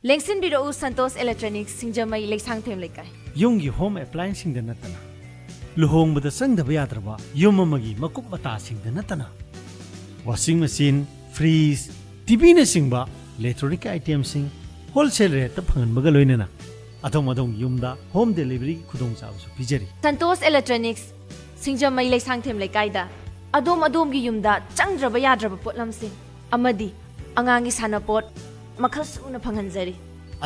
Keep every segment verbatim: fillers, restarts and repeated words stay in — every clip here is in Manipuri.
ꯂꯦꯡꯁꯤꯟꯕꯤꯔꯛꯎ ꯁꯟꯇꯣꯁ ꯏꯂꯦꯛꯇ꯭ꯔꯣꯅꯤꯛꯁ, ꯁꯤꯡꯖꯃꯩ, ꯂꯩꯁꯥꯡꯊꯦꯝ ꯂꯩꯀꯥꯏ꯫ ꯌꯨꯝꯒꯤ ꯍꯣꯝ ꯑꯦꯄ꯭ꯂꯥꯏꯌꯦꯟꯁꯁꯤꯡꯗ ꯅꯠꯇꯅ, ꯂꯨꯍꯣꯡꯕꯗ ꯆꯪꯗꯕ ꯌꯥꯗ꯭ꯔꯕ ꯌꯨꯝ ꯑꯃꯒꯤ ꯃꯀꯨꯞ ꯃꯇꯥꯁꯤꯡꯗ ꯅꯠꯇꯅ, ꯋꯥꯁꯤꯡ ꯃꯦꯆꯤꯟ, ꯐ꯭ꯔꯤꯖ, ꯇꯤꯚꯤꯅꯆꯤꯡꯕ ꯏꯂꯦꯛꯇ꯭ꯔꯣꯅꯤꯛ ꯑꯥꯏꯇꯦꯝꯁꯤꯡ ꯍꯣꯜꯁꯦꯜ ꯔꯦꯠꯇ ꯐꯪꯍꯟꯕꯒ ꯂꯣꯏꯅꯅ ꯑꯗꯣꯝ ꯑꯗꯣꯝꯒꯤ ꯌꯨꯝꯗ ꯍꯣꯝ ꯗꯦꯂꯤꯚꯔꯤꯒꯤ ꯈꯨꯗꯣꯡꯆꯥꯕꯁꯨ ꯄꯤꯖꯔꯤ꯫ ꯁꯟꯇꯣꯁ ꯏꯂꯦꯛꯇ꯭ꯔꯣꯅꯤꯛꯁ, ꯁꯤꯡꯖꯃꯩ, ꯂꯩꯁꯥꯡꯊꯦꯝ ꯂꯩꯀꯥꯏꯗ ꯑꯗꯣꯝ ꯑꯗꯣꯝꯒꯤ ꯌꯨꯝꯗ ꯆꯪꯗ꯭ꯔꯕ ꯌꯥꯗ꯭ꯔꯕ ꯄꯣꯠꯂꯝꯁꯤꯡ ꯑꯃꯗꯤ ꯑꯉꯥꯡꯒꯤ ꯁꯥꯟꯅꯄꯣꯠ ꯃꯈꯜ ꯁꯨꯅ ꯐꯪꯍꯟꯖꯔꯤ꯫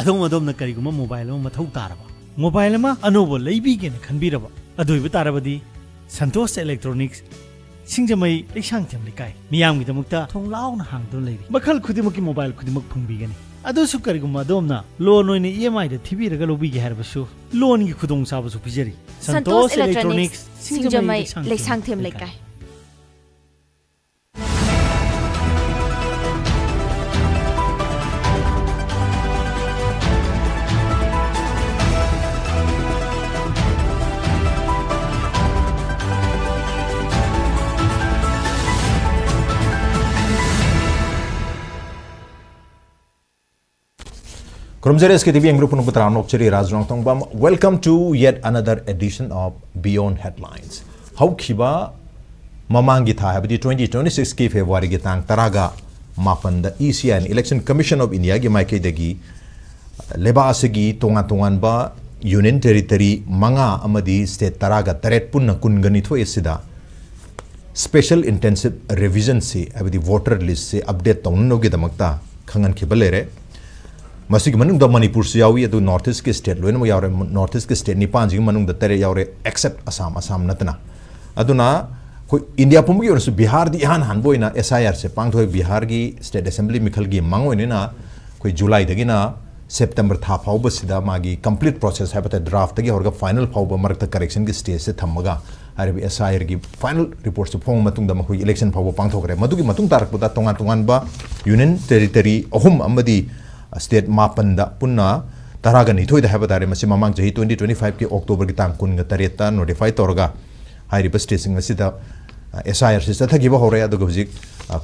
ꯑꯗꯣꯝ ꯑꯗꯣꯝꯅ ꯀꯔꯤꯒꯨꯝꯕ ꯃꯣꯕꯥꯏꯜ ꯑꯃ ꯃꯊꯧ ꯇꯥꯔꯕ, ꯃꯣꯕꯥꯏꯜ ꯑꯃ ꯑꯅꯧꯕ ꯂꯩꯕꯤꯒꯦꯅ ꯈꯟꯕꯤꯔꯕ, ꯑꯗꯨ ꯑꯣꯏꯕ ꯇꯥꯔꯕꯗꯤ ꯁꯟꯇꯣꯁ ꯏꯂꯦꯛꯇ꯭ꯔꯣꯅꯤꯛꯁ, ꯁꯤꯡꯖꯃꯩ, ꯂꯩꯁꯥꯡꯊꯦꯝ ꯂꯩꯀꯥꯏ, ꯃꯤꯌꯥꯝꯒꯤꯗꯃꯛꯇ ꯊꯣꯡ ꯂꯥꯎꯅ ꯍꯥꯡꯗꯨꯅ ꯂꯩꯔꯤ꯫ ꯃꯈꯜ ꯈꯨꯗꯤꯡꯃꯛꯀꯤ ꯃꯣꯕꯥꯏꯜ ꯈꯨꯗꯤꯡꯃꯛ ꯐꯪꯕꯤꯒꯅꯤ꯫ ꯑꯗꯨꯁꯨ ꯀꯔꯤꯒꯨꯝꯕ ꯑꯗꯣꯝꯅ ꯂꯣꯟ ꯑꯣꯏꯅ ꯏ ꯑꯦꯝ ꯑꯥꯏꯗ ꯊꯤꯕꯤꯔꯒ ꯂꯧꯕꯤꯒꯦ ꯍꯥꯏꯔꯕꯁꯨ, ꯂꯣꯟꯒꯤ ꯈꯨꯗꯣꯡꯆꯥꯕꯁꯨ ꯄꯤꯖꯔꯤ꯫ ꯁꯟꯇꯣꯁ ꯏꯂꯦꯛꯇ꯭ꯔꯣꯅꯤꯛꯁ, ꯁꯤꯡꯖꯃꯩ, ꯂꯩꯁꯥꯡꯊꯦꯝ ꯂꯩꯀꯥꯏ꯫ ꯈꯨꯔꯨꯝꯖꯔꯤ, ꯑꯦꯁ ꯀꯦ ꯇꯤ ꯚꯤ ꯌꯦꯡꯕꯤꯔꯤꯕ ꯄꯨꯝꯅꯃꯛꯄꯨ ꯇꯔꯥꯝꯅ ꯑꯣꯛꯆꯔꯤ꯫ ꯔꯥꯖ ꯔꯣꯡꯊꯣꯡꯕꯝ, welcome to yet another edition of Beyond Headlines. ꯍꯧꯈꯤꯕ ꯃꯃꯥꯡꯒꯤ ꯊꯥ, ꯍꯥꯏꯕꯗꯤ twenty twenty-six ꯀꯤ ꯐꯦꯕ꯭ꯔꯨꯋꯥꯔꯤꯒꯤ ꯇꯥꯡ ꯇꯔꯥꯒ ꯃꯥꯄꯟꯗ E C I ꯅ, Election Commission of India ꯒꯤ ꯃꯥꯏꯀꯩꯗꯒꯤ ꯂꯩꯕꯥꯛ ꯑꯁꯤꯒꯤ ꯇꯣꯉꯥꯟ ꯇꯣꯉꯥꯟꯕ Union Territory ꯃꯉꯥ ꯑꯃꯗꯤ state ꯇꯔꯥꯒ ꯇꯔꯦꯠ, ꯄꯨꯟꯅ ꯀꯨꯟꯒ ꯅꯤꯊꯣꯏ ꯑꯁꯤꯗ Special Intensive Revision ꯁꯤ, ꯍꯥꯏꯕꯗꯤ voter list ꯁꯤ update ꯇꯧꯅꯅꯕꯒꯤꯗꯃꯛꯇ ꯈꯪꯍꯟꯈꯤꯕ ꯂꯩꯔꯦ꯫ ꯃꯁꯤꯒꯤ ꯃꯅꯨꯡꯗ ꯃꯅꯤꯄꯨꯔꯁꯨ ꯌꯥꯎꯏ, ꯑꯗꯨ North East ꯀꯤ state ꯂꯣꯏꯅꯃꯛ ꯌꯥꯎꯔꯦ꯫ North East ꯀꯤ state ꯅꯤꯄꯥꯟꯁꯤꯒꯤ ꯃꯅꯨꯡꯗ ꯇꯔꯦꯠ ꯌꯥꯎꯔꯦ, except ꯑꯁꯥꯝ, ꯑꯁꯥꯝ ꯅꯠꯇꯅ꯫ ꯑꯗꯨꯅ ꯑꯩꯈꯣꯏ ꯏꯟꯗꯤꯌꯥ ꯄꯨꯝꯕꯒꯤ ꯑꯣꯏꯅꯁꯨ ꯕꯤꯍꯥꯔꯗꯤ ꯏꯍꯥꯟ ꯍꯥꯟꯕ ꯑꯣꯏꯅ S I R ꯁꯦ ꯄꯥꯡꯊꯣꯛꯑꯦ꯫ ꯕꯤꯍꯥꯔꯒꯤ state assembly ꯃꯤꯈꯜꯒꯤ ꯃꯥꯡꯑꯣꯏꯅꯅ ꯑꯩꯈꯣꯏ ꯖꯨꯂꯥꯏꯗꯒꯤꯅ ꯁꯦꯞꯇꯦꯝꯕꯔ ꯊꯥ ꯐꯥꯎꯕꯁꯤꯗ ꯃꯥꯒꯤ complete process ꯍꯥꯏꯕ ꯇꯥꯔꯦ, draft ꯇꯒꯤ ꯍꯧꯔꯒ final ꯐꯥꯎꯕ ꯃꯔꯛꯇ correction ꯒꯤ stage ꯁꯦ ꯊꯝꯃꯒ, ꯍꯥꯏꯔꯤꯕ S I R ꯒꯤ final report ꯁꯦ ꯐꯣꯡꯕ ꯃꯇꯨꯡꯗ ꯃꯈꯣꯏꯒꯤ election ꯐꯥꯎꯕ ꯄꯥꯡꯊꯣꯛꯈ꯭ꯔꯦ꯫ ꯃꯗꯨꯒꯤ ꯃꯇꯨꯡ ꯇꯥꯔꯛꯄꯗ ꯇꯣꯉꯥꯟ ꯇꯣꯉꯥꯟꯕ Union Territory ꯑꯍꯨꯝ ꯑꯃꯗꯤ state ꯃꯥꯄꯟꯗ, ꯄꯨꯟꯅ ꯇꯔꯥꯒ ꯅꯤꯊꯣꯏꯗ ꯍꯥꯏꯕ ꯇꯥꯔꯦ, ꯃꯁꯤ ꯃꯃꯥꯡ ꯆꯍꯤ twenty twenty-five ꯀꯤ October ꯒꯤ ꯇꯥꯡ ꯀꯨꯟꯒ ꯇꯔꯦꯠꯇ notify ꯇꯧꯔꯒ ꯍꯥꯏꯔꯤꯕ state ꯁꯤꯡ ꯑꯁꯤꯗ ꯑꯦꯁ ꯑꯥꯏ ꯑꯥꯔꯁꯤ ꯆꯠꯊꯈꯤꯕ ꯍꯧꯔꯦ꯫ ꯑꯗꯨꯒ ꯍꯧꯖꯤꯛ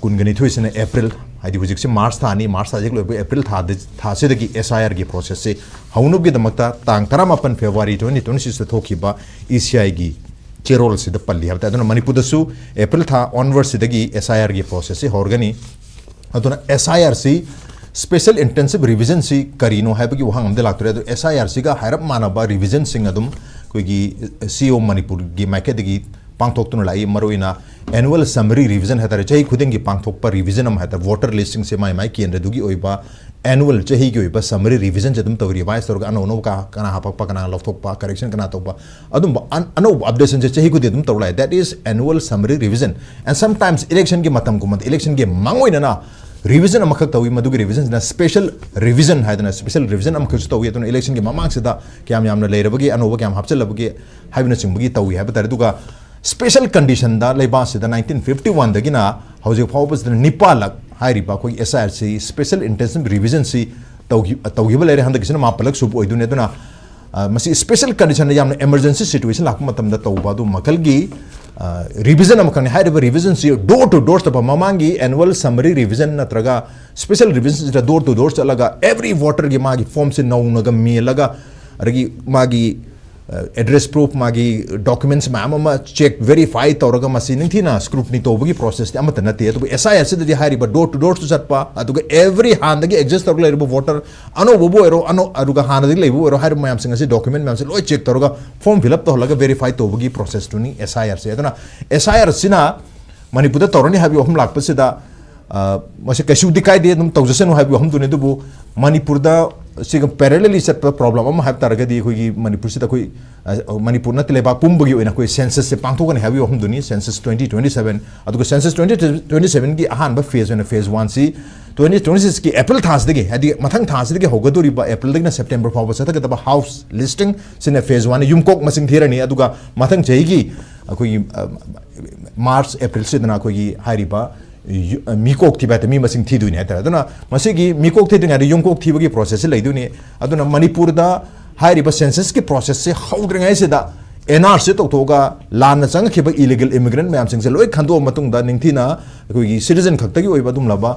ꯀꯨꯟꯒ ꯅꯤꯊꯣꯏꯁꯤꯅ ꯑꯦꯄ꯭ꯔꯤꯜ, ꯍꯥꯏꯗꯤ ꯍꯧꯖꯤꯛꯁꯦ ꯃꯥꯔꯁ ꯊꯥꯅꯤ, ꯃꯥꯔꯁ ꯊꯥꯁꯤ ꯂꯣꯏꯕ ꯑꯦꯄ꯭ꯔꯤꯜ ꯊꯥꯗ, ꯊꯥꯁꯤꯗꯒꯤ ꯑꯦꯁ ꯑꯥꯏ ꯑꯥꯔꯒꯤ ꯄ꯭ꯔꯣꯁꯦꯁꯁꯤ ꯍꯧꯅꯕꯒꯤꯗꯃꯛꯇ ꯇꯥꯡ ꯇꯔꯥꯃꯥꯄꯟ ꯐꯦꯕ꯭ꯔꯨꯋꯥꯔꯤ ꯇ꯭ꯋꯦꯟꯇꯤ ꯇ꯭ꯋꯦꯟꯇꯤ ꯁꯤꯛꯁꯇ ꯊꯣꯛꯈꯤꯕ ꯏ ꯁꯤ ꯑꯥꯏꯒꯤ ꯆꯦꯔꯣꯜꯁꯤꯗ ꯄꯜꯂꯤ ꯍꯥꯏꯕ ꯇꯥꯏ꯫ ꯑꯗꯨꯅ ꯃꯅꯤꯄꯨꯔꯗꯁꯨ ꯑꯦꯄ꯭ꯔꯤꯜ ꯊꯥ ꯑꯣꯟꯋꯥꯔꯗꯁꯤꯗꯒꯤ ꯑꯦꯁ ꯑꯥꯏ ꯑꯥꯔꯒꯤ ꯄ꯭ꯔꯣꯁꯦꯁꯁꯤ ꯍꯧꯔꯒꯅꯤ꯫ ꯑꯗꯨꯅ ꯑꯦꯁ ꯑꯥꯏ ꯑꯥꯔꯁꯤ, ꯁ꯭ꯄꯦꯁꯦꯜ ꯏꯟꯇꯦꯟꯁꯤꯚ ꯔꯤꯚꯤꯖꯟꯁꯤ ꯀꯔꯤꯅꯣ ꯍꯥꯏꯕꯒꯤ ꯋꯥꯍꯪ ꯑꯃꯗꯤ ꯂꯥꯛꯇꯣꯔꯦ꯫ ꯑꯗꯣ ꯑꯦꯁ ꯑꯥꯏ ꯑꯥꯔꯁꯤꯒ ꯍꯥꯏꯔꯞ ꯃꯥꯟꯅꯕ ꯔꯤꯚꯤꯖꯟꯁꯤꯡ ꯑꯗꯨꯝ ꯑꯩꯈꯣꯏꯒꯤ ꯁꯤ ꯏ ꯑꯣ ꯃꯅꯤꯄꯨꯔꯒꯤ ꯃꯥꯏꯀꯩꯗꯒꯤ ꯄꯥꯡꯊꯣꯛꯇꯨꯅ ꯂꯥꯛꯏ꯫ ꯃꯔꯨꯑꯣꯏꯅ ꯑꯦꯅꯨꯋꯦꯜ ꯁꯝꯃꯔꯤ ꯔꯤꯚꯤꯖꯟ ꯍꯥꯏꯇꯥꯔꯦ, ꯆꯍꯤ ꯈꯨꯗꯤꯡꯒꯤ ꯄꯥꯡꯊꯣꯛꯄ ꯔꯤꯚꯤꯖꯟ ꯑꯃ ꯍꯥꯏꯇꯥꯔꯦ, ꯚꯣꯇꯔ ꯂꯤꯁꯁꯤꯡꯁꯦ ꯃꯥꯏ ꯃꯥꯏ ꯀꯦꯟꯗ꯭ꯔꯗꯨꯒꯤ ꯑꯣꯏꯕ ꯑꯦꯅꯨꯋꯦꯜ, ꯆꯍꯤꯒꯤ ꯑꯣꯏꯕ ꯁꯝꯃꯔꯤ ꯔꯤꯚꯤꯖꯟꯁꯦ ꯑꯗꯨꯝ ꯇꯧ, ꯔꯤꯚꯥꯏꯁ ꯇꯧꯔꯒ ꯑꯅꯧ ꯑꯅꯧꯕ ꯀ-, ꯀꯅꯥ ꯍꯥꯄꯛꯄ, ꯀꯅꯥ ꯂꯧꯊꯣꯛꯄ, ꯀꯔꯦꯛꯁꯟ ꯀꯅꯥ ꯇꯧꯕ, ꯑꯗꯨꯝꯕ ꯑꯟ-, ꯑꯅꯧꯕ ꯑꯞꯗꯦꯠꯁꯤꯡꯁꯦ ꯆꯍꯤ ꯈꯨꯗꯤꯡ ꯑꯗꯨꯝ ꯇꯧ ꯂꯥꯛꯑꯦ꯫ That is annual summary revision. And sometimes ꯏꯂꯦꯛꯁꯟꯒꯤ ꯃꯇꯝꯒꯨꯝꯕꯗ ꯏꯂꯦꯛꯁꯟꯒꯤ ꯃꯥꯡꯑꯣꯏꯅꯅ ꯔꯤꯚꯤꯖꯟ ꯑꯃꯈꯛ ꯇꯧꯏ, ꯃꯗꯨꯒꯤ ꯔꯤꯚꯤꯖꯟꯁꯤꯅ ꯁ꯭ꯄꯦꯁꯦꯜ ꯔꯤꯚꯤꯖꯟ ꯍꯥꯏꯗꯅ ꯁ꯭ꯄꯦꯁꯦꯜ ꯔꯤꯚꯤꯖꯟ ꯑꯃꯈꯛꯁꯨ ꯇꯧꯏ꯫ ꯑꯗꯨꯅ ꯏꯂꯦꯛꯁꯟꯒꯤ ꯃꯃꯥꯡꯁꯤꯗ ꯀꯌꯥꯝ ꯌꯥꯝꯅ ꯂꯩꯔꯕꯒꯦ, ꯑꯅꯧꯕ ꯀꯌꯥꯝ ꯍꯥꯞꯆꯤꯜꯂꯕꯒꯦ ꯍꯥꯏꯕꯅꯆꯤꯡꯕꯒꯤ ꯇꯧꯏ ꯍꯥꯏꯕ ꯇꯥꯔꯦ꯫ ꯑꯗꯨꯒ ꯁ꯭ꯄꯦꯁꯦꯜ ꯀꯟꯗꯤꯁꯟꯗ ꯂꯩꯕꯥꯛꯁꯤꯗ ꯅꯥꯏꯟꯇꯤꯟ ꯐꯤꯐꯇꯤ ꯋꯥꯟꯗꯒꯤꯅ ꯍꯧꯖꯤꯛ ꯐꯥꯎꯕꯁꯤꯗ ꯅꯤꯄꯥꯜꯂꯛ ꯍꯥꯏꯔꯤꯕ ꯑꯩꯈꯣꯏꯒꯤ ꯑꯦꯁ ꯑꯥꯏ ꯑꯥꯔꯁꯤ ꯁ꯭ꯄꯦꯁꯦꯜ ꯏꯟꯇꯦꯟꯁꯤꯚ ꯔꯤꯚꯤꯖꯟꯁꯤ ꯇꯧꯈꯤ-, ꯇꯧꯈꯤꯕ ꯂꯩꯔꯦ꯫ ꯍꯟꯗꯛꯀꯤꯁꯤꯅ ꯃꯥꯄꯜꯂꯛ ꯁꯨꯕ ꯑꯣꯏꯗꯣꯏꯅꯤ꯫ ꯑꯗꯨꯅ ꯑ, ꯃꯁꯤ ꯁ꯭ꯄꯦꯁꯦꯜ ꯀꯟꯗꯤꯁꯟꯗ ꯌꯥꯝꯅ ꯏꯃꯔꯖꯦꯟꯁꯤ ꯁꯤꯆꯨꯋꯦꯁꯟ ꯂꯥꯛꯄ ꯃꯇꯝꯗ ꯇꯧꯕ ꯑꯗꯨ ꯃꯈꯜꯒꯤ, ꯑ, ꯔꯤꯚꯤꯖꯟ ꯑꯃꯈꯛꯅꯤ꯫ ꯍꯥꯏꯔꯤꯕ ꯔꯤꯚꯤꯖꯟꯁꯤ ꯗꯣꯔ ꯇꯨ ꯗꯣꯔ ꯆꯠꯄ, ꯃꯃꯥꯡꯒꯤ ꯑꯦꯅꯨꯋꯦꯜ ꯁꯝꯃꯔꯤ ꯔꯤꯚꯤꯖꯟ ꯅꯠꯇ꯭ꯔꯒ ꯁ꯭ꯄꯦꯁꯦꯜ ꯔꯤꯚꯤꯖꯟꯁꯤꯗ ꯗꯣꯔ ꯇꯨ ꯗꯣꯔ ꯆꯠꯂꯒ ꯑꯦꯚ꯭ꯔꯤ ꯚꯣꯇꯔꯒꯤ ꯃꯥꯒꯤ ꯐꯣꯔꯝꯁꯦ ꯅꯧꯅꯒ ꯃꯦꯜꯂꯒ, ꯑꯗꯒꯤ ꯃꯥꯒꯤ, ꯑ, ꯑꯦꯗ꯭ꯔꯦꯁ ꯄ꯭ꯔꯨꯐ, ꯃꯥꯒꯤ ꯗꯣꯀꯨꯃꯦꯟꯠꯁ ꯃꯌꯥꯝ ꯑꯃ ꯆꯦꯛ, ꯚꯦꯔꯤꯐꯥꯏ ꯇꯧꯔꯒ ꯃꯁꯤ ꯅꯤꯡꯊꯤꯅ ꯁ꯭ꯀ꯭ꯔꯨꯇꯤꯅꯤ ꯇꯧꯕꯒꯤ ꯄ꯭ꯔꯣꯁꯦꯁꯇꯤ ꯑꯃꯠꯇ ꯅꯠꯇꯦ꯫ ꯑꯗꯨꯕꯨ ꯑꯦꯁ ꯑꯥꯏ ꯑꯥꯔꯁꯤꯗꯗꯤ ꯍꯥꯏꯔꯤꯕ ꯗꯣꯔ ꯇꯨ ꯗꯣꯔꯁꯨ ꯆꯠꯄ, ꯑꯗꯨꯒ ꯑꯦꯚ꯭ꯔꯤ ꯍꯥꯟꯅꯗꯒꯤ ꯑꯦꯛꯖꯤꯁ ꯇꯧꯔꯒ ꯂꯩꯔꯤꯕ ꯚꯣꯇꯔ ꯑꯅꯧꯕꯕꯨ ꯑꯣꯏꯔꯣ, ꯑꯅꯧ-, ꯑꯗꯨꯒ ꯍꯥꯟꯅꯗꯒꯤ ꯂꯩꯕꯕꯨ ꯑꯣꯏꯔꯣ, ꯍꯥꯏꯔꯤꯕ ꯃꯌꯥꯝꯁꯤꯡ ꯑꯁꯤ, ꯗꯣꯀꯨꯃꯦꯟꯠ ꯃꯌꯥꯝꯁꯦ ꯂꯣꯏ ꯆꯦꯛ ꯇꯧꯔꯒ, ꯐꯣꯔꯝ ꯐꯤꯜ ꯑꯞ ꯇꯧꯍꯜꯂꯒ ꯚꯦꯔꯤꯐꯥꯏ ꯇꯧꯕꯒꯤ ꯄ꯭ꯔꯣꯁꯦꯁꯇꯨꯅꯤ ꯑꯦꯁ ꯑꯥꯏ ꯑꯥꯔꯁꯦ꯫ ꯑꯗꯨꯅ ꯑꯦꯁ ꯑꯥꯏ ꯑꯥꯔꯁꯤꯅ ꯃꯅꯤꯄꯨꯔꯗ ꯇꯧꯔꯅꯤ ꯍꯥꯏꯕꯒꯤ ꯋꯥꯐꯝ ꯂꯥꯛꯄꯁꯤꯗ, ꯑ, ꯃꯁꯤ ꯀꯩꯁꯨꯗꯤ ꯀꯥꯏꯗꯦ, ꯑꯗꯨꯝ ꯇꯧꯖꯁꯅꯨ ꯍꯥꯏꯕꯒꯤ ꯋꯥꯐꯝꯗꯨꯅꯤ꯫ ꯑꯗꯨꯕꯨ ꯃꯅꯤꯄꯨꯔꯗ ꯁꯤꯒ ꯄꯦꯔꯦꯂꯦꯂꯤ ꯆꯠꯄ ꯄ꯭ꯔꯣꯕ꯭ꯂꯦꯝ ꯑꯃ ꯍꯥꯏꯕ ꯇꯥꯔꯒꯗꯤ, ꯑꯩꯈꯣꯏꯒꯤ ꯃꯅꯤꯄꯨꯔꯁꯤꯗ ꯑꯩꯈꯣꯏ, ꯑ, ꯃꯅꯤꯄꯨꯔ ꯅꯠꯇꯦ, ꯂꯩꯕꯥꯛ ꯄꯨꯝꯕꯒꯤ ꯑꯣꯏꯅ ꯑꯩꯈꯣꯏ ꯁꯦꯟꯁꯁꯁꯦ ꯄꯥꯡꯊꯣꯛꯀꯅꯤ ꯍꯥꯏꯕꯒꯤ ꯋꯥꯐꯝꯗꯨꯅꯤ꯫ ꯁꯦꯟꯁꯁ ꯇ꯭ꯋꯦꯟꯇꯤ ꯇ꯭ꯋꯦꯟꯇꯤ ꯁꯚꯦꯟ, ꯑꯗꯨꯒ ꯁꯦꯟꯁꯁ ꯇ꯭ꯋꯦꯟꯇꯤ ꯇ꯭ꯋꯦꯟꯇꯤ ꯁꯚꯦꯟꯒꯤ ꯑꯍꯥꯟꯕ ꯐꯦꯖ ꯑꯣꯏꯅ ꯐꯦꯖ ꯋꯥꯟꯁꯤ ꯇ꯭ꯋꯦꯟꯇꯤ ꯇ꯭ꯋꯦꯟꯇꯤ ꯁꯤꯛꯁꯀꯤ ꯑꯦꯄ꯭ꯔꯤꯜ ꯊꯥꯁꯤꯗꯒꯤ, ꯍꯥꯏꯗꯤ ꯃꯊꯪ ꯊꯥꯁꯤꯗꯒꯤ ꯍꯧꯒꯗꯧꯔꯤꯕ, ꯑꯦꯄ꯭ꯔꯤꯜꯗꯒꯤꯅ ꯁꯦꯞꯇꯦꯝꯕꯔ ꯐꯥꯎꯕ ꯆꯠꯊꯒꯗꯕ ꯍꯥꯎꯁ ꯂꯤꯁꯇꯤꯡ ꯁꯤꯅ ꯐꯦꯖ ꯋꯥꯟꯅꯤ꯫ ꯌꯨꯝꯀꯣꯛ ꯃꯁꯤꯡ ꯊꯤꯔꯅꯤ꯫ ꯑꯗꯨꯒ ꯃꯊꯪ ꯆꯍꯤꯒꯤ ꯑꯩꯈꯣꯏꯒꯤ, ꯑ, ꯃꯥꯔꯆ, ꯑꯦꯄ꯭ꯔꯤꯜꯁꯤꯗꯅ ꯑꯩꯈꯣꯏꯒꯤ ꯍꯥꯏꯔꯤꯕ ꯌꯨ-, ꯑ, ꯃꯤꯀꯣꯛ ꯊꯤꯕ ꯍꯥꯏꯇꯥꯔꯦ, ꯃꯤ ꯃꯁꯤꯡ ꯊꯤꯗꯣꯏꯅꯤ ꯍꯥꯏꯇꯥꯔꯦ꯫ ꯑꯗꯨꯅ ꯃꯁꯤꯒꯤ ꯃꯤꯀꯣꯛ ꯊꯤꯗ꯭ꯔꯤꯉꯩꯗ ꯌꯨꯝꯀꯣꯛ ꯊꯤꯕꯒꯤ ꯄ꯭ꯔꯣꯁꯦꯁꯁꯤ ꯂꯩꯗꯣꯏꯅꯤ꯫ ꯑꯗꯨꯅ ꯃꯅꯤꯄꯨꯔꯗ ꯍꯥꯏꯔꯤꯕ ꯁꯦꯟꯁꯁꯀꯤ ꯄ꯭ꯔꯣꯁꯦꯁꯁꯤ ꯍꯧꯗ꯭ꯔꯤꯉꯩꯁꯤꯗ ꯑꯦꯟ ꯑꯥꯔ ꯁꯤ ꯇꯧꯊꯣꯛꯑꯒ ꯂꯥꯟꯅ ꯆꯪꯉꯛꯈꯤꯕ ꯏꯂꯤꯒꯦꯜ ꯏꯃꯤꯒ꯭ꯔꯦꯟꯠ ꯃꯌꯥꯝꯁꯤꯡꯁꯦ ꯂꯣꯏ ꯈꯟꯗꯣꯛꯑ ꯃꯇꯨꯡꯗ ꯅꯤꯡꯊꯤꯅ ꯑꯩꯈꯣꯏꯒꯤ ꯁꯤꯇꯤꯖꯟ ꯈꯛꯇꯒꯤ ꯑꯣꯏꯕ ꯑꯗꯨꯝꯂꯕ,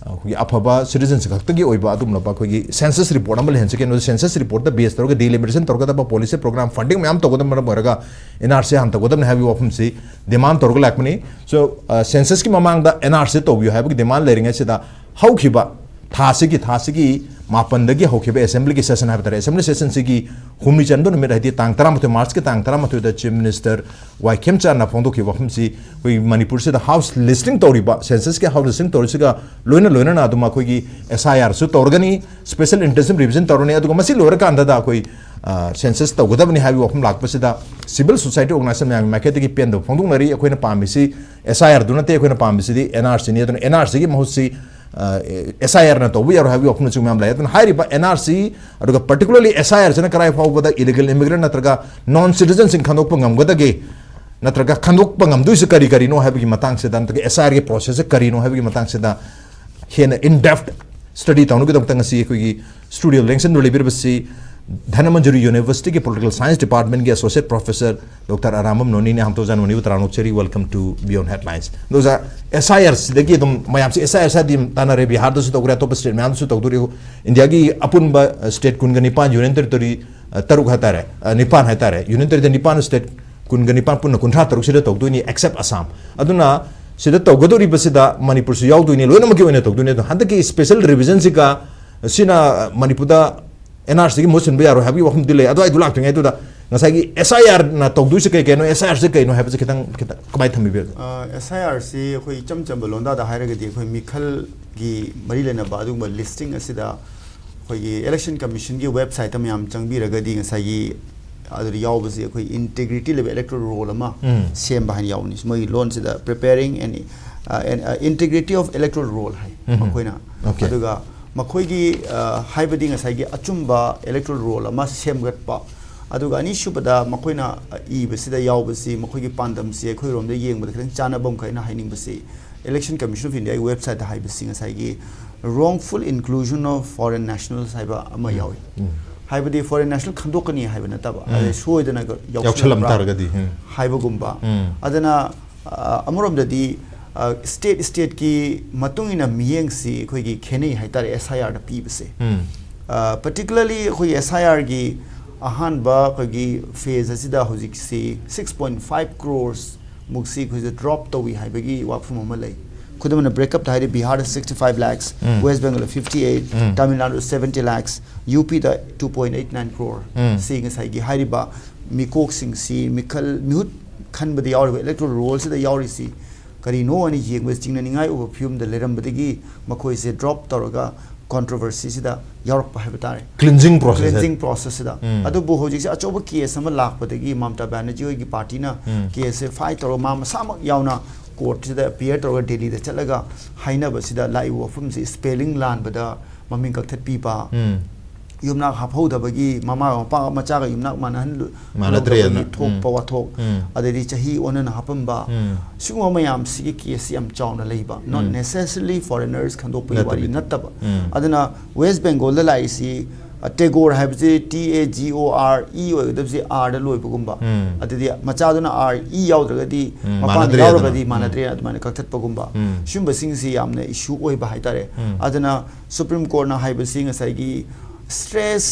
ꯑꯩꯈꯣꯏꯒꯤ ꯑꯐꯕ ꯁꯤꯇꯤꯖꯟꯁꯤꯡ ꯈꯛꯇꯒꯤ ꯑꯣꯏꯕ ꯑꯗꯨꯝꯂꯕ ꯑꯩꯈꯣꯏꯒꯤ ꯁꯦꯟꯁꯁ ꯔꯤꯄꯣꯔꯠ ꯑꯃ ꯂꯩꯍꯟꯁꯤ꯫ ꯀꯩꯅꯣ, ꯁꯦꯟꯁꯁ ꯔꯤꯄꯣꯔꯠꯇ ꯕꯦꯁ ꯇꯧꯔꯒ ꯗꯤꯂꯤꯃꯤꯇꯦꯁꯟ ꯇꯧꯔꯒꯗꯕ, ꯄꯣꯂꯤꯁꯤ ꯄ꯭ꯔꯣꯒ꯭ꯔꯥꯝ ꯐꯟꯗꯤꯡ ꯃꯌꯥꯝ ꯇꯧꯒꯗꯕ ꯃꯔꯝ ꯑꯣꯏꯔꯒ ꯑꯦꯟ ꯑꯥꯔ ꯁꯤ ꯍꯥꯟꯅ ꯇꯧꯒꯗꯕꯅꯤ ꯍꯥꯏꯕꯒꯤ ꯋꯥꯐꯝꯁꯤ ꯗꯤꯃꯥꯟ ꯇꯧꯔꯒ ꯂꯥꯛꯄꯅꯤ꯫ ꯁꯣ, ꯑ, ꯁꯦꯟꯁꯁꯀꯤ ꯃꯃꯥꯡꯗ ꯑꯦꯟ ꯑꯥꯔ ꯁꯤ ꯇꯧꯕꯤꯌꯨ ꯍꯥꯏꯕꯒꯤ ꯗꯤꯃꯥꯟ ꯂꯩꯔꯤꯉꯩꯁꯤꯗ ꯍꯧꯈꯤꯕ ꯊꯥꯁꯤꯒꯤ, ꯊꯥꯁꯤꯒꯤ ꯃꯥꯄꯟꯗꯒꯤ ꯍꯧꯈꯤꯕ ꯑꯦꯁꯦꯝꯕ꯭ꯂꯤꯒꯤ ꯁꯦꯁꯟ ꯍꯥꯏꯕ ꯇꯥꯔꯦ, ꯑꯦꯁꯦꯝꯕ꯭ꯂꯤ ꯁꯦꯁꯟꯁꯤꯒꯤ ꯍꯨꯝꯅꯤ ꯆꯟꯕ ꯅꯨꯃꯤꯠ, ꯍꯥꯏꯗꯤ ꯇꯥꯡ ꯇꯔꯥꯃꯥꯊꯣꯏ, ꯃꯥꯔꯆꯀꯤ ꯇꯥꯡ ꯇꯔꯥꯃꯥꯊꯣꯏꯗ ꯆꯤꯐ ꯃꯤꯅꯤꯁꯇꯔ ꯋꯥꯏ ꯈꯦꯝꯆꯥꯟꯅ ꯐꯣꯡꯗꯣꯛꯈꯤꯕ ꯋꯥꯐꯝꯁꯤ, ꯑꯩꯈꯣꯏ ꯃꯅꯤꯄꯨꯔꯁꯤꯗ ꯍꯥꯎꯁ ꯂꯤꯁꯇꯤꯡ ꯇꯧꯔꯤꯕ, ꯁꯦꯟꯁꯁꯀꯤ ꯍꯥꯎꯁ ꯂꯤꯁꯇꯤꯡ ꯇꯧꯔꯤꯁꯤꯒ ꯂꯣꯏꯅ ꯂꯣꯏꯅꯅ ꯑꯗꯨꯝ ꯑꯩꯈꯣꯏꯒꯤ ꯑꯦꯁ ꯑꯥꯏ ꯑꯥꯔꯁꯨ ꯇꯧꯔꯒꯅꯤ, ꯁ꯭ꯄꯦꯁꯦꯜ ꯏꯟꯇꯦꯟꯁꯤꯚ ꯔꯤꯚꯤꯖꯟ ꯇꯧꯔꯅꯤ, ꯑꯗꯨꯒ ꯃꯁꯤ ꯂꯣꯏꯔꯀꯥꯟꯗꯗ ꯑꯩꯈꯣꯏ, ꯑ, ꯁꯦꯟꯁꯁ ꯇꯧꯒꯗꯕꯅꯤ ꯍꯥꯏꯕꯒꯤ ꯋꯥꯐꯝ ꯂꯥꯛꯄꯁꯤꯗ ꯁꯤꯚꯤꯜ ꯁꯣꯁꯥꯏꯇꯤ ꯑꯣꯔꯒꯅꯥꯏꯖꯦꯁꯟ ꯃꯌꯥꯝꯒꯤ ꯃꯥꯏꯀꯩꯗꯒꯤ ꯄꯦꯟꯗꯕ ꯐꯣꯡꯗꯣꯛꯅꯔꯤ꯫ ꯑꯩꯈꯣꯏꯅ ꯄꯥꯝꯃꯤꯁꯤ ꯑꯦꯁ ꯑꯥꯏ ꯑꯥꯔꯗꯨ ꯅꯠꯇꯦ, ꯑꯩꯈꯣꯏꯅ ꯄꯥꯝꯃꯤꯁꯤꯗꯤ ꯑꯦꯟ ꯑꯥꯔ ꯁꯤꯅꯤ꯫ ꯑꯗꯨꯅ ꯑꯦꯟ ꯑꯥꯔ ꯁꯤꯒꯤ ꯃꯍꯨꯠꯁꯤ, ꯑ, ꯑꯦꯁ ꯑꯥꯏ ꯑꯥꯔꯅ ꯇꯧꯕ ꯌꯥꯔꯣꯏ ꯍꯥꯏꯕꯒꯤ ꯋꯥꯐꯝꯅꯆꯤꯡꯕ ꯃꯌꯥꯝ ꯂꯩ꯫ ꯑꯗꯨꯅ ꯍꯥꯏꯔꯤꯕ ꯑꯦꯟ ꯑꯥꯔ ꯁꯤ, ꯑꯗꯨꯒ ꯄꯥꯔꯇꯤꯀꯨꯂꯔꯂꯤ ꯑꯦꯁ ꯑꯥꯏ ꯑꯥꯔꯁꯤꯅ ꯀꯔꯥꯏ ꯐꯥꯎꯕꯗ ꯏꯂꯤꯒꯦꯜ ꯏꯃꯤꯒ꯭ꯔꯦꯟꯠ ꯅꯠꯇ꯭ꯔꯒ ꯅꯣꯟ ꯁꯤꯇꯤꯖꯟꯁꯤꯡ ꯈꯟꯗꯣꯛꯄ ꯉꯝꯒꯗꯒꯦ, ꯅꯠꯇ꯭ꯔꯒ ꯈꯟꯗꯣꯛꯄ ꯉꯝꯗꯣꯏꯁꯤ ꯀꯔꯤ ꯀꯔꯤꯅꯣ ꯍꯥꯏꯕꯒꯤ ꯃꯇꯥꯡꯁꯤꯗ, ꯅꯠꯇ꯭ꯔꯒ ꯑꯦꯁ ꯑꯥꯏ ꯑꯥꯔꯒꯤ ꯄ꯭ꯔꯣꯁꯦꯁꯁꯦ ꯀꯔꯤꯅꯣ ꯍꯥꯏꯕꯒꯤ ꯃꯇꯥꯡꯁꯤꯗ ꯍꯦꯟꯅ ꯏꯟ ꯗꯦꯞꯊ ꯁ꯭ꯇꯗꯤ ꯇꯧꯅꯕꯒꯤꯗꯃꯛꯇ ꯉꯁꯤ ꯑꯩꯈꯣꯏꯒꯤ ꯁ꯭ꯇꯨꯗꯤꯑꯣ ꯂꯦꯡꯁꯟꯗꯨꯅ ꯂꯩꯕꯤꯔꯤꯕꯁꯤ ꯙꯅꯃꯟꯖꯨꯔꯤ ꯌꯨꯅꯤꯚꯔꯁꯤꯇꯤꯒꯤ ꯄꯣꯂꯤꯇꯤꯀꯦꯜ ꯁꯥꯏꯟꯁ ꯗꯤꯄꯥꯔꯠꯃꯦꯟꯠꯀꯤ ꯑꯦꯁꯣꯁꯤꯌꯦꯠ ꯄ꯭ꯔꯣꯐꯦꯁꯔ ꯗꯣꯛꯇꯔ ꯑꯔꯥꯝꯕꯝ ꯅꯣꯅꯤꯅꯤ꯫ ꯍꯥꯝꯇꯣꯖꯥꯟ ꯃꯅꯤꯕꯨ ꯇꯔꯥꯅꯣꯛꯆꯔꯤ꯫ Welcome to Beyond Headlines꯫ ꯑꯗꯨ ꯑꯣꯖꯥ, ꯑꯦꯁ ꯑꯥꯏ ꯑꯥꯔ ꯁꯤꯗꯒꯤ ꯑꯗꯨꯝ ꯃꯌꯥꯝꯁꯤ ꯑꯦꯁ ꯑꯥꯏ ꯑꯥꯔ ꯁꯤꯗꯤ ꯇꯥꯟꯅꯔꯦ, ꯕꯤꯍꯥꯔꯗꯁꯨ ꯇꯧꯈ꯭ꯔꯦ, ꯑꯇꯣꯞꯄ ꯁ꯭ꯇꯦꯠ ꯃꯌꯥꯝꯗꯁꯨ ꯇꯧꯗꯣꯔꯤ꯫ ꯏꯟꯗꯤꯌꯥꯒꯤ ꯑꯄꯨꯟꯕ, ꯑ, ꯁ꯭ꯇꯦꯠ ꯀꯨꯟꯒ ꯅꯤꯄꯥꯟ, ꯌꯨꯅꯤꯌꯟ ꯇꯦꯔꯤꯇꯣꯔꯤ, ꯑ, ꯇꯔꯨꯛ ꯍꯥꯏꯇꯥꯔꯦ, ꯑ, ꯅꯤꯄꯥꯟ ꯍꯥꯏꯇꯥꯔꯦ, ꯌꯨꯅꯤꯌꯟ ꯇꯦꯔꯤꯇꯣꯔꯤ ꯅꯤꯄꯥꯟ, ꯁ꯭ꯇꯦꯠ ꯀꯨꯟꯒ ꯅꯤꯄꯥꯟ ꯄꯨꯟꯅ ꯀꯨꯟꯊ꯭ꯔꯥ ꯇꯔꯨꯛꯁꯤꯗ ꯇꯧꯗꯣꯏꯅꯤ, ꯑꯦꯛꯁꯦꯞ ꯑꯁꯥꯝ꯫ ꯑꯗꯨꯅ ꯁꯤꯗ ꯇꯧꯒꯗꯧꯔꯤꯕꯁꯤꯗ ꯃꯅꯤꯄꯨꯔꯁꯨ ꯌꯥꯎꯗꯣꯏꯅꯤ, ꯂꯣꯏꯅꯃꯛꯀꯤ ꯑꯣꯏꯅ ꯇꯧꯗꯣꯏꯅꯤ꯫ ꯑꯗꯣ ꯍꯟꯗꯛꯀꯤ ꯁ꯭ꯄꯦꯁꯦꯜ ꯔꯤꯚꯤꯖꯟꯁꯤꯒ ꯁꯤꯅ ꯃꯅꯤꯄꯨꯔꯗ ꯑꯦꯟ ꯑꯥꯔ ꯁꯤꯒꯤ ꯃꯍꯨꯠ ꯁꯤꯟꯕ ꯌꯥꯔꯣꯏ ꯍꯥꯏꯕꯒꯤ ꯋꯥꯐꯝꯗꯤ ꯂꯩ꯫ ꯑꯗꯨꯋꯥꯏꯗꯨ ꯂꯥꯛꯇ꯭ꯔꯤꯉꯩꯗꯨꯗ ꯉꯁꯥꯏꯒꯤ ꯑꯦꯁ ꯑꯥꯏ ꯑꯥꯔꯅ ꯇꯧꯗꯣꯏꯁꯦ ꯀꯩ ꯀꯩꯅꯣ, ꯑꯦꯁ ꯑꯥꯏ ꯑꯥꯔꯁꯦ ꯀꯩꯅꯣ ꯍꯥꯏꯕꯁꯦ ꯈꯤꯇꯪ, ꯈꯤꯇꯪ ꯀꯃꯥꯏꯅ ꯊꯝꯕꯤꯕꯒꯦ? ꯑꯦꯁ ꯑꯥꯏ ꯑꯥꯔꯁꯤ ꯑꯩꯈꯣꯏ ꯏꯆꯝ ꯆꯝꯕ ꯂꯣꯟꯗꯥꯗ ꯍꯥꯏꯔꯒꯗꯤ ꯑꯩꯈꯣꯏ ꯃꯤꯈꯜꯒꯤ ꯃꯔꯤ ꯂꯩꯅꯕ ꯑꯗꯨꯒꯨꯝꯕ ꯂꯤꯁꯇꯤꯡ ꯑꯁꯤꯗ ꯑꯩꯈꯣꯏꯒꯤ ꯏꯂꯦꯛꯁꯟ ꯀꯃꯤꯁꯟꯒꯤ ꯋꯦꯕꯁꯥꯏꯠꯇ ꯃꯌꯥꯝ ꯆꯪꯕꯤꯔꯒꯗꯤ ꯉꯁꯥꯏꯒꯤ ꯑꯗꯨꯗ ꯌꯥꯎꯕꯁꯤ ꯑꯩꯈꯣꯏ ꯏꯟꯇꯤꯒ꯭ꯔꯤꯇꯤ ꯂꯩꯕ ꯏꯂꯦꯛꯇꯣꯔꯦꯜ ꯔꯣꯜ ꯑꯃ ꯎꯝ꯫ ꯁꯦꯝꯕ ꯍꯥꯏꯅ ꯌꯥꯎꯕꯅꯤ꯫ ꯃꯣꯏꯒꯤ ꯂꯣꯟꯁꯤꯗ preparing and, uh, and, uh, integrity of electoral roll ꯍꯥꯏ ꯎꯝ꯫ ꯃꯈꯣꯏꯅ꯫ Okay꯫ ꯑꯗꯨꯒ ꯃꯈꯣꯏꯒꯤ, ꯑ, ꯍꯥꯏꯕꯗꯤ ꯉꯁꯥꯏꯒꯤ ꯑꯆꯨꯝꯕ ꯏꯂꯦꯛꯇꯣꯔꯦꯜ ꯔꯣꯜ ꯑꯃ ꯁꯦꯝꯒꯠꯄ, ꯑꯗꯨꯒ ꯑꯅꯤꯁꯨꯕꯗ ꯃꯈꯣꯏꯅ, ꯑ, ꯏꯕꯁꯤꯗ ꯌꯥꯎꯕꯁꯤ, ꯃꯈꯣꯏꯒꯤ ꯄꯥꯟꯗꯝꯁꯤ ꯑꯩꯈꯣꯏꯔꯣꯝꯗ ꯌꯦꯡꯕꯗ ꯈꯤꯇꯪ ꯆꯥꯟꯅꯕ ꯑꯃꯈꯛ ꯑꯩꯅ ꯍꯥꯏꯅꯤꯡꯕꯁꯤ, Election Commission of India ꯒꯤ ꯋꯦꯕꯁꯥꯏꯠꯇ ꯍꯥꯏꯕꯁꯤ ꯉꯁꯥꯏꯒꯤ wrongful inclusion of foreign nationals ꯍꯥꯏꯕ ꯑꯃ ꯎꯝ꯫ ꯌꯥꯎꯏ꯫ ꯎꯝ꯫ ꯍꯥꯏꯕꯗꯤ foreign national ꯈꯟꯗꯣꯛꯀꯅꯤ ꯍꯥꯏꯕ ꯅꯠꯇꯕ, ꯎꯝ꯫ ꯑꯗꯩ ꯁꯣꯏꯗꯅ ꯌꯥꯎꯁꯜꯂꯝ ꯌꯥꯎꯁꯜꯂꯛꯄ꯭ꯔꯥ ꯇꯥꯔꯒꯗꯤ, ꯎꯝ꯫ ꯍꯥꯏꯕꯒꯨꯝꯕ꯫ ꯎꯝ꯫ ꯑꯗꯨꯅ ꯑ, ꯑꯃꯔꯣꯝꯗꯗꯤ state stateꯀꯤ ꯃꯇꯨꯡ ꯏꯟꯅ ꯃꯤꯠꯌꯦꯡꯁꯤ ꯑꯩꯈꯣꯏꯒꯤ ꯈꯦꯠꯅꯩ ꯍꯥꯏꯇꯥꯔꯦ, S I Rꯗ ꯄꯤꯕꯁꯦ꯫ ꯎꯝ꯫ ꯑ, particularly ꯑꯩꯈꯣꯏꯒꯤ S I Rꯒꯤ ꯑꯍꯥꯟꯕ ꯑꯩꯈꯣꯏꯒꯤ phase ꯑꯁꯤꯗ ꯍꯧꯖꯤꯛꯁꯤ six point five crores ꯃꯨꯛꯁꯤ ꯑꯩꯈꯣꯏꯁꯦ drop ꯇꯧꯏ ꯍꯥꯏꯕꯒꯤ ꯋꯥꯐꯝ ꯑꯃ ꯂꯩ꯫ ꯈꯨꯗꯝ ꯑꯣꯏꯅ breakupꯇ ꯍꯥꯏꯔꯗꯤ ꯕꯤꯍꯥꯔꯗ sixty five lakhs, ꯎꯝ꯫ West Bengalꯗ fifty eight, ꯎꯝ꯫ ꯇꯥꯃꯤꯜ ꯅꯥꯗꯨꯗ seventy lakhs, UPꯗ two point eight nine crore꯫ ꯎꯝ꯫ ꯁꯤ ꯉꯁꯥꯏꯒꯤ ꯍꯥꯏꯔꯤꯕ ꯃꯤꯀꯣꯛꯁꯤꯡꯁꯤ, ꯃꯤꯈꯜ ꯃꯤꯍꯨꯠ ꯈꯟꯕꯗ ꯌꯥꯎꯔꯤꯕ electoral rollꯁꯤꯗ ꯌꯥꯎꯔꯤꯁꯤ ꯀꯔꯤꯅꯣ ꯍꯥꯏꯅ ꯌꯦꯡꯕꯗ ꯆꯤꯡꯅꯅꯤꯡꯉꯥꯏ ꯑꯣꯏꯕ ꯐꯤꯕꯝꯗ ꯂꯩꯔꯝꯕꯗꯒꯤ ꯃꯈꯣꯏꯁꯦ drop ꯇꯧꯔꯒ controversyꯁꯤꯗ ꯌꯥꯎꯔꯛꯄ ꯍꯥꯏꯕ ꯇꯥꯔꯦ꯫ Cleansing process ꯍꯥꯏ- Cleansing processꯁꯤꯗ꯫ ꯎꯝ꯫ ꯑꯗꯨꯕꯨ ꯍꯧꯖꯤꯛꯁꯦ ꯑꯆꯧꯕ case ꯑꯃ ꯂꯥꯛꯄꯗꯒꯤ ꯃꯃꯇꯥ ꯕꯦꯅꯔꯖꯤ ꯍꯣꯏꯒꯤ partyꯅ ꯎꯝ꯫ caseꯁꯦ fight ꯇꯧꯔꯒ ꯃꯥ ꯃꯁꯥꯃꯛ ꯌꯥꯎꯅ courtꯁꯤꯗ appear ꯇꯧꯔꯒ ꯗꯦꯜꯂꯤꯗ ꯆꯠꯂꯒ ꯍꯥꯏꯅꯕꯁꯤꯗ ꯂꯥꯛꯏꯕ ꯋꯥꯐꯝꯁꯤ spelling ꯂꯥꯟꯕꯗ ꯃꯃꯤꯡ ꯀꯛꯊꯠꯄꯤꯕ, ꯎꯝ꯫ ꯌꯨꯝꯅꯥꯛ ꯍꯥꯞꯍꯧꯗꯕꯒꯤ ꯃꯃꯥꯒ ꯃꯄꯥꯒ ꯃꯆꯥꯒ ꯌꯨꯝꯅꯥꯛ ꯃꯥꯟꯅꯍꯟ- ꯃꯥꯟꯅꯗ꯭ꯔꯦꯅ꯫ ꯍꯜꯍꯧꯗꯕꯒꯤ ꯊꯣꯛꯄ ꯎꯝ꯫ ꯋꯥꯊꯣꯛ, ꯎꯝ꯫ ꯑꯗꯩꯗꯤ ꯆꯍꯤ ꯑꯣꯟꯅꯅ ꯍꯥꯞꯄꯝꯕ, ꯎꯝ꯫ ꯁꯤꯒꯨꯝꯕ ꯃꯌꯥꯝꯁꯤꯒꯤ caseꯁꯤ ꯌꯥꯝ ꯆꯥꯎꯅ ꯂꯩꯕ, not ꯎꯝ꯫ Necessarily foreigners ꯈꯟꯗꯣꯛꯄꯒꯤ ꯋꯥꯔꯤ ꯅꯠꯇꯕꯤꯗ꯫ ꯅꯠꯇꯕ꯫ ꯎꯝ꯫ ꯑꯗꯨꯅ West Bengalꯗ ꯂꯥꯛꯏꯁꯤ, ꯑ, ꯇꯦꯒꯣꯔ ꯍꯥꯏꯕꯁꯤ T A G O R E ꯑꯣꯏꯒꯗꯕꯁꯤ Rꯗ ꯂꯣꯏꯕꯒꯨꯝꯕ, ꯎꯝ꯫ ꯑꯗꯨꯗꯤ ꯃꯆꯥꯗꯨꯅ R E ꯌꯥꯎꯗ꯭ꯔꯒꯗꯤ ꯎꯝ, ꯃꯄꯥꯟꯗ ꯃꯥꯟꯅꯗ꯭ꯔꯦꯗꯅ꯫ ꯌꯥꯎꯔꯒꯗꯤ ꯎꯝ꯫ ꯃꯥꯟꯅꯗ꯭ꯔꯦ, ꯑꯗꯨꯃꯥꯏꯅ ꯀꯛꯊꯠꯄꯒꯨꯝꯕ, ꯎꯝ꯫ ꯁꯤꯒꯨꯝꯕꯁꯤꯡꯁꯤ ꯌꯥꯝꯅ issue ꯑꯣꯏꯕ ꯍꯥꯏꯇꯥꯔꯦ꯫ ꯎꯝ꯫ ꯑꯗꯨꯅ Supreme Courtꯅ ꯍꯥꯏꯕꯁꯤ ꯉꯁꯥꯏꯒꯤ stress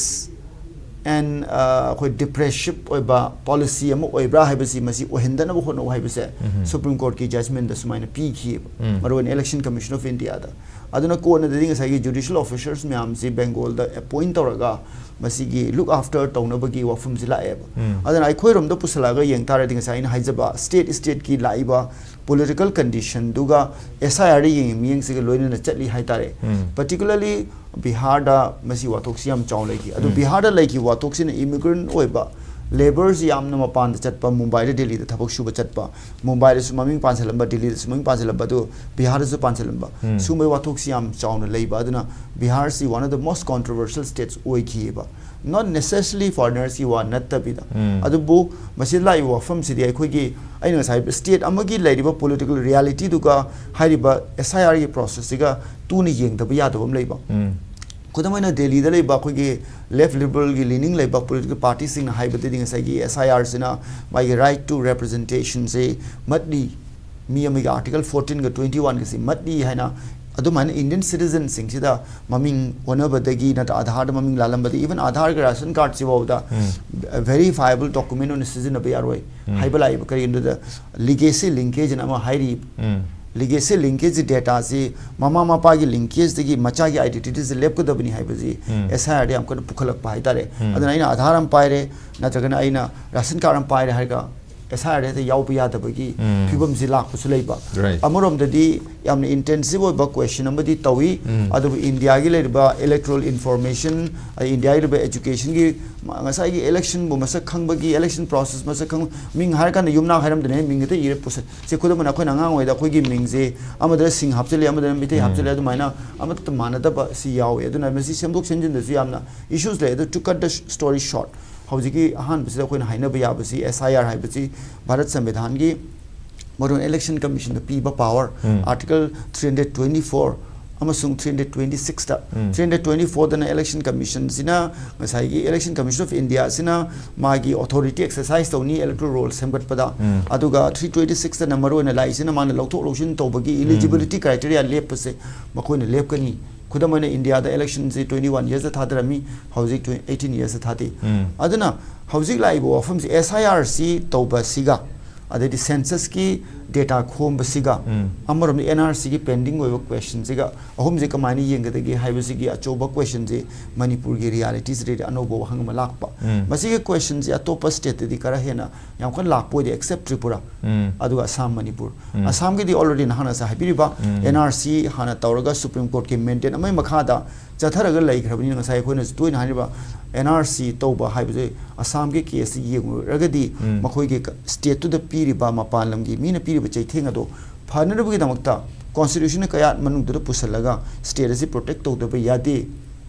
and, ꯑ, ꯑꯩꯈꯣꯏ depressive ꯑꯣꯏꯕ policy ꯑꯃ ꯑꯣꯏꯕ꯭ꯔꯥ ꯍꯥꯏꯕꯁꯤ, ꯃꯁꯤ ꯑꯣꯏꯍꯟꯗꯅꯕ ꯍꯣꯠꯅꯧ ꯍꯥꯏꯕꯁꯦ ꯎꯝ꯫ Supreme Courtꯀꯤ judgmentꯗ ꯁꯨꯃꯥꯏꯅ ꯄꯤꯈꯤꯑꯕ, ꯎꯝ꯫ ꯃꯔꯨꯑꯣꯏꯅ Election Commission of Indiaꯗ꯫ ꯑꯗꯨꯅ ꯀꯣꯟꯅꯗꯗꯤ ꯉꯁꯥꯏꯒꯤ judicial officers ꯃꯌꯥꯝꯁꯤ Bengalꯗ appoint ꯇꯧꯔꯒ ꯃꯁꯤꯒꯤ look after ꯇꯧꯅꯕꯒꯤ ꯋꯥꯐꯝꯁꯤ ꯂꯥꯛꯑꯦꯕ꯫ ꯎꯝ꯫ ꯑꯗꯨꯅ ꯑꯩꯈꯣꯏꯔꯣꯝꯗ ꯄꯨꯁꯜꯂꯛꯑꯒ ꯌꯦꯡ ꯇꯥꯔꯗꯤ, ꯉꯁꯥꯏ ꯑꯩꯅ ꯍꯥꯏꯖꯕ state stateꯀꯤ ꯂꯥꯛꯏꯕ political conditionꯗꯨꯒ S I Rꯗ ꯌꯦꯡꯉꯤ ꯃꯤꯠꯌꯦꯡꯁꯤꯒ ꯂꯣꯏꯅꯅ ꯆꯠꯂꯤ ꯍꯥꯏꯇꯥꯔꯦ꯫ ꯎꯝ꯫ Particularly ꯕꯤꯍꯥꯔꯗ ꯃꯁꯤ ꯋꯥꯊꯣꯛꯁꯤ ꯌꯥꯝ ꯆꯥꯎꯅ ꯂꯩꯈꯤ꯫ ꯑꯗꯨ ꯎꯝ꯫ ꯕꯤꯍꯥꯔꯗ ꯂꯩꯈꯤꯕ ꯋꯥꯊꯣꯛꯁꯤꯅ immigrant ꯑꯣꯏꯕ labourꯁꯤ ꯌꯥꯝꯅ ꯃꯄꯥꯟꯗ ꯆꯠꯄ, ꯃꯨꯝꯕꯥꯏꯗ, ꯗꯦꯜꯂꯤꯗ ꯊꯕꯛ ꯁꯨꯕ ꯆꯠꯄ, ꯃꯨꯝꯕꯥꯏꯗꯁꯨ ꯃꯃꯤꯡ ꯄꯥꯟꯁꯤꯜꯂꯝꯕ, ꯗꯦꯜꯂꯤꯗꯁꯨ ꯃꯃꯤꯡ ꯄꯥꯟꯁꯤꯜꯂꯝꯕ, ꯑꯗꯨ ꯕꯤꯍꯥꯔꯗꯁꯨ ꯄꯥꯟꯁꯤꯜꯂꯝꯕ, ꯎꯝ꯫ ꯁꯤꯒꯨꯝꯕꯒꯤ ꯋꯥꯊꯣꯛꯁꯤ ꯌꯥꯝ ꯆꯥꯎꯅ ꯂꯩꯕ꯫ ꯑꯗꯨꯅ ꯕꯤꯍꯥꯔꯁꯤ one of the most controversial states ꯑꯣꯏꯈꯤꯑꯕ, not necessarily foreigners ꯀꯤ ꯋꯥ ꯅꯠꯇꯕꯤꯗ꯫ ꯎꯝ꯫ ꯑꯗꯨꯕꯨ ꯃꯁꯤꯗ ꯂꯥꯛꯏꯕ ꯋꯥꯐꯝꯁꯤꯗꯤ ꯑꯩꯈꯣꯏꯒꯤ, ꯑꯩꯅ ꯉꯁꯥꯏ state ꯑꯃꯒꯤ ꯂꯩꯔꯤꯕ political realityꯗꯨꯒ ꯍꯥꯏꯔꯤꯕ S I Rꯒꯤ processꯁꯤꯒ ꯇꯨꯅ ꯌꯦꯡꯗꯕ ꯌꯥꯗꯕ ꯑꯃ ꯂꯩꯕ꯫ ꯎꯝ꯫ ꯈꯨꯗꯝ ꯑꯣꯏꯅ ꯗꯦꯜꯂꯤꯗ ꯂꯩꯕ ꯑꯩꯈꯣꯏꯒꯤ ꯂꯦꯐ ꯂꯤꯕꯔꯦꯜꯒꯤ ꯂꯤꯅꯤꯡ ꯂꯩꯕ ꯄꯣꯂꯤꯇꯤꯀꯦꯜ ꯄꯥꯔꯇꯤꯁꯤꯡꯅ ꯍꯥꯏꯕꯗꯗꯤ ꯉꯁꯥꯏꯒꯤ S I R ꯁꯤꯅ ꯃꯥꯒꯤ right to representation ꯁꯦ ꯃꯠꯂꯤ, ꯃꯤ ꯑꯃꯒꯤ Article fourteen ꯒ twenty one ꯒꯁꯤ ꯃꯠꯂꯤ ꯍꯥꯏꯅ ꯑꯗꯨꯃꯥꯏꯅ Indian citizen ꯁꯤꯡꯁꯤꯗ ꯃꯃꯤꯡ ꯑꯣꯟꯅꯕꯗꯒꯤ ꯅꯠꯇ꯭ꯔ ꯑꯥꯙꯥꯔꯗ ꯃꯃꯤꯡ ꯂꯥꯜꯂꯝꯕꯗꯒꯤ even ꯑꯥꯙꯥꯔꯒ ꯔꯦꯁꯟ ꯀꯥꯔꯗꯁꯤꯐꯥꯎꯗ verifiable document ꯑꯣꯏꯅ ꯁꯤꯖꯤꯟꯅꯕ ꯌꯥꯔꯣꯏ ꯍꯥꯏꯕ ꯂꯥꯛꯏꯕ ꯀꯔꯤꯒꯤꯅꯣꯗ legacy linkage ꯑꯅ ꯑꯃ ꯍꯥꯏꯔꯤ꯫ Legacy linkage data ꯁꯤ ꯃꯃꯥ ꯃꯄꯥꯒꯤ linkage ꯗꯒꯤ ꯃꯆꯥꯒꯤ identity ꯁꯤ ꯂꯦꯞꯀꯗꯕꯅꯤ ꯍꯥꯏꯕꯁꯤ S I R ꯗ ꯌꯥꯝ ꯀꯟꯅ ꯄꯨꯈꯠꯂꯛꯄ ꯍꯥꯏꯇꯥꯔꯦ꯫ ꯑꯗꯨꯅ ꯑꯩꯅ ꯑꯥꯙꯥꯔ ꯑꯃ ꯄꯥꯏꯔꯦ ꯅꯠꯇ꯭ꯔꯒꯅ ꯑꯩꯅ ꯔꯦꯁꯟ ꯀꯥꯔꯗ ꯑꯃ ꯄꯥꯏꯔꯦ ꯍꯥꯏꯔꯒ S I R ꯗ ꯍꯦꯛꯇ ꯌꯥꯎꯕ ꯌꯥꯗꯕꯒꯤ ꯐꯤꯕꯝꯁꯤ ꯂꯥꯛꯄꯁꯨ ꯂꯩꯕ꯫ Right. ꯑꯃꯔꯣꯝꯗꯗꯤ ꯌꯥꯝꯅ intensive ꯑꯣꯏꯕ question ꯑꯃꯗꯤ ꯇꯧꯏ꯫ ꯑꯗꯨꯕꯨ ꯏꯟꯗꯤꯌꯥꯒꯤ ꯂꯩꯔꯤꯕ electoral information, ꯑꯗꯩ ꯏꯟꯗꯤꯌꯥꯒꯤ ꯂꯩꯔꯤꯕ education ꯒꯤ ꯃ-, ꯉꯁꯥꯏꯒꯤ election ꯕꯨ ꯃꯁꯛ ꯈꯪꯕꯒꯤ, election process ꯃꯁꯛ ꯈꯪꯕ, ꯃꯤꯡ ꯍꯥꯏꯔꯀꯥꯟꯗ ꯌꯨꯝꯅꯥꯛ ꯍꯥꯏꯔꯝꯗꯅꯦ, ꯃꯤꯡ ꯍꯦꯛꯇ ꯏꯔ ꯄꯨꯁꯜ-, ꯁꯤ ꯈꯨꯗꯝ ꯑꯣꯏꯅ ꯑꯩꯈꯣꯏꯅ ꯑꯉꯥꯡ ꯑꯣꯏꯔꯤꯉꯩꯗ ꯑꯩꯈꯣꯏꯒꯤ ꯃꯤꯡꯁꯦ ꯑꯃꯗ ꯁꯤꯡ ꯍꯥꯞꯆꯤꯜꯂꯦ, ꯑꯃꯗ ꯃꯤꯇꯩ ꯍꯥꯞꯆꯤꯜꯂꯦ, ꯑꯗꯨꯃꯥꯏꯅ ꯑꯃꯠꯇ ꯃꯥꯟꯅꯗꯕ ꯁꯤ ꯌꯥꯎꯋꯦ꯫ ꯑꯗꯨꯅ ꯃꯁꯤ ꯁꯦꯝꯗꯣꯛ ꯁꯦꯝꯖꯤꯟꯗꯁꯨ ꯌꯥꯝꯅ issues ꯂꯩ꯫ ꯑꯗꯨ to cut the story short, ꯍꯧꯖꯤꯛꯀꯤ ꯑꯍꯥꯟꯕꯁꯤꯗ ꯑꯩꯈꯣꯏꯅ ꯍꯥꯏꯅꯕ ꯌꯥꯕꯁꯤ S I R ꯍꯥꯏꯕꯁꯤ ꯚꯥꯔꯠ ꯁꯪꯕꯤꯙꯥꯟꯒꯤ ꯃꯔꯨꯑꯣꯏꯅ election commission ꯗ ꯄꯤꯕ power, Article three hundred twenty four ꯑꯃꯁꯨꯡ three hundred twenty six ꯇ, three hundred twenty four ꯗꯅ election commission ꯁꯤꯅ ꯉꯁꯥꯏꯒꯤ Election Commission of India ꯁꯤꯅ ꯃꯥꯒꯤ authority exercise ꯇꯧꯅꯤ electoral roll ꯁꯦꯝꯒꯠꯄꯗ꯫ ꯑꯗꯨꯒ three twenty six ꯇꯅ ꯃꯔꯨꯑꯣꯏꯅ ꯂꯥꯛꯏꯁꯤꯅ ꯃꯥꯅ ꯂꯧꯊꯣꯛ ꯂꯧꯁꯤꯟ ꯇꯧꯕꯒꯤ eligibility criteria ꯂꯦꯞꯄꯁꯦ ꯃꯈꯣꯏꯅ ꯂꯦꯞꯀꯅꯤ꯫ ꯈꯨꯗꯝ ꯑꯣꯏꯅ ꯏꯟꯗꯤꯌꯥꯗ election ꯁꯤ twenty one years ꯊꯥꯗꯔꯝꯃꯤ, ꯍꯧꯖꯤꯛ tw-, eighteen years ꯊꯥꯗꯦ꯫ ꯑꯗꯨꯅ ꯍꯧꯖꯤꯛ ꯂꯥꯛꯏꯕ ꯋꯥꯐꯝꯁꯤ S I R ꯁꯤ ꯇꯧꯕ ꯑꯁꯤꯒ ꯑꯗꯩꯗꯤ census ꯀꯤ data ꯈꯣꯝꯕꯁꯤꯒ ꯑꯃꯔꯣꯝꯗ N R C ꯒꯤ pending ꯑꯣꯏꯕ question ꯁꯤꯒ ꯑꯍꯨꯝꯁꯤ ꯀꯃꯥꯏꯅ ꯌꯦꯡꯒꯗꯒꯦ ꯍꯥꯏꯕꯁꯤꯒꯤ ꯑꯆꯧꯕ question ꯁꯤ ꯃꯅꯤꯄꯨꯔꯒꯤ reality ꯁꯤꯗꯩꯗ ꯑꯅꯧꯕ ꯋꯥꯍꯪ ꯑꯃ ꯂꯥꯛꯄ꯫ ꯃꯁꯤꯒꯤ question ꯁꯤ ꯑꯇꯣꯞꯄ state ꯇꯗꯤ ꯈꯔ ꯍꯦꯟꯅ ꯌꯥꯝ ꯀꯟꯅ ꯂꯥꯛꯄ ꯑꯣꯏꯗꯦ, except ꯇ꯭ꯔꯤꯄꯨꯔꯥ ꯑꯗꯨꯒ Assam, Manipur. ꯑꯁꯥꯝꯒꯤꯗꯤ already ꯅꯍꯥꯟꯅꯁꯨ ꯍꯥꯏꯕꯤꯔꯤꯕ N R C ꯍꯥꯟꯅ ꯇꯧꯔꯒ Supreme Court ꯀꯤ mandate ꯑꯃꯒꯤ ꯃꯈꯥꯗ ꯆꯠꯊꯔꯒ ꯂꯩꯈ꯭ꯔꯕꯅꯤꯅ ꯉꯁꯥꯏ ꯑꯩꯈꯣꯏꯅꯁꯨ ꯇꯣꯏꯅ ꯍꯥꯏꯔꯤꯕ N R C ꯇꯧꯕ ꯍꯥꯏꯕꯁꯦ ꯑꯁꯥꯝꯒꯤ case ꯁꯤ ꯌꯦꯡꯂꯨꯔꯒꯗꯤ ꯃꯈꯣꯏꯒꯤ ꯀ-, state ꯇꯨꯗ ꯄꯤꯔꯤꯕ ꯃꯄꯥꯟ ꯂꯝꯒꯤ ꯃꯤꯅ ꯄꯤꯔꯤꯕ ꯆꯩꯊꯦꯡ ꯑꯗꯣ ꯐꯅꯅꯕꯒꯤꯗꯃꯛꯇ constitution ꯅ ꯀꯌꯥꯠ ꯃꯅꯨꯡꯗꯨꯗ ꯄꯨꯁꯤꯜꯂꯒ state ꯑꯁꯤ protect ꯇꯧꯗꯕ ꯌꯥꯗꯦ꯫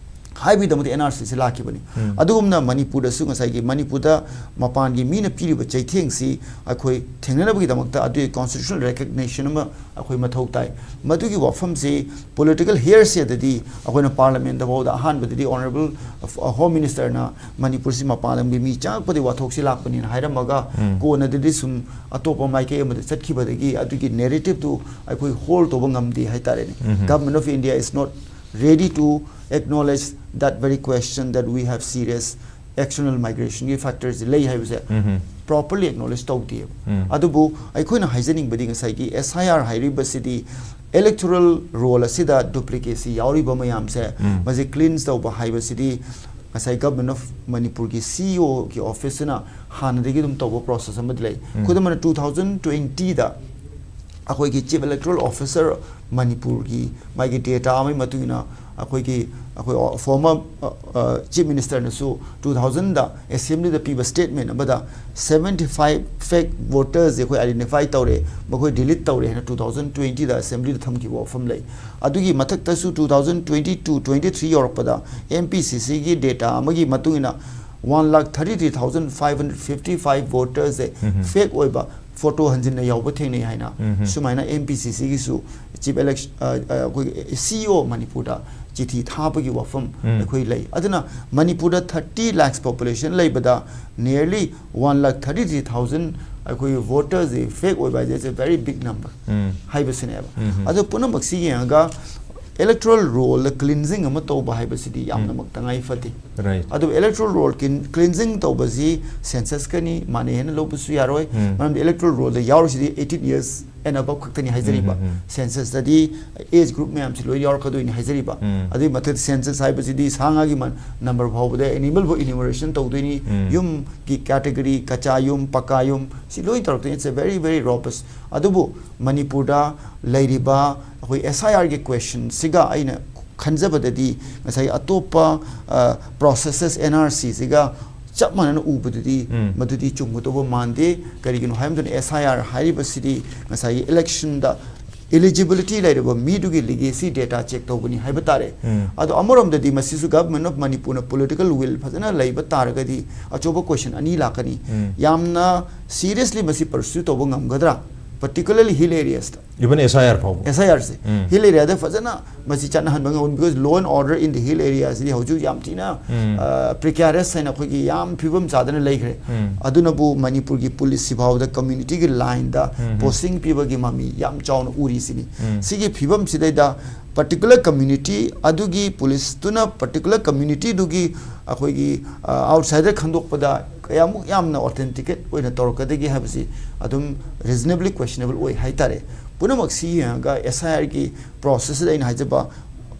ꯍꯥꯏꯕꯒꯤꯗꯃꯛꯇ ꯑꯦꯟ ꯑꯥꯔ ꯁꯤꯁꯦ ꯂꯥꯛꯈꯤꯕꯅꯤ꯫ ꯑꯗꯨꯒꯨꯝꯅ ꯃꯅꯤꯄꯨꯔꯗꯁꯨ ꯉꯁꯥꯏꯒꯤ ꯃꯅꯤꯄꯨꯔꯗ ꯃꯄꯥꯟꯒꯤ ꯃꯤꯅ ꯄꯤꯔꯤꯕ ꯆꯩꯊꯦꯡꯁꯤ ꯑꯩꯈꯣꯏ ꯊꯦꯡꯅꯅꯕꯒꯤꯗꯃꯛꯇ ꯑꯗꯨꯒꯤ constitutional recognition ꯑꯃ ꯑꯩꯈꯣꯏ ꯃꯊꯧ ꯇꯥꯏ꯫ ꯃꯗꯨꯒꯤ ꯋꯥꯐꯝꯁꯤ political hearsayꯗꯗꯤ ꯑꯩꯈꯣꯏꯅ parliamentꯇ ꯐꯥꯎꯗ ꯑꯍꯥꯟꯕꯗꯗꯤ Honourable Home Ministerꯅ ꯃꯅꯤꯄꯨꯔꯁꯤ ꯃꯄꯥꯟ ꯂꯝꯒꯤ ꯃꯤ ꯆꯪꯉꯛꯄꯗꯒꯤ ꯋꯥꯊꯣꯛꯁꯤ ꯂꯥꯛꯄꯅꯤꯅ ꯍꯥꯏꯔꯝꯃꯒ, ꯀꯣꯟꯅꯗꯗꯤ ꯁꯨꯝ ꯑꯇꯣꯞꯄ ꯃꯥꯏꯀꯩ ꯑꯃꯗ ꯆꯠꯈꯤꯕꯗꯒꯤ ꯑꯗꯨꯒꯤ narrativeꯗꯨ ꯑꯩꯈꯣꯏ hold ꯇꯧꯕ ꯉꯝꯗꯦ ꯍꯥꯏꯇꯥꯔꯦꯅꯦ꯫ Government of India is not ready to acknowledge that very question that we have serious external migrationꯒꯤ factorꯁꯤ ꯂꯩ ꯍꯥꯏꯕꯁꯦ properly acknowledge ꯇꯧꯗꯦꯕ꯫ ꯑꯗꯨꯕꯨ ꯑꯩꯈꯣꯏꯅ ꯍꯥꯏꯖꯅꯤꯡꯕꯗꯤ ꯉꯁꯥꯏꯒꯤ S I R ꯍꯥꯏꯔꯤꯕꯁꯤꯗꯤ electoral roll ꯑꯁꯤꯗ duplicacy ꯌꯥꯎꯔꯤꯕ ꯃꯌꯥꯝꯁꯦ ꯃꯁꯤ cleanse ꯇꯧꯕ ꯍꯥꯏꯕꯁꯤꯗꯤ ꯉꯁꯥꯏ Government of ꯃꯅꯤꯄꯨꯔꯒꯤ C E Oꯒꯤ officeꯁꯤꯅ ꯍꯥꯟꯅꯗꯒꯤ ꯑꯗꯨꯝ ꯇꯧꯕ process ꯑꯃꯗꯤ ꯂꯩ꯫ ꯈꯨꯗꯝ ꯑꯣꯏꯅ two thousand twentyꯗ ꯑꯩꯈꯣꯏꯒꯤ Chief Electoral Officer ꯃꯅꯤꯄꯨꯔꯒꯤ ꯃꯥꯒꯤ data ꯑꯃꯒꯤ ꯃꯇꯨꯡ ꯏꯟꯅ ꯑꯩꯈꯣꯏꯒꯤ ꯑꯩꯈꯣꯏ former Chief Ministerꯅꯁꯨ two thousandꯗ assemblyꯗ ꯄꯤꯕ statement ꯑꯃꯗ seventy five fake votersꯁꯦ ꯑꯩꯈꯣꯏ identify ꯇꯧꯔꯦ, ꯃꯈꯣꯏ delete ꯇꯧꯔꯦ ꯍꯥꯏꯅ two thousand twentyꯗ assemblyꯗ ꯊꯝꯈꯤꯕ ꯋꯥꯐꯝ ꯂꯩ꯫ ꯑꯗꯨꯒꯤ ꯃꯊꯛꯇꯁꯨ two thousand twenty two twenty three ꯌꯧꯔꯛꯄꯗ M P C Cꯒꯤ data ꯑꯃꯒꯤ ꯃꯇꯨꯡ ꯏꯟꯅ one lakh thirty three thousand five hundred fifty five votersꯁꯦ fake ꯑꯣꯏꯕ photo ꯍꯟꯖꯤꯟꯅ ꯌꯥꯎꯕ ꯊꯦꯡꯅꯩ ꯍꯥꯏꯅ ꯁꯨꯃꯥꯏꯅ M P C Cꯒꯤꯁꯨ Chief Election ꯑꯩꯈꯣꯏꯒꯤ C E O ꯃꯅꯤꯄꯨꯔꯗ ꯆꯤꯊꯤ ꯊꯥꯕꯒꯤ ꯋꯥꯐꯝ ꯑꯩꯈꯣꯏ ꯂꯩ꯫ ꯑꯗꯨꯅ ꯃꯅꯤꯄꯨꯔꯗ thirty lakhs population ꯂꯩꯕꯗ nearly one lakh thirty three thousand ꯑꯩꯈꯣꯏꯒꯤ votersꯁꯦ fake ꯑꯣꯏꯕ ꯍꯥꯏꯁꯦ it's a very big number ꯍꯥꯏꯕꯁꯤꯅꯦꯕ꯫ ꯑꯗꯣ ꯄꯨꯝꯅꯃꯛꯁꯤ ꯌꯦꯡꯉꯒ electoral rollꯗ cleansing ꯑꯃ ꯇꯧꯕ ꯍꯥꯏꯕꯁꯤꯗꯤ ꯌꯥꯝꯅꯃꯛ ꯇꯉꯥꯏ ꯐꯗꯦ꯫ Right. ꯑꯗꯨꯕꯨ electoral roll clean- cleansing ꯇꯧꯕꯁꯤ censusꯀꯅꯤ ꯃꯥꯟꯅꯩ ꯍꯥꯏꯅ ꯂꯧꯕꯁꯨ ꯌꯥꯔꯣꯏ꯫ ꯃꯔꯝꯗꯤ electoral rollꯗ ꯌꯥꯎꯔꯤꯁꯤꯗꯤ eighteen years and above ꯈꯛꯇꯅꯤ ꯍꯥꯏꯖꯔꯤꯕ꯫ Censusꯇꯗꯤ age group ꯃꯌꯥꯝꯁꯤ ꯂꯣꯏ ꯌꯥꯎꯔꯛꯀꯗꯣꯏꯅꯤ ꯍꯥꯏꯖꯔꯤꯕ꯫ ꯑꯗꯨꯒꯤ ꯃꯊꯛꯇ census ꯍꯥꯏꯕꯁꯤꯗꯤ ꯁꯥ ꯉꯥꯒꯤ ꯃ- number ꯐꯥꯎꯕꯗ animal ꯐꯥꯎ enumeration ꯇꯧꯗꯣꯏꯅꯤ꯫ ꯌꯨꯝꯒꯤ category, ꯀꯆꯥ ꯌꯨꯝ, ꯄꯀꯥ ꯌꯨꯝ, ꯁꯤ ꯂꯣꯏ ꯇꯧꯔꯛꯇꯣꯏꯅꯤ꯫ It's a very, very robust. ꯑꯗꯨꯕꯨ ꯃꯅꯤꯄꯨꯔꯗ ꯂꯩꯔꯤꯕ ꯑꯩꯈꯣꯏ S I Rꯒꯤ questionꯁꯤꯒ ꯑꯩꯅ ꯈꯟꯖꯕꯗꯗꯤ ꯉꯁꯥꯏ ꯑꯇꯣꯞꯄ processes N R Cꯁꯤꯒ ꯆꯞ ꯃꯥꯟꯅꯅ ꯎꯕꯗꯨꯗꯤ ꯃꯗꯨꯗꯤ ꯆꯨꯝꯒꯗꯧꯕ ꯃꯥꯟꯗꯦ꯫ ꯀꯔꯤꯒꯤꯅꯣ ꯍꯥꯏꯕ ꯃꯇꯝꯗ S I R ꯍꯥꯏꯔꯤꯕꯁꯤꯗꯤ ꯉꯁꯥꯏꯒꯤ electionꯗ eligibility ꯂꯩꯔꯕ ꯃꯤꯗꯨꯒꯤ legacy data check ꯇꯧꯕꯅꯤ ꯍꯥꯏꯕ ꯇꯥꯔꯦ꯫ ꯎꯝ꯫ ꯑꯗꯣ ꯑꯃꯔꯣꯝꯗꯗꯤ ꯃꯁꯤꯁꯨ Government of Manipurꯅ political will ꯐꯖꯅ ꯂꯩꯕ ꯇꯥꯔꯒꯗꯤ ꯑꯆꯧꯕ question ꯑꯅꯤ ꯂꯥꯛꯀꯅꯤ꯫ ꯎꯝ꯫ ꯌꯥꯝꯅ seriously ꯃꯁꯤ pursue ꯇꯧꯕ ꯉꯝꯒꯗ꯭ꯔꯥ, particularly hill areasꯇ? Even S I R ꯐꯥꯎꯕ꯫ S I Rꯁꯦ um. Hill areaꯗ ꯐꯖꯅ ꯃꯁꯤ ꯆꯠꯅꯍꯟꯕ ꯉꯝꯒꯅꯤ, because law and order in the hill areaꯁꯤꯗꯤ ꯍꯧꯖꯤꯛ ꯌꯥꯝ ꯊꯤꯅ ꯎꯝ꯫ ꯑ, precarious ꯍꯥꯏꯅ ꯑꯩꯈꯣꯏꯒꯤ ꯌꯥꯝ ꯐꯤꯕꯝ ꯆꯥꯗꯅ ꯂꯩꯈ꯭ꯔꯦ꯫ ꯎꯝ꯫ ꯑꯗꯨꯅꯕꯨ ꯃꯅꯤꯄꯨꯔꯒꯤ policeꯁꯤ ꯐꯥꯎꯕꯗ communityꯒꯤ lineꯗ ꯎꯝ꯫ posting ꯄꯤꯕꯒꯤ ꯃꯃꯤ ꯌꯥꯝ ꯆꯥꯎꯅ ꯎꯔꯤꯁꯤꯅꯤ꯫ ꯎꯝ꯫ ꯁꯤꯒꯤ ꯐꯤꯕꯝꯁꯤꯗꯩꯗ particular community ꯑꯗꯨꯒꯤ policeꯇꯨꯅ particular communityꯗꯨꯒꯤ ꯑꯩꯈꯣꯏꯒꯤ, ꯑ, outsider ꯈꯟꯗꯣꯛꯄꯗ ꯀꯌꯥꯃꯨꯛ ꯌꯥꯝꯅ authenticate ꯑꯣꯏꯅ ꯇꯧꯔꯛꯀꯗꯒꯦ ꯍꯥꯏꯕꯁꯤ ꯑꯗꯨꯝ reasonably questionable ꯑꯣꯏ ꯍꯥꯏꯇꯥꯔꯦ꯫ ꯄꯨꯝꯅꯃꯛꯁꯤ ꯌꯦꯡꯉꯒ S I Rꯒꯤ processꯁꯤꯗ ꯑꯩꯅ ꯍꯥꯏꯖꯕ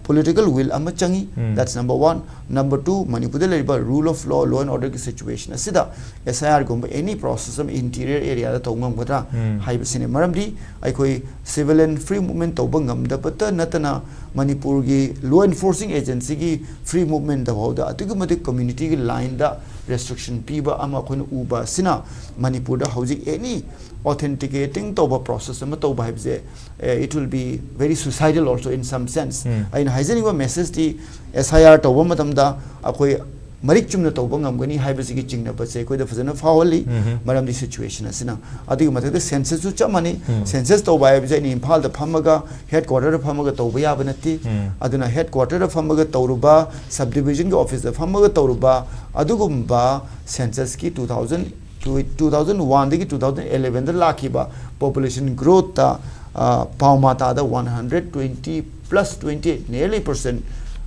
political will ꯑꯃ ꯆꯪꯉꯤ꯫ ꯎꯝ꯫ That's number one. Number two, ꯃꯅꯤꯄꯨꯔꯗ ꯂꯩꯔꯤꯕ rule of law, law and orderꯒꯤ situation ꯑꯁꯤꯗ S I Rꯒꯨꯝꯕ any process ꯑꯃ interior areaꯗ ꯇꯧꯕ ꯉꯝꯒꯗ꯭ꯔꯥ ꯎꯝ꯫ ꯍꯥꯏꯕꯁꯤꯅꯤ꯫ ꯃꯔꯝꯗꯤ ꯑꯩꯈꯣꯏ civilian free movement ꯇꯧꯕ ꯉꯝꯗꯕꯇ ꯅꯠꯇꯅ ꯃꯅꯤꯄꯨꯔꯒꯤ law enforcing agencyꯒꯤ free movementꯇ ꯐꯥꯎꯗ ꯑꯗꯨꯛꯀꯤ ꯃꯇꯤꯛ communityꯒꯤ lineꯗ restriction ꯄꯤꯕ ꯑꯃ ꯑꯩꯈꯣꯏꯅ ꯎꯕ ꯑꯁꯤꯅ ꯃꯅꯤꯄꯨꯔꯗ ꯍꯧꯖꯤꯛ any authenticating ꯇꯧꯕ process ꯑꯃ ꯇꯧꯕ ꯍꯥꯏꯕꯁꯦ, eh, it will be very suicidal also in some sense. ꯎꯝ꯫ ꯑꯩꯅ ꯍꯥꯏꯖꯅꯤꯡꯕ messageꯇꯤ S I R ꯇꯧꯕ ꯃꯇꯝꯗ ꯑꯩꯈꯣꯏ ꯃꯔꯤꯛ ꯆꯨꯝꯅ ꯇꯧꯕ ꯉꯝꯒꯅꯤ ꯍꯥꯏꯕꯁꯤꯒꯤ ꯆꯤꯡꯅꯕꯁꯦ ꯑꯩꯈꯣꯏꯗ ꯐꯖꯅ ꯐꯥꯎꯍꯜꯂꯤ꯫ ꯎꯝ꯫ ꯃꯔꯝꯗꯤ situation ꯑꯁꯤꯅ꯫ ꯑꯗꯨꯒꯤ ꯃꯊꯛꯇ censusꯁꯨ ꯆꯞ ꯃꯥꯟꯅꯩ꯫ ꯎꯝ꯫ Census ꯇꯧꯕ ꯍꯥꯏꯕꯁꯦ ꯑꯩꯅ ꯏꯝꯐꯥꯜꯗ ꯐꯝꯃꯒ headquarterꯗ ꯐꯝꯃꯒ ꯇꯧꯕ ꯌꯥꯕ ꯅꯠꯇꯦ꯫ ꯎꯝ꯫ ꯑꯗꯨꯅ headquarterꯗ ꯐꯝꯃꯒ ꯇꯧꯔꯨꯕ, subdivisionꯒꯤ officeꯇ ꯐꯝꯃꯒ ꯇꯧꯔꯨꯕ ꯑꯗꯨꯒꯨꯝꯕ censusꯀꯤ two thousand, two thousand oneꯗꯒꯤ two thousand elevenꯗ ꯂꯥꯛꯈꯤꯕ population growthꯇ, ꯑ, ꯄꯥꯎꯃꯥ ꯇꯥꯗ one hundred twenty plus twenty eight, nearly percent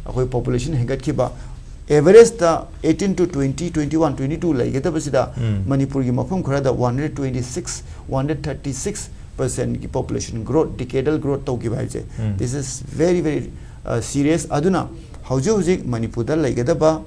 ꯑꯩꯈꯣꯏ population ꯍꯦꯟꯒꯠꯈꯤꯕ, averageꯇ eighteen to twenty, twenty one, twenty two ꯂꯩꯒꯗꯕꯁꯤꯗ ꯎꯝ꯫ ꯃꯅꯤꯄꯨꯔꯒꯤ ꯃꯐꯝ ꯈꯔꯗ one hundred twenty six, one hundred thirty six percentꯀꯤ population growth, decadal growth ꯇꯧꯈꯤꯕ ꯍꯥꯏꯕꯁꯦ, ꯎꯝ꯫ this is very very, uh, serious. ꯑꯗꯨꯅ ꯍꯧꯖꯤꯛ ꯍꯧꯖꯤꯛ ꯃꯅꯤꯄꯨꯔꯗ ꯂꯩꯒꯗꯕ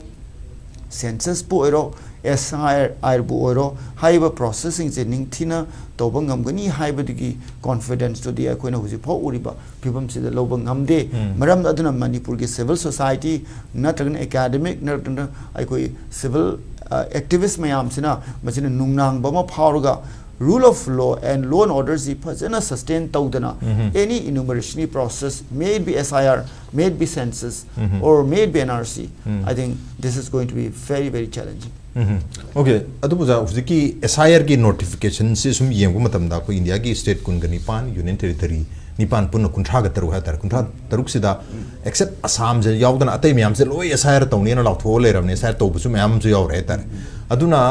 censusꯄꯨ ꯑꯣꯏꯔꯣ, S I Rꯕꯨ ꯑꯣꯏꯔꯣ, ꯍꯥꯏꯔꯤꯕ processꯁꯤꯡꯁꯦ ꯅꯤꯡꯊꯤꯅ ꯇꯧꯕ ꯉꯝꯒꯅꯤ ꯍꯥꯏꯕꯗꯨꯒꯤ confidenceꯇꯨꯗꯤ ꯑꯩꯈꯣꯏꯅ ꯍꯧꯖꯤꯛꯐꯥꯎ ꯎꯔꯤꯕ ꯐꯤꯕꯝꯁꯤꯗ ꯂꯧꯕ ꯉꯝꯗꯦ꯫ ꯎꯝ꯫ ꯃꯔꯝ ꯑꯗꯨꯅ ꯃꯅꯤꯄꯨꯔꯒꯤ civil society ꯅꯠꯇ꯭ꯔꯒꯅ academic ꯅꯠꯇ꯭ꯔꯒꯅ ꯑꯩꯈꯣꯏ civil, ꯑ, activist ꯃꯌꯥꯝꯁꯤꯅ ꯃꯁꯤꯅ ꯅꯨꯡꯅꯥꯡꯕ ꯑꯃ ꯐꯥꯎꯔꯒ Rule of law and law and order ꯁꯤ ꯐꯖꯅ sustain ꯇꯧꯗꯅ, any enumeration process, may it be S I R, may it be census, or may it be N R C, I think this is going to be very, very challenging. Um. Okay, ꯑꯗꯨꯕꯨ ꯑꯣꯖꯥ, ꯍꯧꯖꯤꯛꯀꯤ S I R ꯒꯤ notification ꯁꯤ ꯁꯨꯝ ꯌꯦꯡꯕ ꯃꯇꯝꯗ ꯑꯩꯈꯣꯏ ꯏꯟꯗꯤꯌꯥꯒꯤ state ꯀꯨꯟꯒ ꯅꯤꯄꯥꯟ, union territory ꯅꯤꯄꯥꯟ, ꯄꯨꯟꯅ ꯀꯨꯟꯊ꯭ꯔꯥꯒ ꯇꯔꯨꯛ ꯍꯥꯏꯇꯥꯔꯦ, ꯀꯨꯟꯊ꯭ꯔꯥ ꯇꯔꯨꯛꯁꯤꯗ except ꯑꯁꯥꯝꯁꯦ ꯌꯥꯎꯗꯅ ꯑꯇꯩ ꯃꯌꯥꯝꯁꯦ ꯂꯣꯏ S I R ꯇꯧꯅꯦꯅ ꯂꯥꯎꯊꯣꯛꯑ ꯂꯩꯔꯕꯅꯦ꯫ S I R ꯇꯧꯕꯁꯨ ꯃꯌꯥꯝ ꯑꯃꯁꯨ ꯌꯥꯎꯔꯦ ꯍꯥꯏꯇꯥꯔꯦ꯫ ꯑꯗꯨꯅ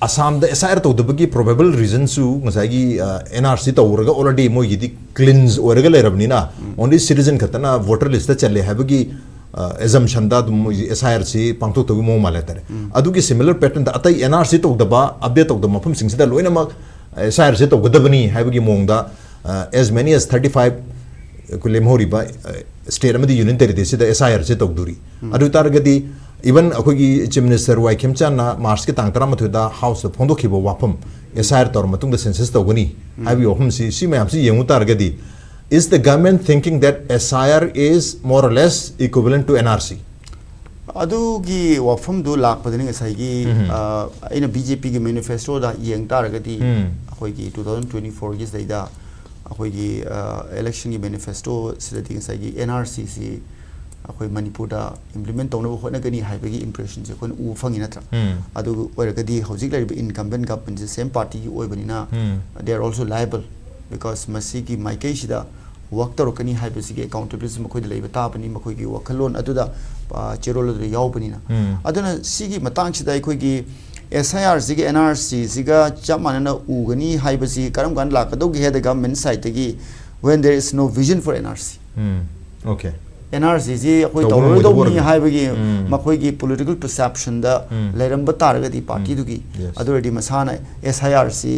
ꯑꯁꯥꯝꯗ S I R ꯇꯧꯗꯕꯒꯤ probable reason ꯁꯨ ꯉꯁꯥꯏꯒꯤ, ꯑ, N R C ꯇꯧꯔꯒ already ꯃꯣꯏꯒꯤꯗꯤ cleanse ꯑꯣꯏꯔꯒ ꯂꯩꯔꯕꯅꯤꯅ, only citizen ꯈꯛꯇꯅ voter list ꯇ ꯆꯜꯂꯦ ꯍꯥꯏꯕꯒꯤ, ꯑ, assumption ꯗ ꯑꯗꯨꯝ ꯃꯣꯏꯒꯤ S I R ꯁꯤ ꯄꯥꯡꯊꯣꯛꯇꯧꯒꯤ ꯃꯑꯣꯡ ꯃꯥꯜꯂꯦ ꯍꯥꯏꯇꯥꯔꯦ꯫ ꯑꯗꯨꯒꯤ similar pattern ꯗ ꯑꯇꯩ N R C ꯇꯧꯗꯕ, update ꯇꯧꯗꯕ ꯃꯐꯝꯁꯤꯡꯁꯤꯗ ꯂꯣꯏꯅꯃꯛ S I R ꯁꯤ ꯇꯧꯒꯗꯕꯅꯤ ꯍꯥꯏꯕꯒꯤ ꯃꯑꯣꯡꯗ, ꯑ, as many as thirty five ꯑꯩꯈꯣꯏ ꯂꯦꯝꯍꯧꯔꯤꯕ, ꯑ, state ꯑꯃꯗꯤ union territory ꯁꯤꯗ S I R ꯁꯤ ꯇꯧꯗꯣꯔꯤ꯫ ꯑꯗꯨ ꯑꯣꯏ ꯇꯥꯔꯒꯗꯤ even ꯑꯩꯈꯣꯏꯒꯤ Chief Minister ꯋꯥꯏ ꯈꯦꯝꯆꯥꯟꯅ March ꯀꯤ ꯇꯥꯡ ꯇꯔꯥꯃꯥꯊꯣꯏꯗ House ꯇ ꯐꯣꯡꯗꯣꯛꯈꯤꯕ ꯋꯥꯐꯝ, S I R ꯇꯧꯔ ꯃꯇꯨꯡꯗ census ꯇꯧꯒꯅꯤ ꯍꯥꯏꯕꯒꯤ ꯋꯥꯐꯝꯁꯤ, ꯁꯤ ꯃꯌꯥꯝꯁꯤ ꯌꯦꯡꯉꯨ ꯇꯥꯔꯒꯗꯤ, is the government thinking that S I R is more or less equivalent to N R C? ꯑꯗꯨꯒꯤ ꯋꯥꯐꯝꯗꯨ ꯂꯥꯛꯄꯗꯅꯤ ꯉꯁꯥꯏꯒꯤ, ꯑ, ꯑꯩꯅ B J P ꯒꯤ manifesto ꯗ ꯌꯦꯡ ꯇꯥꯔꯒꯗꯤ, ꯑꯩꯈꯣꯏꯒꯤ two thousand twenty-four ꯒꯤ ꯁꯤꯗꯩꯗ ꯑꯩꯈꯣꯏꯒꯤ, ꯑ, election ꯒꯤ manifesto ꯁꯤꯗꯗꯤ ꯉꯁꯥꯏꯒꯤ N R C ꯁꯤ ꯑꯩꯈꯣꯏ ꯃꯅꯤꯄꯨꯔꯗ implement ꯇꯧꯅꯕ ꯍꯣꯠꯅꯒꯅꯤ ꯍꯥꯏꯕꯒꯤ impression ꯁꯦ ꯑꯩꯈꯣꯏꯅ ꯎꯕ ꯐꯪꯉꯤ, ꯅꯠꯇ꯭ꯔꯥ? ꯑꯗꯨ ꯑꯣꯏꯔꯒꯗꯤ ꯍꯧꯖꯤꯛ ꯂꯩꯔꯤꯕ incumbent government ꯁꯦ same party ꯒꯤ ꯑꯣꯏꯕꯅꯤꯅ, they are also liable, because ꯃꯁꯤꯒꯤ ꯃꯥꯏꯀꯩꯁꯤꯗ work ꯇꯧꯔꯛꯀꯅꯤ ꯍꯥꯏꯕꯁꯤꯒꯤ accountability ꯃꯈꯣꯏꯗ ꯂꯩꯕ ꯇꯥꯕꯅꯤ, ꯃꯈꯣꯏꯒꯤ ꯋꯥꯈꯜꯂꯣꯟ ꯑꯗꯨꯗ, ꯑ, ꯆꯦꯔꯣꯜ ꯑꯗꯨꯗ ꯌꯥꯎꯕꯅꯤꯅ꯫ ꯑꯗꯨꯅ ꯁꯤꯒꯤ ꯃꯇꯥꯡꯁꯤꯗ ꯑꯩꯈꯣꯏꯒꯤ S I R ꯁꯤꯒ N R C ꯁꯤꯒ ꯆꯞ ꯃꯥꯟꯅꯅ ꯎꯒꯅꯤ ꯍꯥꯏꯕꯁꯤ ꯀꯔꯝ ꯀꯥꯟꯗ ꯂꯥꯛꯀꯗꯧꯒꯦ ꯍꯥꯏꯔꯒ government side ꯇꯒꯤ, when there is no vision for N R C꯫ Um, okay꯫ N R C ꯁꯤ ꯑꯩꯈꯣꯏ ꯇꯧꯕ ꯇꯧꯔꯔꯣꯏꯗꯧꯕꯅꯤ ꯉꯝꯃꯣꯏꯗꯧꯕ ꯑꯣꯏꯔꯒꯗꯤ꯫ ꯍꯥꯏꯕꯒꯤ ꯎꯝ꯫ ꯃꯈꯣꯏꯒꯤ political perception ꯗ ꯎꯝ꯫ ꯂꯩꯔꯝꯕ ꯇꯥꯔꯒꯗꯤ party ꯗꯨꯒꯤ, Yes꯫ ꯑꯗꯨ ꯑꯣꯏꯔꯗꯤ ꯃꯁꯥꯅ S I R ꯁꯤ,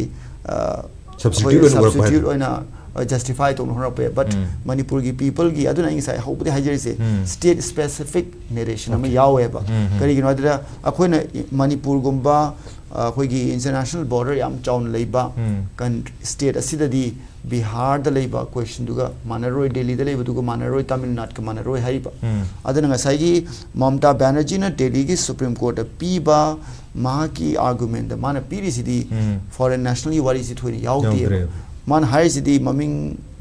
ꯑ, Substitute ꯑꯩꯈꯣꯏ ꯑꯣꯏꯅ ꯎꯔꯛꯄ substitute ꯍꯥꯏꯗꯣ꯫ ꯑꯣꯏꯅ, ꯑ, justify ꯇꯧꯅ ꯍꯣꯠꯅꯔꯛꯄ ꯌꯥꯏ꯫ But ꯎꯝ꯫ ꯃꯅꯤꯄꯨꯔꯒꯤ people ꯒꯤ, ꯑꯗꯨꯅ ꯑꯩ ꯉꯁꯥꯏ ꯍꯧꯕꯗꯤ ꯍꯥꯏꯖꯔꯤꯁꯦ, ꯎꯝ꯫ state specific narration ꯑꯃ Okay꯫ ꯌꯥꯎꯋꯦꯕ꯫ ꯎꯝ, ꯎꯝ꯫ ꯀꯔꯤꯒꯤꯅꯣ ꯍꯥꯏꯗꯨꯗ, ꯑꯩꯈꯣꯏꯅ ꯃꯅꯤꯄꯨꯔꯒꯨꯝꯕ, ꯑ, ꯑꯩꯈꯣꯏꯒꯤ international border ꯌꯥꯝ ꯆꯥꯎꯅ ꯂꯩꯕ ꯎꯝ꯫ country, state ꯑꯁꯤꯗꯗꯤ ꯕꯤꯍꯥꯔꯗ ꯂꯩꯕ ꯀꯣꯏꯁꯟꯗꯨꯒ ꯃꯥꯟꯅꯔꯣꯏ, ꯗꯦꯜꯂꯤꯗ ꯂꯩꯕꯗꯨꯒ ꯃꯥꯟꯅꯔꯣꯏ, ꯇꯥꯃꯤꯜ ꯅꯥꯗꯨꯒ ꯃꯥꯟꯅꯔꯣꯏ ꯍꯥꯏꯔꯤꯕ꯫ ꯎꯝ. ꯑꯗꯨꯅ ꯉꯁꯥꯏꯒꯤ ꯃꯃꯇꯥ ꯕꯦꯅꯔꯖꯤꯅ ꯗꯦꯜꯂꯤꯒꯤ ꯁꯨꯄ꯭ꯔꯤꯝ ꯀꯣꯔꯠꯇ ꯄꯤꯕ ꯃꯍꯥꯛꯀꯤ ꯑꯥꯔꯒꯨꯃꯦꯟꯗ ꯃꯥꯅ ꯄꯤꯔꯤꯁꯤꯗꯤ ꯎꯝ. ꯐꯣꯔꯦꯟ ꯅꯦꯁꯅꯦꯜꯒꯤ ꯋꯥꯔꯤꯁꯤ ꯊꯣꯏꯅ ꯌꯥꯎꯗꯦꯕ꯫ ꯌꯥꯎꯗ꯭ꯔꯦꯕ꯫ ꯃꯥꯅ ꯍꯥꯏꯔꯤꯁꯤꯗꯤ ꯃꯃꯤꯡ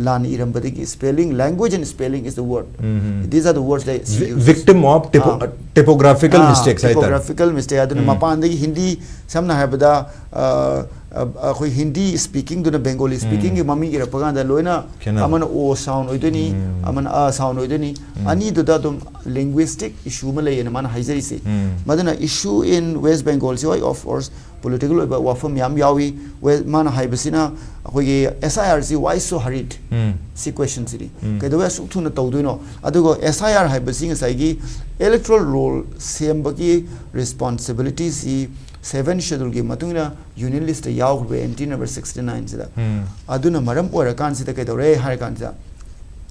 ꯂꯥꯟꯅ ꯏꯔꯝꯕꯗꯒꯤ spelling, language and spelling is the word. Um. These are the words that she Vi- uses. Victim of typo- Ah. typographical Ah, mistakes ꯍꯥꯏꯇꯥꯔꯦ꯫ Typographical mistake. ꯑꯗꯨꯅ ꯎꯝ. ꯃꯄꯥꯟꯗꯒꯤ ꯍꯤꯟꯗꯤ, ꯁꯝꯅ ꯍꯥꯏꯔꯕꯗ ꯑ, ꯑ, ꯑꯩꯈꯣꯏ ꯍꯤꯟꯗꯤ speakingꯗꯨꯅ Bengali speakingꯒꯤ ꯃꯃꯤꯡ ꯏꯔꯛꯄ ꯀꯥꯟꯗ ꯂꯣꯏꯅ ꯈꯦꯠꯅꯕ꯫ ꯑꯃꯅ O sound ꯑꯣꯏꯗꯣꯏꯅꯤ, ꯎꯝ. ꯑꯃꯅ A sound ꯑꯣꯏꯗꯣꯏꯅꯤ꯫ ꯎꯝ. ꯑꯅꯤꯗꯨꯗ ꯑꯗꯨꯝ linguistic issue ꯑꯃ ꯂꯩꯌꯦꯅ ꯃꯥꯅ ꯍꯥꯏꯖꯔꯤꯁꯦ꯫ ꯎꯝ. ꯃꯗꯨꯅ issue in West Bengalꯁꯤ ꯍꯣꯏ, of course, political ꯑꯣꯏꯕ ꯋꯥꯐꯝ ꯌꯥꯝ ꯌꯥꯎꯏ꯫ ꯋꯦ-, ꯃꯥꯅ ꯍꯥꯏꯕꯁꯤꯅ ꯑꯩꯈꯣꯏꯒꯤ S I Rꯁꯤ why so hurried? ꯎꯝ. ꯁꯤ questionꯁꯤꯗꯤ꯫ ꯎꯝ. ꯀꯩꯗꯧꯕꯩ ꯑꯁꯨꯛ ꯊꯨꯅ ꯇꯧꯗꯣꯏꯅꯣ? ꯑꯗꯨꯒ S I R ꯍꯥꯏꯕꯁꯤ ꯉꯁꯥꯏꯒꯤ electoral roll ꯁꯦꯝꯕꯒꯤ responsibilityꯁꯤ seventh scheduleꯒꯤ ꯃꯇꯨꯡ ꯏꯟꯅ union listꯇ ꯌꯥꯎꯈ꯭ꯔꯕ entry number sixty nineꯁꯤꯗ꯫ ꯎꯝ. ꯑꯗꯨꯅ ꯃꯔꯝ ꯑꯣꯏꯔꯀꯥꯟꯁꯤꯗ ꯀꯩꯗꯧꯔꯦ ꯍꯥꯏꯔ ꯀꯥꯟꯁꯤꯗ,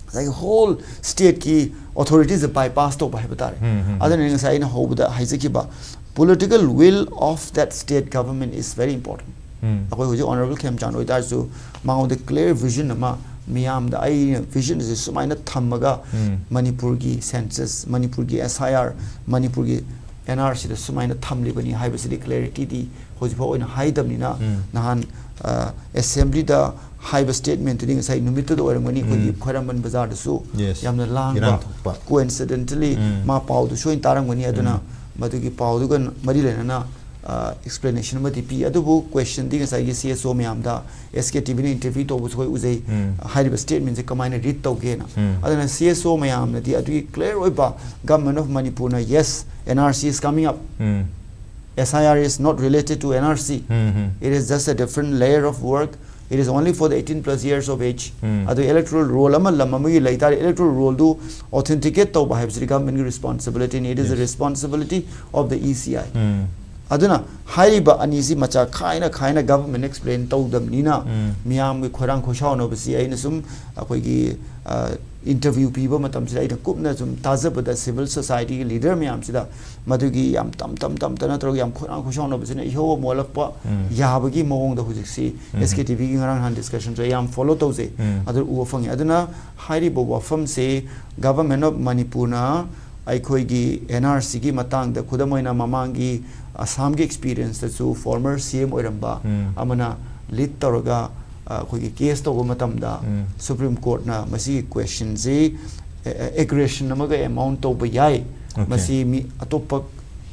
ꯉꯁꯥꯏꯒꯤ whole stateꯀꯤ authorityꯁꯦ bypass ꯇꯧꯕ ꯍꯥꯏꯕ ꯇꯥꯔꯦ꯫ ꯎꯝ, ꯎꯝ. ꯑꯗꯨꯅ ꯉꯁꯥꯏ ꯑꯩꯅ ꯍꯧꯕꯗ ꯍꯥꯏꯖꯈꯤꯕ political will of that state government is very important. ꯎꯝ. ꯑꯩꯈꯣꯏ ꯍꯧꯖꯤꯛ Honourable ꯈꯦꯝꯆꯥꯟ ꯑꯣꯏꯇꯥꯔꯁꯨ ꯃꯉꯣꯟꯗ clear vision ꯑꯃ ꯃꯤꯌꯥꯝꯗ ꯑꯩꯅ visionꯁꯦ ꯁꯨꯃꯥꯏꯅ ꯊꯝꯃꯒ ꯎꯝ. ꯃꯅꯤꯄꯨꯔꯒꯤ census, ꯃꯅꯤꯄꯨꯔꯒꯤ S I R, ꯃꯅꯤꯄꯨꯔꯒꯤ N R Cꯗ ꯁꯨꯃꯥꯏꯅ ꯊꯝꯂꯤꯕꯅꯤ ꯍꯥꯏꯕꯁꯤꯗꯤ clarityꯗꯤ ꯍꯧꯖꯤꯛꯐꯥꯎ ꯑꯣꯏꯅ ꯍꯥꯏꯗꯕꯅꯤꯅ ꯎꯝ. ꯅꯍꯥꯟ, ꯑ, assemblyꯗ ꯍꯥꯏꯕ statementꯇꯨꯗꯤ ꯉꯁꯥꯏ ꯅꯨꯃꯤꯠꯇꯨꯗ ꯑꯣꯏꯔꯝꯒꯅꯤ꯫ ꯑꯩꯈꯣꯏꯒꯤ ꯎꯝ. ꯈ꯭ꯋꯥꯏꯔꯝꯕꯟ ꯕꯖꯥꯔꯗꯁꯨ Yes. ꯌꯥꯝꯅ ꯂꯥꯡꯕ, ꯏꯔꯥꯡ ꯊꯣꯛꯄ꯫ Coincidentally ꯎꯝ. ꯃꯥ ꯄꯥꯎꯗꯨ ꯁꯣꯏꯅ ꯇꯥꯔꯝꯒꯅꯤ꯫ ꯑꯗꯨꯅ ꯎꯝ. ꯃꯗꯨꯒꯤ ꯄꯥꯎꯗꯨꯒ ꯃꯔꯤ ꯂꯩꯅꯅ, ꯑ, explanation ꯑꯃꯗꯤ ꯄꯤ꯫ ꯑꯗꯨꯕꯨ questionꯗꯤ ꯉꯁꯥꯏꯒꯤ C S O ꯃꯌꯥꯝꯗ S K TVꯅ interview ꯇꯧꯕꯁꯨ ꯑꯩꯈꯣꯏ ꯎꯖꯩ꯫ ꯎꯝ. ꯍꯥꯏꯔꯤꯕ statementꯁꯦ ꯀꯃꯥꯏꯅ read ꯇꯧꯒꯦꯅ꯫ ꯎꯝ. ꯑꯗꯨꯅ C S O ꯃꯌꯥꯝꯅꯗꯤ ꯑꯗꯨꯒꯤ clear ꯑꯣꯏꯕ Government of Manipurꯅ, yes, N R C is coming up. Um. S I R is not related to N R C. Um, um. It is just a different layer of work. It is only for the eighteen plus years of age. ꯎꯝ. ꯑꯗꯨ electoral roll ꯑꯃ ꯂꯝ ꯑꯃꯒꯤ ꯂꯩꯇꯥꯔꯦ, electoral rollꯗꯨ authenticate ꯇꯧꯕ ꯍꯥꯏꯕꯁꯤꯗꯤ governmentꯀꯤ responsibilityꯅꯤ. It is the Yes. responsibility of the E C I. ꯎꯝ. ꯑꯗꯨꯅ ꯍꯥꯏꯔꯤꯕ ꯑꯅꯤꯁꯤ ꯃꯆꯥ ꯈꯥꯏꯅ ꯈꯥꯏꯅ government explain ꯇꯧꯗꯕꯅꯤꯅ, ꯎꯝ꯫ ꯃꯤꯌꯥꯝꯒꯤ ꯈꯣꯏꯔꯥꯡ ꯈꯣꯏꯁꯥꯎꯅꯕꯁꯤ ꯑꯩꯅ ꯁꯨꯝ ꯑꯩꯈꯣꯏꯒꯤ, ꯑ, interview ꯄꯤꯕ ꯃꯇꯝꯁꯤꯗ ꯑꯩꯅ ꯀꯨꯞꯅ ꯁꯨꯝ ꯇꯥꯖꯕꯗ civil society ꯒꯤ leader ꯃꯌꯥꯝꯁꯤꯗ ꯃꯗꯨꯒꯤ ꯌꯥꯝ ꯇꯝ ꯇꯝ ꯇꯝ ꯇꯅ ꯇꯧꯔꯒ ꯌꯥꯝ ꯈꯣꯏꯔꯥꯡ ꯈꯣꯏꯁꯥꯎꯅꯕꯁꯤꯅ ꯏꯍꯧ ꯑꯃ ꯑꯣꯜꯂꯛꯄ ꯎꯝ꯫ ꯌꯥꯕꯒꯤ ꯃꯑꯣꯡꯗ ꯍꯧꯖꯤꯛꯁꯤ ꯎꯝ꯫ S K T V ꯒꯤ ꯉꯔꯥꯡ ꯅꯍꯥꯟ discussion ꯁꯨ ꯑꯩ ꯌꯥꯝ follow ꯇꯧꯖꯩ꯫ ꯎꯝ꯫ ꯑꯗꯨ ꯎꯕ ꯐꯪꯉꯤ꯫ ꯑꯗꯨꯅ ꯍꯥꯏꯔꯤꯕ ꯋꯥꯐꯝꯁꯤ Government of ꯃꯅꯤꯄꯨꯔꯅ ꯑꯩꯈꯣꯏꯒꯤ N R C ꯒꯤ ꯃꯇꯥꯡꯗ, ꯈꯨꯗꯝ ꯑꯣꯏꯅ ꯃꯃꯥꯡꯒꯤ ꯑꯁꯥꯝꯒꯤ experience ꯇꯁꯨ former C M ꯑꯣꯏꯔꯝꯕ ꯎꯝ꯫ ꯑꯃꯅ lead ꯇꯧꯔꯒ, ꯑ, ꯑꯩꯈꯣꯏꯒꯤ case ꯇꯧꯕ ꯃꯇꯝꯗ ꯎꯝ꯫ Supreme Court ꯅ ꯃꯁꯤꯒꯤ question ꯁꯤ, ꯑ, ꯑ, aggression ꯑꯃꯒ amount ꯇꯧꯕ ꯌꯥꯏ, OK꯫ ꯃꯁꯤ ꯃꯤ ꯑꯇꯣꯞꯄ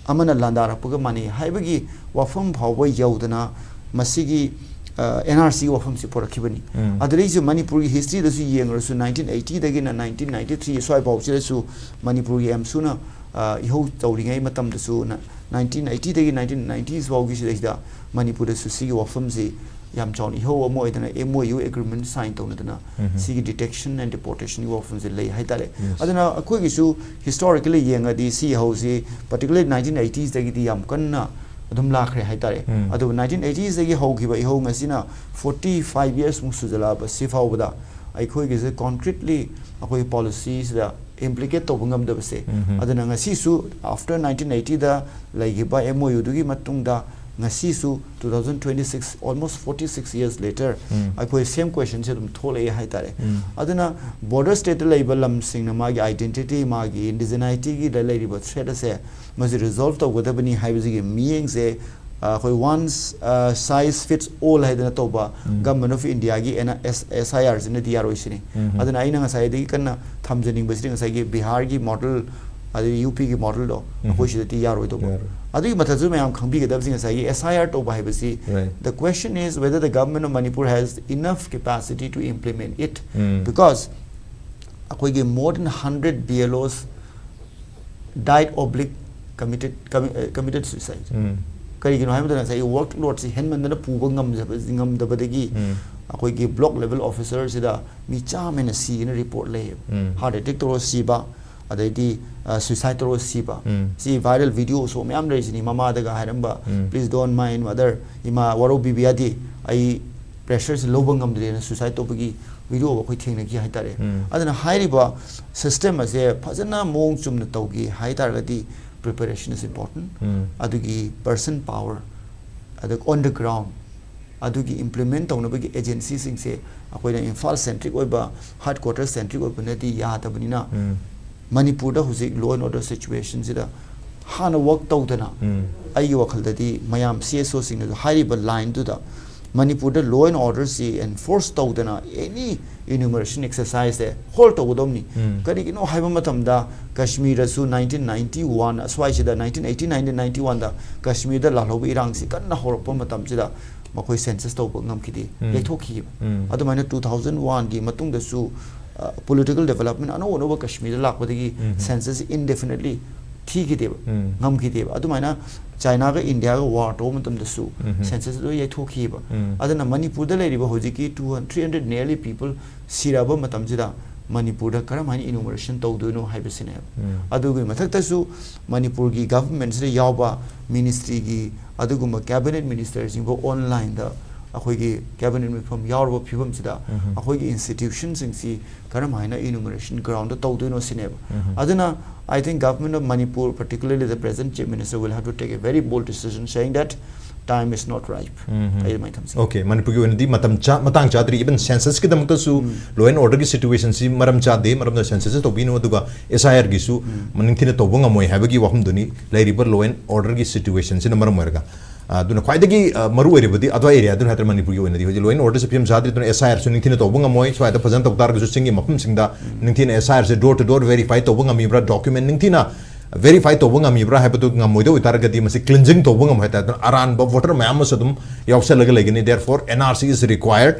ꯑꯃꯅ ꯂꯥꯟꯗꯥꯔꯛꯄꯒ ꯃꯥꯟꯅꯩ ꯍꯥꯏꯕꯒꯤ ꯋꯥꯐꯝ ꯐꯥꯎꯕ ꯌꯧꯗꯅ ꯃꯁꯤꯒꯤ, ꯑ, N R C ꯒꯤ ꯋꯥꯐꯝꯁꯤ ꯄꯨꯔꯛꯈꯤꯕꯅꯤ꯫ ꯎꯝ꯫ ꯑꯗꯨꯗꯩꯁꯨ ꯃꯅꯤꯄꯨꯔꯒꯤ history ꯗꯁꯨ ꯌꯦꯡꯂꯨꯔꯁꯨ, nineteen eighty ꯗꯒꯤꯅ nineteen ninety three ꯁ꯭ꯋꯥꯏ ꯐꯥꯎꯁꯤꯗꯁꯨ ꯃꯅꯤꯄꯨꯔꯒꯤ ꯑꯦꯝꯁꯨꯅ, ꯑ, ꯏꯍꯧ ꯇꯧꯔꯤꯉꯩ ꯃꯇꯝꯗꯁꯨ ꯅ-, nineteen eighty ꯗꯒꯤ nineteen ninety ꯐꯥꯎꯒꯤ ꯁꯤꯗꯩꯁꯤꯗ ꯃꯅꯤꯄꯨꯔꯗꯁꯨ ꯁꯤꯒꯤ ꯋꯥꯐꯝꯁꯤ ꯌꯥꯝ ꯆꯥꯎꯅ ꯏꯍꯧ ꯑꯃ ꯑꯣꯏꯗꯅ M O U agreement sign ꯇꯧꯅꯗꯅ ꯎꯝ꯫ ꯁꯤꯒꯤ detection and deportation ꯒꯤ ꯋꯥꯐꯝꯁꯤ ꯂꯩ ꯍꯥꯏꯇꯥꯔꯦ꯫ Yes꯫ ꯑꯗꯨꯅ ꯑꯩꯈꯣꯏꯒꯤꯁꯨ historically ꯌꯦꯡꯉꯗꯤ ꯁꯤ ꯏꯍꯧꯁꯤ particularly nineteen eighties ꯗꯒꯤꯗꯤ ꯌꯥꯝ ꯀꯟꯅ ꯑꯗꯨꯝ ꯂꯥꯛꯈ꯭ꯔꯦ ꯍꯥꯏꯇꯥꯔꯦ꯫ ꯎꯝ꯫ ꯑꯗꯨꯕꯨ nineteen eighties ꯗꯒꯤ ꯍꯧꯈꯤꯕ ꯏꯍꯧ ꯉꯁꯤꯅ forty five years ꯃꯨꯛ ꯁꯨꯖꯜꯂꯛꯑꯕ ꯁꯤ ꯐꯥꯎꯕꯗ ꯑꯩꯈꯣꯏꯒꯤꯁꯦ concretely ꯑꯩꯈꯣꯏ policy ꯁꯤꯗ implicate ꯇꯧꯕ ꯉꯝꯗꯕꯁꯦ꯫ ꯎꯝ꯫ ꯑꯗꯨꯅ ꯉꯁꯤꯁꯨ after nineteen eighty ꯗ ꯂꯩꯈꯤꯕ M O U ꯗꯨꯒꯤ ꯃꯇꯨꯡꯗ ꯉꯁꯤꯁꯨ two thousand twenty six, almost forty six years later, ꯎꯝ꯫ ꯑꯩꯈꯣꯏ same question ꯁꯦ ꯑꯗꯨꯝ ꯊꯣꯛꯂꯛꯑꯦ ꯍꯥꯏꯇꯥꯔꯦ꯫ ꯎꯝ꯫ ꯑꯗꯨꯅ border state ꯇ ꯂꯩꯕ ꯂꯝꯁꯤꯡꯅ ꯃꯥꯒꯤ identity, ꯃꯥꯒꯤ indigeneity ꯒꯤꯗ ꯂꯩꯔꯤꯕ threat ꯑꯁꯦ ꯃꯁꯤ resolve ꯇꯧꯒꯗꯕꯅꯤ ꯍꯥꯏꯕꯁꯤꯒꯤ ꯃꯤꯠꯌꯦꯡꯁꯦ, ꯑ, ꯑꯩꯈꯣꯏ one, ꯑ, size fits all ꯍꯥꯏꯗꯅ ꯇꯧꯕ ꯎꯝ꯫ Government of India ꯒꯤ N-, S-, S I R ꯁꯤꯅꯗꯤ ꯌꯥꯔꯣꯏ ꯁꯤꯅꯤ꯫ ꯎꯝ꯫ ꯑꯗꯨꯅ ꯑꯩꯅ ꯉꯁꯥꯏꯗꯒꯤ ꯀꯟꯅ ꯊꯝꯖꯅꯤꯡꯕꯁꯤꯗꯤ ꯉꯁꯥꯏꯒꯤ ꯕꯤꯍꯥꯔꯒꯤ model, ꯑꯗꯩ U P ꯒꯤ model ꯗꯣ ꯎꯝ꯫ ꯑꯩꯈꯣꯏ ꯁꯤꯗꯗꯤ ꯌꯥꯔꯣꯏꯗꯧꯕ꯫ ꯌꯥꯔꯣꯏ꯫ ꯑꯗꯨꯒꯤ ꯃꯊꯛꯇꯁꯨ ꯃꯌꯥꯝ ꯈꯪꯕꯤꯒꯗꯕꯁꯤ ꯉꯁꯥꯏꯒꯤ S I R ꯇꯧꯕ ꯍꯥꯏꯕꯁꯤ, Right. the question is whether the government of Manipur has enough capacity to implement it. Um. Because ꯑꯩꯈꯣꯏꯒꯤ more than hundred B L Os died oblique committed, commi-, uh, committed suicide. ꯎꯝ꯫ ꯀꯔꯤꯒꯤꯅꯣ ꯍꯥꯏꯕ ꯃꯇꯝꯗ ꯉꯁꯥꯏꯒꯤ workload ꯁꯤ ꯍꯦꯟꯃꯟꯗꯅ ꯄꯨꯕ ꯉꯝꯖꯕ, ꯉꯝꯗꯕꯗꯒꯤ ꯎꯝ꯫ ꯑꯩꯈꯣꯏꯒꯤ block level officer ꯁꯤꯗ ꯃꯤ ꯆꯥꯝꯃ ꯍꯦꯟꯅ ꯁꯤꯅ report ꯂꯩꯌꯦꯕ꯫ ꯎꯝ꯫ Heart attack ꯇꯧꯔ ꯁꯤꯕ, ꯑꯗꯩꯗꯤ ꯁꯨꯏꯁꯥꯏꯠ ꯇꯧꯔꯒ ꯁꯤꯕ, ꯎꯝ. ꯁꯤ ꯚꯥꯏꯔꯦꯜ ꯚꯤꯗꯤꯑꯣꯁꯨ ꯃꯌꯥꯝ ꯂꯩꯔꯤꯁꯤꯅꯤ꯫ ꯃꯃꯥꯗꯒ ꯍꯥꯏꯔꯝꯕ, ꯎꯝ. "Please don't mind mother, ꯏꯃꯥ ꯋꯥꯔꯧꯕꯤꯕ ꯌꯥꯗꯦ, ꯑꯩ ꯄ꯭ꯔꯦꯁꯔꯁꯦ ꯂꯧꯕ ꯉꯝꯗ꯭ꯔꯦꯅ" ꯁꯨꯏꯁꯥꯏꯠ ꯇꯧꯕꯒꯤ ꯚꯤꯗꯤꯑꯣ ꯑꯩꯈꯣꯏ ꯊꯦꯡꯅꯈꯤ ꯍꯥꯏꯇꯥꯔꯦ꯫ ꯎꯝ. ꯑꯗꯨꯅ ꯍꯥꯏꯔꯤꯕ ꯁꯤꯁꯇꯦꯝ ꯑꯁꯦ ꯐꯖꯅ ꯃꯑꯣꯡ ꯆꯨꯝꯅ ꯇꯧꯒꯦ ꯍꯥꯏ ꯇꯥꯔꯒꯗꯤ preparation is important꯫ ꯎꯝ. ꯑꯗꯨꯒꯤ ꯄꯔꯁꯟ ꯄꯥꯋꯔ, ꯑꯗ on the ground ꯑꯗꯨꯒꯤ ꯏꯝꯄ꯭ꯂꯤꯃꯦꯟ ꯇꯧꯅꯕꯒꯤ ꯑꯦꯖꯦꯟꯁꯤꯁꯤꯡꯁꯦ ꯑꯩꯈꯣꯏꯅ ꯏꯝꯐꯥꯜ ꯁꯦꯟꯇ꯭ꯔꯤꯛ ꯑꯣꯏꯕ, ꯍꯦꯗ ꯀ꯭ꯋꯥꯇꯔ ꯁꯦꯟꯇ꯭ꯔꯤꯛ ꯑꯣꯏꯕꯅꯗꯤ ꯌꯥꯗꯕꯅꯤꯅ, ꯎꯝ. ꯃꯅꯤꯄꯨꯔꯗ ꯍꯧꯖꯤꯛ law and order situationꯁꯤꯗ ꯍꯥꯟꯅ ꯋꯔꯛ ꯇꯧꯗꯅ, ꯎꯝ. ꯑꯩꯒꯤ ꯋꯥꯈꯜꯗꯗꯤ ꯃꯌꯥꯝ ꯁꯤ ꯑꯦꯁ ꯑꯣꯁꯤꯡꯅꯁꯨ ꯍꯥꯏꯔꯤꯕ ꯂꯥꯏꯟꯗꯨꯗ ꯃꯅꯤꯄꯨꯔꯗ law and orderꯁꯤ enforce ꯇꯧꯗꯅ any enumeration exerciseꯁꯦ ꯍꯣꯜ ꯇꯧꯒꯗꯧꯅꯤ꯫ ꯎꯝ. ꯀꯔꯤꯒꯤꯅꯣ ꯍꯥꯏꯕ ꯃꯇꯝꯗ ꯀꯥꯁꯃꯤꯔꯗꯁꯨ nineteen ninety one ꯑꯁ꯭ꯋꯥꯏꯁꯤꯗ, nineteen eighty nine nineteen ninety oneꯗ ꯀꯥꯁꯃꯤꯔꯗ ꯂꯥꯜꯍꯧꯕ ꯏꯔꯥꯡꯁꯤ ꯀꯟꯅ ꯍꯧꯔꯛꯄ ꯃꯇꯝꯁꯤꯗ ꯃꯈꯣꯏ ꯁꯦꯟꯁꯁ ꯇꯧꯕ ꯉꯝꯈꯤꯗꯦ, ꯎꯝ. ꯌꯩꯊꯣꯛꯈꯤꯕ꯫ ꯎꯝ. ꯑꯗꯨꯃꯥꯏꯅ two thousand oneꯒꯤ ꯃꯇꯨꯡꯗꯁꯨ political development ꯑꯅꯧ ꯑꯅꯧꯕ ꯀꯥꯁꯃꯤꯔꯗ ꯂꯥꯛꯄꯗꯒꯤ ꯎꯝ. ꯁꯦꯟꯁꯁ indefinitely ꯊꯤꯈꯤꯗꯦꯕ, ꯎꯝ. ꯉꯝꯈꯤꯗꯦꯕ꯫ ꯑꯗꯨꯃꯥꯏꯅ ꯆꯥꯏꯅꯥꯒ ꯏꯟꯗꯤꯌꯥꯒ ꯋꯥꯔ ꯇꯧꯕ ꯃꯇꯝꯗꯁꯨ ꯎꯝ. ꯁꯦꯟꯁꯁ ꯂꯣꯏ ꯌꯩꯊꯣꯛꯈꯤꯕ꯫ ꯎꯝ. ꯑꯗꯨꯅ ꯃꯅꯤꯄꯨꯔꯗ ꯂꯩꯔꯤꯕ ꯍꯧꯖꯤꯛꯀꯤ two hundred, three hundred nearly people ꯁꯤꯔꯛꯑꯕ ꯃꯇꯝꯁꯤꯗ ꯃꯅꯤꯄꯨꯔꯗ ꯀꯔꯝ ꯍꯥꯏꯅ enumeration ꯇꯧꯗꯣꯏꯅꯣ ꯍꯥꯏꯕꯁꯤꯅꯦꯕ꯫ ꯎꯝ. ꯑꯗꯨꯒꯤ ꯃꯊꯛꯇꯁꯨ ꯃꯅꯤꯄꯨꯔꯒꯤ ꯒꯚꯔꯟꯃꯦꯟꯁꯤꯗ ꯌꯥꯎꯕ ꯃꯤꯅꯤꯁꯇ꯭ꯔꯤꯒꯤ ꯑꯗꯨꯒꯨꯝꯕ ꯀꯦꯕꯤꯅꯦꯠ ꯃꯤꯅꯤꯁꯇꯔꯁꯤꯡꯕꯨ ꯑꯣꯟꯂꯥꯏꯟꯗ ꯑꯩꯈꯣꯏꯒꯤ ꯀꯦꯕꯤꯅꯦꯠ ꯃꯤꯐꯝ ꯌꯥꯎꯔꯕ ꯐꯤꯕꯝꯁꯤꯗ ꯎꯝ. ꯑꯩꯈꯣꯏꯒꯤ ꯏꯟꯁꯇꯤꯇ꯭ꯌꯨꯁꯟꯁꯤꯡꯁꯤ ꯀꯔꯝ ꯍꯥꯏꯅ enumeration groundꯗ ꯇꯧꯗꯣꯏꯅꯣ ꯁꯤꯅꯦꯕ꯫ ꯎꯝ. ꯑꯗꯨꯅ I think government of Manipur, particularly the present Chief Minister, will have to take a very bold decision saying that time is not ripe. ꯎꯝ. ꯑꯩ ꯑꯗꯨꯃꯥꯏꯅ ꯊꯝꯖꯒꯦ꯫ Okay, ꯃꯅꯤꯄꯨꯔꯒꯤ ꯑꯣꯏꯅꯗꯤ ꯃꯇꯝ ꯆꯥ-, ꯃꯇꯥꯡ ꯆꯥꯗ꯭ꯔꯤ꯫ Even ꯁꯦꯟꯁꯁꯀꯤꯗꯃꯛꯇꯁꯨ um. Law and orderꯒꯤ situationꯁꯤ ꯃꯔꯝ ꯆꯥꯗꯦ, ꯃꯔꯝꯗ ꯁꯦꯟꯁꯁꯁꯤ ꯇꯧꯕꯤꯅꯨ, ꯑꯗꯨꯒ ꯑꯦꯁ ꯑꯥꯏ ꯑꯥꯔꯒꯤꯁꯨ ꯎꯝ. ꯅꯤꯡꯊꯤꯅ ꯇꯧꯕ ꯉꯝꯃꯣꯏ ꯍꯥꯏꯕꯒꯤ ꯋꯥꯐꯝꯗꯨꯅꯤ ꯂꯩꯔꯤꯕ law and orderꯒꯤ situationꯁꯤꯅ ꯃꯔꯝ ꯑꯣꯏꯔꯒ꯫ ꯑ, ꯑꯗꯨꯅ ꯈ꯭ꯋꯥꯏꯗꯒꯤ, ꯑ, ꯃꯔꯨ ꯑꯣꯏꯔꯤꯕꯗꯤ ꯑꯗꯨꯋꯥꯏ ꯑꯦꯔꯤꯌꯥꯗꯨꯅ ꯍꯥꯏꯇꯥꯔꯦ꯫ ꯃꯅꯤꯄꯨꯔꯒꯤ ꯑꯣꯏꯅꯗꯤ ꯍꯧꯖꯤꯛ law and orderꯁꯤ ꯐꯤꯕꯝ ꯆꯥꯗ꯭ꯔꯤ, ꯑꯗꯨꯅ ꯑꯦꯁ ꯑꯥꯏ ꯑꯥꯔꯁꯨ ꯅꯤꯡꯊꯤꯅ ꯇꯧꯕ ꯉꯝꯃꯣꯏ꯫ ꯁ꯭ꯋꯥꯏꯗ ꯐꯖꯅ ꯇꯧ ꯇꯥꯔꯒꯁꯨ ꯆꯤꯡꯒꯤ ꯃꯐꯝꯁꯤꯡꯗ ꯅꯤꯡꯊꯤꯅ ꯑꯦꯁ ꯑꯥꯏ ꯑꯥꯔꯁꯦ door to door verify ꯇꯧꯕ ꯉꯝꯃꯤꯕ꯭ꯔꯥ, document ꯅꯤꯡꯊꯤꯅ verify ꯇꯧꯕ ꯉꯝꯃꯤꯕ꯭ꯔꯥ ꯍꯥꯏꯕꯗꯨ ꯉꯝꯃꯣꯏꯗꯧ ꯑꯣꯏꯇꯥꯔꯒꯗꯤ ꯃꯁꯤ cleansing ꯇꯧꯕ ꯉꯝꯃꯣꯏ ꯍꯥꯏꯇꯥꯔꯦ꯫ ꯑꯗꯨꯅ ꯑꯔꯥꯟꯕ voter ꯃꯌꯥꯝ ꯑꯃꯁꯨ ꯑꯗꯨꯝ ꯌꯥꯎꯁꯜꯂꯒ ꯂꯩꯒꯅꯤ꯫ Therefore, N R C is required꯫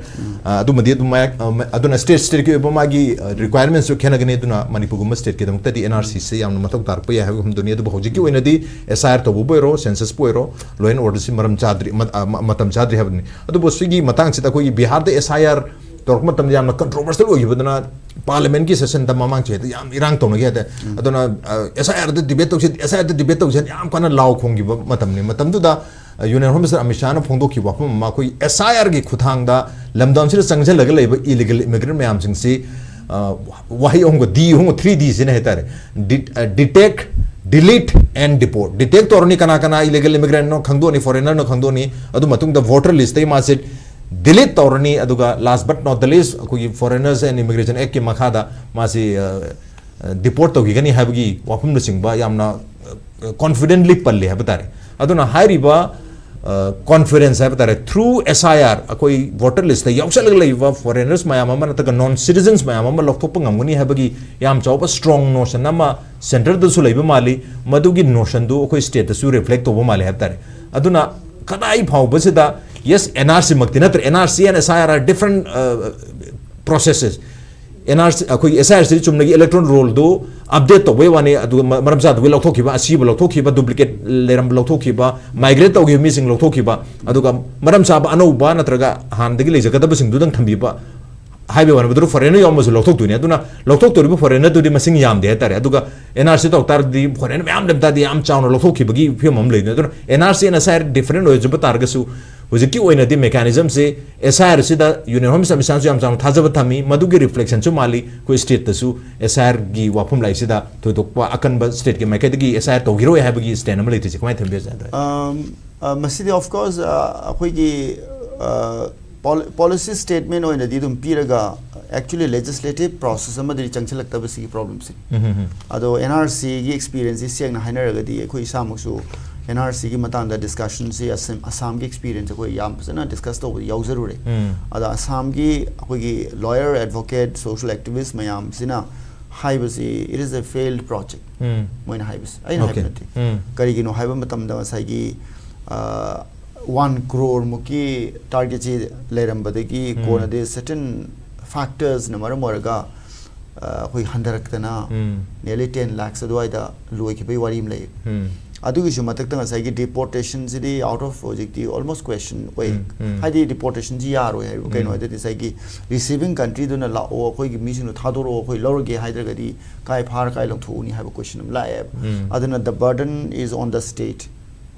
ꯑ, ꯑꯗꯨꯃꯗꯤ ꯑꯗꯨꯝ ꯃꯌꯥ-, ꯑ, ꯃ-, ꯑꯗꯨꯅ state stateꯀꯤ ꯑꯣꯏꯕ ꯃꯥꯒꯤ, ꯑ, requirementsꯁꯨ ꯈꯦꯠꯅꯒꯅꯤ꯫ ꯑꯗꯨꯅ ꯃꯅꯤꯄꯨꯔꯒꯨꯝꯕ stateꯀꯤꯗꯃꯛꯇꯗꯤ N R Cꯁꯦ ꯌꯥꯝꯅ ꯃꯊꯧ ꯇꯥꯔꯛꯄ ꯌꯥꯏ ꯍꯥꯏꯕꯒꯤ ꯋꯥꯐꯝꯗꯨꯅꯤ꯫ ꯑꯗꯨꯕꯨ ꯍꯧꯖꯤꯛꯀꯤ ꯑꯣꯏꯅꯗꯤ ꯑꯦꯁ ꯑꯥꯏ ꯑꯥꯔ ꯇꯧꯕꯕꯨ ꯑꯣꯏꯔꯣ, ꯁꯦꯟꯁꯁꯄꯨ ꯑꯣꯏꯔꯣ, law and orderꯁꯤ ꯃꯔꯝ ꯆꯥꯗ꯭ꯔꯤ, ꯃ-, ꯑ, ꯃ-, ꯃꯇꯝ ꯆꯥꯗ꯭ꯔꯤ ꯍꯥꯏꯕꯅꯤ꯫ ꯑꯗꯨꯕꯨ ꯁꯤꯒꯤ ꯃꯇꯥꯡꯁꯤꯗ ꯑꯩꯈꯣꯏꯒꯤ ꯕꯤꯍꯥꯔꯗ ꯑꯦꯁ ꯑꯥꯏ ꯑꯥꯔ ꯇꯧꯔꯛꯄ ꯃꯇꯝꯗ ꯌꯥꯝꯅ ꯀꯟꯇ꯭ꯔꯣꯚꯔꯁꯤꯌꯦꯜ ꯑꯣꯏꯈꯤꯕꯗꯅ ꯄꯥꯔꯂꯤꯌꯥꯃꯦꯟꯠꯀꯤ ꯁꯦꯁꯟꯗ ꯃꯃꯥꯡ ꯆꯍꯤꯗ ꯌꯥꯝ ꯏꯔꯥꯡ ꯇꯧꯅꯈꯤ ꯍꯥꯏꯇꯥꯔꯦ꯫ ꯑꯗꯨꯅ ꯑꯦꯁ ꯑꯥꯏ ꯑꯥꯔꯗ ꯗꯤꯕꯦꯠ ꯇꯧꯁꯤ, ꯑꯦꯁ ꯑꯥꯏ ꯑꯥꯔꯗ ꯗꯤꯕꯦꯠ ꯇꯧꯁꯤ ꯍꯥꯏꯅ ꯌꯥꯝ ꯀꯟꯅ ꯂꯥꯎ ꯈꯣꯡꯈꯤꯕ ꯃꯇꯝꯅꯤ꯫ ꯃꯇꯝꯗꯨꯗ ꯌꯨꯅꯤꯌꯟ ꯍꯣꯝ ꯃꯤꯅꯤꯁꯇꯔ ꯑꯃꯤꯠ ꯁꯥꯍꯅ ꯐꯣꯡꯗꯣꯛꯈꯤꯕ ꯋꯥꯐꯝ ꯑꯃ, ꯑꯩꯈꯣꯏ ꯑꯦꯁ ꯑꯥꯏ ꯑꯥꯔꯒꯤ ꯈꯨꯠꯊꯥꯡꯗ ꯂꯝꯗꯝꯁꯤꯗ ꯆꯪꯁꯤꯜꯂꯒ ꯂꯩꯕ ꯏꯂꯤꯒꯦꯜ ꯏꯃꯤꯒ꯭ꯔꯦꯟꯠ ꯃꯌꯥꯝꯁꯤꯡꯁꯤ, ꯑ, ꯋꯥꯍꯩ ꯑꯍꯨꯝꯒ, ꯗꯤ ꯑꯍꯨꯝꯒ, ꯊ꯭ꯔꯤ ꯗꯤ ꯁꯤꯅ ꯍꯥꯏꯇꯥꯔꯦ, detect, delete and deport꯫ Detect ꯇꯧꯔꯅꯤ, ꯀꯅꯥ ꯀꯅꯥ ꯏꯂꯤꯒꯦꯜ ꯏꯃꯤꯒ꯭ꯔꯦꯟꯠꯅꯣ ꯈꯪꯗꯣꯛꯑꯅꯤ, ꯐꯣꯔꯦꯅꯔꯅꯣ ꯈꯪꯗꯣꯛꯑꯅꯤ, ꯑꯗꯨ ꯃꯇꯨꯡꯗ ꯚꯣꯇꯔ ꯂꯤꯁꯇꯒꯤ ꯃꯥꯁꯦ ꯗꯤꯂꯤꯠ ꯇꯧꯔꯅꯤ, ꯑꯗꯨꯒ last but not the least ꯑꯩꯈꯣꯏꯒꯤ Foreigners and Immigration Actꯀꯤ ꯃꯈꯥꯗ ꯃꯥꯁꯤ, ꯑ, ꯑ, ꯗꯤꯄꯣꯔꯠ ꯇꯧꯈꯤꯒꯅꯤ ꯍꯥꯏꯕꯒꯤ ꯋꯥꯐꯝꯅꯆꯤꯡꯕ ꯌꯥꯝꯅ, ꯑ, ꯀꯣꯟꯐꯤꯗꯦꯟꯠꯂꯤ ꯄꯜꯂꯤ ꯍꯥꯏꯕ ꯇꯥꯔꯦ꯫ ꯑꯗꯨꯅ ꯍꯥꯏꯔꯤꯕ, ꯑ, ꯀꯣꯟꯐꯤꯗꯦꯟꯁ ꯍꯥꯏꯕ ꯇꯥꯔꯦ, ꯊ꯭ꯔꯨ ꯑꯦꯁ ꯑꯥꯏ ꯑꯥꯔ ꯑꯩꯈꯣꯏ ꯚꯣꯇꯔ ꯂꯤꯁꯇ ꯌꯥꯎꯁꯜꯂꯒ ꯂꯩꯕ ꯐꯣꯔꯦꯅꯔꯁ ꯃꯌꯥꯝ ꯑꯃ ꯅꯠꯇ꯭ꯔꯒ ꯅꯣꯟ ꯁꯤꯇꯤꯖꯟꯁ ꯃꯌꯥꯝ ꯑꯃ ꯂꯧꯊꯣꯛꯄ ꯉꯝꯒꯅꯤ ꯍꯥꯏꯕꯒꯤ ꯌꯥꯝ ꯆꯥꯎꯕ ꯁ꯭ꯇ꯭ꯔꯣꯡ ꯅꯣꯁꯟ ꯑꯃ ꯁꯦꯟꯇꯔꯗꯁꯨ ꯂꯩꯕ ꯃꯥꯜꯂꯤ꯫ ꯃꯗꯨꯒꯤ ꯅꯣꯁꯟꯗꯨ ꯑꯩꯈꯣꯏ ꯁ꯭ꯇꯦꯠꯇꯁꯨ ꯔꯤꯐ꯭ꯂꯦꯛ ꯇꯧꯕ ꯃꯥꯜꯂꯤ ꯍꯥꯏꯕ ꯇꯥꯔꯦ꯫ ꯑꯗꯨꯅ ꯀꯗꯥꯏ ꯐꯥꯎꯕꯁꯤꯗ, ꯌꯦꯁ, ꯑꯦꯟ ꯑꯥꯔ ꯁꯤꯃꯛꯇꯤ ꯅꯠꯇ꯭ꯔꯦ, N R C and S I R are different, uh, processes꯫ N R C, ꯑꯩꯈꯣꯏꯒꯤ ꯑꯦꯁ ꯑꯥꯏ ꯑꯥꯔ ꯁꯤꯗꯤ ꯆꯨꯝꯅꯒꯤ ꯏꯂꯦꯛꯇꯣꯔꯦꯜ ꯔꯣꯜꯗꯨ ꯑꯞꯗꯦꯠ ꯇꯧꯕꯩ ꯋꯥꯅꯤ, ꯑꯗꯨꯒ ꯃ-, ꯃꯔꯝ ꯆꯥꯗꯕꯒꯤ ꯂꯧꯊꯣꯛꯈꯤꯕ, ꯑꯁꯤꯕ ꯂꯧꯊꯣꯛꯈꯤꯕ, ꯗꯨꯄ꯭ꯂꯤꯀꯦꯠ ꯂꯩꯔꯝꯕ ꯂꯧꯊꯣꯛꯈꯤꯕ, ꯃꯥꯏꯒ꯭ꯔꯦꯠ ꯇꯧꯈꯤꯕ ꯃꯤꯁꯤꯡ ꯂꯧꯊꯣꯛꯈꯤꯕ, ꯑꯗꯨꯒ ꯃꯔꯝ ꯆꯥꯕ ꯑꯅꯧꯕ ꯅꯠꯇ꯭ꯔꯒ ꯍꯥꯟꯅꯗꯒꯤ ꯂꯩꯖꯒꯗꯕꯁꯤꯡꯗꯨꯗꯪ ꯊꯝꯕꯤꯕ, ꯍꯥꯏꯕꯩ ꯋꯥꯅꯤ, ꯃꯗꯨꯗ ꯐꯣꯔꯦꯅꯔ ꯌꯥꯎꯔꯝꯕꯁꯨ ꯂꯧꯊꯣꯛꯇꯣꯏꯅꯤ꯫ ꯑꯗꯨꯅ ꯂꯧꯊꯣꯛꯇꯧꯔꯤꯕ ꯐꯣꯔꯦꯅꯔꯗꯨꯗꯤ ꯃꯁꯤꯡ ꯌꯥꯝꯗꯦ ꯍꯥꯏꯇꯥꯔꯦ꯫ ꯑꯗꯨꯒ ꯑꯦꯟ ꯑꯥꯔ ꯁꯤ ꯇꯧ ꯇꯥꯔꯗꯤ ꯐꯣꯔꯦꯅꯔ ꯃꯌꯥꯝ ꯂꯩꯕ ꯇꯥꯔꯗꯤ ꯌꯥꯝ ꯆꯥꯎꯅ ꯂꯧꯊꯣꯛꯈꯤꯕꯒꯤ ꯐꯤꯕꯝ ꯑꯃ ꯂꯩꯗꯣꯏꯅꯤ꯫ ꯑꯗꯨꯅ N R C and S I R different ꯑꯣꯏꯖꯕ ꯇꯥꯔꯒꯁꯨ ꯍꯧꯖꯤꯛꯀꯤ ꯑꯣꯏꯅꯗꯤ ꯃꯦꯀꯥꯅꯤꯖꯝꯁꯦ ꯑꯦꯁ ꯑꯥꯏ ꯑꯥꯔꯁꯤꯗ ꯌꯨꯅꯤꯌꯟ ꯍꯣꯝ ꯃꯤꯅꯤꯁꯇꯔ ꯑꯃꯁꯨ ꯌꯥꯝ ꯆꯥꯎꯅ ꯊꯥꯖꯕ ꯊꯝꯃꯤ꯫ ꯃꯗꯨꯒꯤ ꯔꯤꯐ꯭ꯂꯦꯛꯁꯟꯁꯨ ꯃꯥꯜꯂꯤ꯫ ꯑꯩꯈꯣꯏ ꯁ꯭ꯇꯦꯠꯇꯁꯨ ꯑꯦꯁ ꯑꯥꯏ ꯑꯥꯔꯒꯤ ꯋꯥꯐꯝ ꯂꯥꯛꯏꯁꯤꯗ ꯊꯣꯏꯗꯣꯛꯄ ꯑꯀꯟꯕ ꯁ꯭ꯇꯦꯠꯀꯤ ꯃꯥꯏꯀꯩꯗꯒꯤ ꯑꯦꯁ ꯑꯥꯏ ꯑꯥꯔ ꯇꯧꯈꯤꯔꯣꯏ ꯍꯥꯏꯕꯒꯤ ꯁ꯭ꯇꯦꯟ ꯑꯃ ꯂꯩꯇ꯭ꯔꯤꯁꯦ ꯀꯃꯥꯏꯅ ꯊꯝꯕꯤꯔꯖꯥꯠꯅꯣ? ꯑꯝ, ꯑ, ꯃꯁꯤꯗꯤ, of course, ꯑ, ꯑꯩꯈꯣꯏꯒꯤ, ꯑ, ꯄꯣꯂꯤꯁꯤ ꯁ꯭ꯇꯦꯠꯃꯦꯟ ꯑꯣꯏꯅꯗꯤ ꯑꯗꯨꯝ ꯄꯤꯔꯒ, actually legislative process ꯑꯃꯗꯗꯤ ꯆꯪꯁꯤꯜꯂꯛꯇꯕꯁꯤꯒꯤ ꯄ꯭ꯔꯣꯕ꯭ꯂꯦꯝꯁꯤꯅꯤ꯫ ꯑꯗꯣ ꯑꯦꯟ ꯑꯥꯔ ꯁꯤꯒꯤ ꯑꯦꯛꯁꯄꯤꯔꯤꯌꯦꯟꯁꯁꯤ ꯁꯦꯡꯅ ꯍꯥꯏꯅꯔꯒꯗꯤ, ꯑꯩꯈꯣꯏ ꯏꯁꯥꯃꯛꯁꯨ ꯑꯦꯟ ꯑꯥꯔ ꯁꯤꯒꯤ ꯃꯇꯥꯡꯗ ꯗꯤꯁꯀꯁꯟꯁꯤ ꯑꯁꯥꯝ-, ꯑꯁꯥꯝꯒꯤ ꯑꯦꯛꯁꯄꯤꯔꯤꯌꯦꯟꯁ ꯑꯩꯈꯣꯏ ꯌꯥꯝ ꯐꯖꯅ ꯗꯤꯁꯀꯁ ꯇꯧꯕꯗ ꯌꯥꯎꯖꯔꯨꯔꯦ꯫ ꯑꯗ ꯑꯁꯥꯝꯒꯤ ꯑꯩꯈꯣꯏꯒꯤ ꯂꯣꯌꯔ, ꯑꯦꯗꯚꯣꯀꯦꯠ, ꯁꯣꯁꯤꯌꯦꯜ ꯑꯦꯛꯇꯤꯚꯤꯁ ꯃꯌꯥꯝꯁꯤꯅ ꯍꯥꯏꯕꯁꯤ, "It is a failed project", ꯃꯣꯏꯅ ꯍꯥꯏꯕꯁꯤ꯫ ꯑꯩꯅ ꯍꯥꯏꯕ ꯅꯠꯇꯦ꯫ ꯀꯔꯤꯒꯤꯅꯣ ꯍꯥꯏꯕ ꯃꯇꯝꯗ ꯉꯁꯥꯏꯒꯤ, ꯑ, ꯋꯥꯟ ꯀ꯭ꯔꯣꯔ ꯃꯨꯛꯀꯤ ꯇꯥꯔꯒꯦꯠꯁꯤ ꯂꯩꯔꯝꯕꯗꯒꯤ ꯀꯣꯟꯅꯗꯤ certain factors ꯅ ꯃꯔꯝ ꯑꯣꯏꯔꯒ, ꯑ, ꯑꯩꯈꯣꯏ ꯍꯟꯊꯔꯛꯇꯅ nearly ten lakhs ꯑꯗꯨꯋꯥꯏꯗ ꯂꯣꯏꯈꯤꯕꯒꯤ ꯋꯥꯔꯤ ꯑꯃ ꯂꯩ꯫ ꯑꯗꯨꯒꯤꯁꯨ ꯃꯊꯛꯇ ꯉꯁꯥꯏꯒꯤ deportationꯁꯤꯗꯤ out of ꯍꯧꯖꯤꯛꯇꯤ almost question ꯑꯣꯏ꯫ ꯎꯝ, ꯎꯝ. ꯍꯥꯏꯗꯤ deportationꯁꯤ ꯌꯥꯔꯣꯏ ꯍꯥꯏꯕ꯫ ꯀꯩꯅꯣ ꯎꯝ. ꯍꯥꯏꯗꯤ ꯉꯁꯥꯏꯒꯤ receiving countryꯗꯨꯅ ꯂꯥꯛꯑꯣ, ꯑꯩꯈꯣꯏꯒꯤ ꯃꯤꯁꯤꯡꯗꯣ ꯊꯥꯗꯣꯔꯛꯑꯣ, ꯑꯩꯈꯣꯏ ꯂꯧꯔꯒꯦ ꯍꯥꯏꯗ꯭ꯔꯒꯗꯤ ꯀꯥꯏ ꯐꯥꯔ ꯀꯥꯏ ꯂꯧꯊꯣꯛꯎꯅꯤ ꯍꯥꯏꯕ question ꯑꯃ ꯂꯥꯛꯑꯦꯕ꯫ ꯎꯝ. ꯑꯗꯨꯅ the burden is on the state,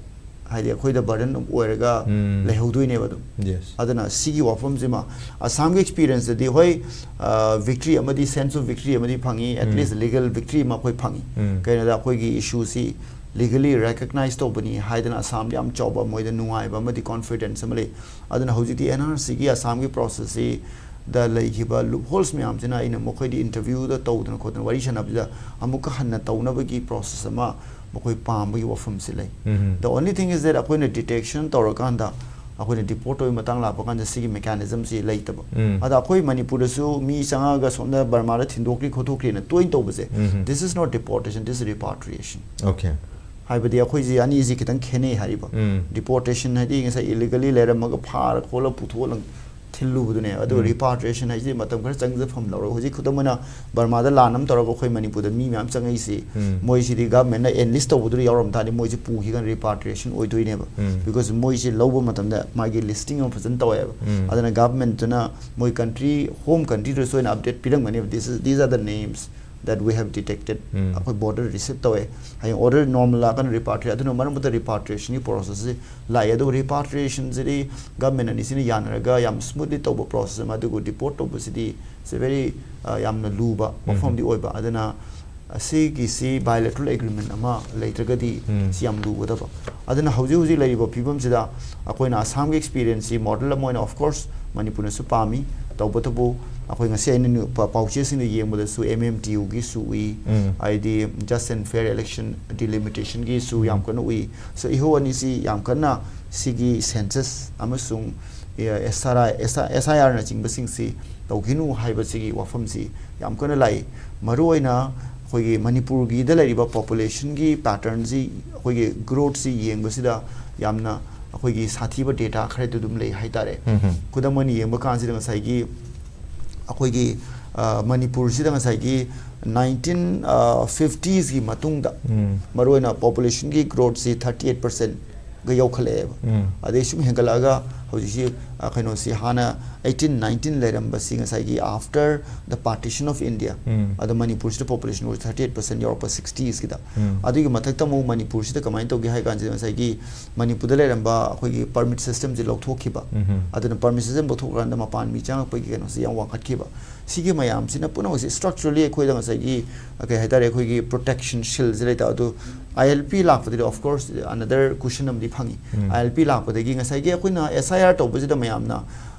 ꯍꯥꯏꯗꯤ ꯑꯩꯈꯣꯏꯗ burden ꯑꯣꯏꯔꯒ ꯎꯝ. ꯂꯩꯍꯧꯗꯣꯏꯅꯦꯕ ꯑꯗꯨꯝ꯫ Yes. ꯑꯗꯨꯅ ꯁꯤꯒꯤ ꯋꯥꯐꯝꯁꯤꯃ ꯑꯁꯥꯝꯒꯤ experienceꯇꯗꯤ ꯍꯣꯏ, victory ꯑꯃꯗꯤ, sense of victory ꯑꯃꯗꯤ ꯐꯪꯉꯤ, at um. least legal victory ꯑꯃ ꯑꯩꯈꯣꯏ ꯐꯪꯉꯤ꯫ ꯎꯝ. ꯀꯩꯅꯣꯗ ꯑꯩꯈꯣꯏꯒꯤ issueꯁꯤ legally recognize ꯇꯧꯕꯅꯤ ꯍꯥꯏꯗꯅ ꯑꯁꯥꯝꯗ ꯌꯥꯝ ꯆꯥꯎꯕ ꯃꯣꯏꯗ ꯅꯨꯡꯉꯥꯏꯕ ꯑꯃꯗꯤ confidence ꯑꯃ ꯂꯩ꯫ ꯑꯗꯨꯅ ꯍꯧꯖꯤꯛꯇꯤ NRCꯒꯤ ꯑꯁꯥꯝꯒꯤ processꯁꯤꯗ ꯂꯩꯈꯤꯕ loopholes ꯃꯌꯥꯝꯁꯤꯅ ꯑꯩꯅ ꯃꯈꯣꯏꯗꯤ interviewꯗ ꯇꯧꯗꯅ ꯈꯣꯠꯇꯅ ꯋꯥꯔꯤ ꯁꯥꯟꯅꯕꯁꯤꯗ ꯑꯃꯨꯛꯀ ꯍꯟꯅ ꯇꯧꯅꯕꯒꯤ process ꯑꯃ ꯃꯈꯣꯏ ꯄꯥꯝꯕꯒꯤ ꯋꯥꯐꯝꯁꯤ ꯂꯩ꯫ ꯎꯝ. The only thing is that ꯑꯩꯈꯣꯏꯅ detection ꯇꯧꯔꯀꯥꯟꯗ ꯑꯩꯈꯣꯏꯅ deport ꯇꯧꯕꯒꯤ ꯃꯇꯥꯡ ꯂꯥꯛꯄ ꯀꯥꯟꯗ ꯁꯤꯒꯤ mechanismꯁꯤ ꯂꯩꯇꯕ꯫ ꯎꯝ. ꯑꯗ ꯑꯩꯈꯣꯏ ꯃꯅꯤꯄꯨꯔꯗꯁꯨ ꯃꯤ ꯆꯪꯉꯛꯑꯒ ꯁꯣꯝꯗ ꯕꯔꯃꯥꯗ ꯊꯤꯟꯗꯣꯛꯈ꯭ꯔꯤ ꯈꯣꯠꯇꯣꯛꯈ꯭ꯔꯤꯅ ꯇꯣꯏꯅ ꯇꯧꯕꯁꯦ, ꯎꯝ. this is not deportation, this is repatriation. Okay. ꯍꯥꯏꯕꯗꯤ ꯑꯩꯈꯣꯏꯁꯤ ꯑꯅꯤꯁꯤ ꯈꯤꯇꯪ ꯈꯦꯠꯅꯩ ꯍꯥꯏꯔꯤꯕ꯫ ꯎꯝ. Deportation ꯍꯥꯏꯗꯤ ꯉꯁꯥꯏ illegally ꯂꯩꯔꯝꯃꯒ ꯐꯥꯔ ꯈꯣꯠꯂ ꯄꯨꯊꯣꯛꯑ ꯊꯤꯜꯂꯨꯕꯗꯨꯅꯦ꯫ ꯑꯗꯨꯒ ꯎꯝ. Repatriation ꯍꯥꯏꯁꯤꯗꯤ ꯃꯇꯝ ꯈꯔ ꯆꯪꯖꯐꯝ ꯂꯧꯔꯒ ꯍꯧꯖꯤꯛ ꯈꯨꯗꯝ ꯑꯣꯏꯅ ꯕꯔꯃꯥꯗ ꯂꯥꯟ ꯑꯃ ꯇꯧꯔꯒ ꯑꯩꯈꯣꯏ ꯃꯅꯤꯄꯨꯔꯗ ꯃꯤ ꯃꯌꯥꯝ ꯆꯪꯉꯛꯏꯁꯤ, ꯎꯝ. ꯃꯣꯏꯁꯤꯗꯤ governmentꯅ enlist ꯇꯧꯕꯗꯨꯗ ꯌꯥꯎꯔꯝ ꯇꯥꯔꯗꯤ ꯃꯣꯏꯁꯤ ꯄꯨꯈꯤꯒꯅ repatriation ꯑꯣꯏꯗꯣꯏꯅꯦꯕ꯫ ꯎꯝ. Because ꯃꯣꯏꯁꯤ ꯂꯧꯕ ꯃꯇꯝꯗ ꯃꯥꯒꯤ listing ꯑꯃ ꯐꯖꯅ ꯇꯧꯋꯦꯕ꯫ ꯎꯝ. ꯑꯗꯨꯅ governmentꯇꯨꯅ ꯃꯣꯏ country, home countryꯗꯨꯗꯁꯨ ꯑꯣꯏꯅ update ꯄꯤꯔꯝꯒꯅꯦꯕ, this is, these are the names that we have detected. ꯎꯝ. ꯑꯩꯈꯣꯏ border receive ꯇꯧꯋꯦ꯫ ꯍꯌꯦꯡ order normal ꯂꯥꯛꯀꯥꯟꯗ repatriate, ꯑꯗꯨꯅ ꯃꯔꯝ ꯑꯣꯏꯔꯒ repatriationꯒꯤ processꯁꯤ ꯂꯥꯛꯑꯦ꯫ ꯑꯗꯨꯒ repatriationꯁꯤꯗꯤ government ꯑꯅꯤꯁꯤꯅ ꯌꯥꯅꯔꯒ ꯌꯥꯝ smoothly ꯇꯧꯕ process ꯑꯃ, ꯑꯗꯨꯒ deport ꯇꯧꯕꯁꯤꯗꯤ it's a very, ꯑ, ꯌꯥꯝꯅ ꯂꯨꯕ ꯎꯝ. ꯋꯥꯐꯝꯗꯤ ꯑꯣꯏꯕ꯫ ꯑꯗꯨꯅ ꯑꯁꯤꯒꯤꯁꯤ bilateral agreement ꯑꯃ ꯂꯩꯇ꯭ꯔꯒꯗꯤ ꯎꯝ. ꯁꯤ ꯌꯥꯝ ꯂꯨꯒꯗꯕ꯫ ꯑꯗꯨꯅ ꯍꯧꯖꯤꯛ ꯍꯧꯖꯤꯛ ꯂꯩꯔꯤꯕ ꯐꯤꯕꯝꯁꯤꯗ ꯑꯩꯈꯣꯏꯅ ꯑꯁꯥꯝꯒꯤ experienceꯁꯤ model ꯑꯃ ꯑꯣꯏꯅ, of course, ꯃꯅꯤꯄꯨꯔꯅꯁꯨ ꯄꯥꯝꯃꯤ꯫ ꯇꯧꯕꯇꯕꯨ ꯑꯩꯈꯣꯏ ꯉꯁꯤ ꯑꯩꯅ ꯅ꯭ꯌꯨ-, ꯄ-, ꯄꯥꯎꯆꯦꯁꯤꯡꯗ ꯌꯦꯡꯕꯗꯁꯨ MMTUꯒꯤꯁꯨ ꯎꯏ, ꯎꯝ. ꯍꯥꯏꯗꯤ just and fair election delimitation ꯒꯤꯁꯨ ꯌꯥꯝ ꯎꯝ. ꯀꯟꯅ ꯎꯏ꯫ So ꯏꯍꯧ ꯑꯅꯤꯁꯤ ꯌꯥꯝ ꯀꯟꯅ ꯁꯤꯒꯤ census ꯑꯃꯁꯨꯡ, ꯑꯦ, SRI, SIR ꯅꯆꯤꯡꯕꯁꯤꯡꯁꯤ ꯇꯧꯈꯤꯅꯨ ꯍꯥꯏꯕꯁꯤꯒꯤ ꯋꯥꯐꯝꯁꯤ ꯌꯥꯝ ꯀꯟꯅ ꯂꯥꯛꯏ꯫ ꯃꯔꯨꯑꯣꯏꯅ ꯑꯩꯈꯣꯏꯒꯤ ꯃꯅꯤꯄꯨꯔꯒꯤꯗ ꯂꯩꯔꯤꯕ populationꯒꯤ patternꯁꯤ, ꯑꯩꯈꯣꯏꯒꯤ growthꯁꯤ ꯌꯦꯡꯕꯁꯤꯗ ꯌꯥꯝꯅ ꯑꯩꯈꯣꯏꯒꯤ ꯁꯥꯊꯤꯕ data ꯈꯔꯗꯤ ꯑꯗꯨꯝ ꯂꯩ ꯍꯥꯏꯇꯥꯔꯦ꯫ ꯎꯝ. ꯈꯨꯗꯝ ꯑꯣꯏꯅ ꯌꯦꯡꯕ ꯀꯥꯟꯁꯤꯗ ꯉꯁꯥꯏꯒꯤ ꯑꯩꯈꯣꯏꯒꯤ, ꯑ, ꯃꯅꯤꯄꯨꯔꯁꯤꯗ ꯉꯁꯥꯏꯒꯤ ꯅꯥꯏꯟꯇꯤꯟ ꯐꯤꯐꯇꯤꯁꯀꯤ ꯃꯇꯨꯡꯗ ꯎꯝ. ꯃꯔꯨꯑꯣꯏꯅ ꯄꯣꯄꯨꯂꯦꯁꯟꯒꯤ ꯒ꯭ꯔꯣꯠꯁꯤ ꯊꯥꯔꯇꯤ ꯑꯩꯠ ꯄꯔꯁꯦꯟꯒ ꯌꯧꯈꯠꯂꯛꯑꯦꯕ꯫ ꯎꯝ. ꯑꯗꯩ ꯁꯨꯝ ꯍꯦꯟꯒꯠꯂꯛꯑꯒ ꯍꯧꯖꯤꯛꯁꯤ, ꯑ, ꯀꯩꯅꯣꯁꯤ ꯍꯥꯟꯅ ꯑꯩꯠꯇꯤꯟ ꯅꯥꯏꯟꯇꯤꯟ ꯂꯩꯔꯝꯕꯁꯤ ꯉꯁꯥꯏꯒꯤ after the partition of India, ꯎꯝ. ꯑꯗ ꯃꯅꯤꯄꯨꯔꯁꯤꯗ ꯄꯣꯄꯨꯂꯦꯁꯟ ꯊꯥꯔꯇꯤ ꯑꯩꯠ ꯄꯔꯁꯦꯟ ꯌꯧꯔꯛꯄ ꯁꯤꯛꯁꯇꯤꯁꯀꯤꯗ꯫ ꯎꯝ. ꯑꯗꯨꯒꯤ ꯃꯊꯛꯇ ꯑꯃꯨꯛ ꯃꯅꯤꯄꯨꯔꯁꯤꯗ ꯀꯃꯥꯏꯅ ꯇꯧꯒꯦ ꯍꯥꯏ ꯀꯥꯟꯁꯤꯗ ꯉꯁꯥꯏꯒꯤ ꯃꯅꯤꯄꯨꯔꯗ ꯂꯩꯔꯝꯕ ꯑꯩꯈꯣꯏꯒꯤ ꯄꯔꯃꯤꯠ ꯁꯤꯁꯇꯦꯝꯁꯤ ꯂꯧꯊꯣꯛꯈꯤꯕ꯫ ꯎꯝ. ꯑꯗꯨꯅ ꯄꯔꯃꯤꯠ ꯁꯤꯁꯇꯦꯝ ꯂꯧꯊꯣꯛꯈ꯭ꯔꯀꯥꯟꯗ ꯃꯄꯥꯟ ꯃꯤ ꯆꯪꯉꯛꯄꯒꯤ ꯀꯩꯅꯣꯁꯤ ꯌꯥꯝ ꯋꯥꯡꯈꯠꯈꯤꯕ꯫ ꯁꯤꯒꯤ ꯃꯌꯥꯝꯁꯤꯅ ꯄꯨꯝꯅꯃꯛꯁꯤ structurally ꯑꯩꯈꯣꯏꯗ ꯉꯁꯥꯏꯒꯤ, ꯑ, ꯀꯩ ꯍꯥꯏꯇꯥꯔꯦ, ꯑꯩꯈꯣꯏꯒꯤ ꯄ꯭ꯔꯣꯇꯦꯛꯁꯟ ꯁꯤꯜꯁꯦ ꯂꯩꯇꯕ꯫ ꯑꯗꯨ ꯑꯥꯏ ꯑꯦꯜ ꯄꯤ ꯂꯥꯛꯄꯗꯗꯤ, of course, another question ꯑꯃꯗꯤ ꯐꯪꯉꯤ꯫ ꯎꯝ. ꯑꯥꯏ ꯑꯦꯜ ꯄꯤ ꯂꯥꯛꯄꯗꯒꯤ ꯉꯁꯥꯏꯒꯤ ꯑꯩꯈꯣꯏꯅ ꯑꯦꯁ ꯑꯥꯏ ꯑꯥꯔ ꯇꯧꯕꯁꯤꯗ ꯃꯌꯥꯝꯅ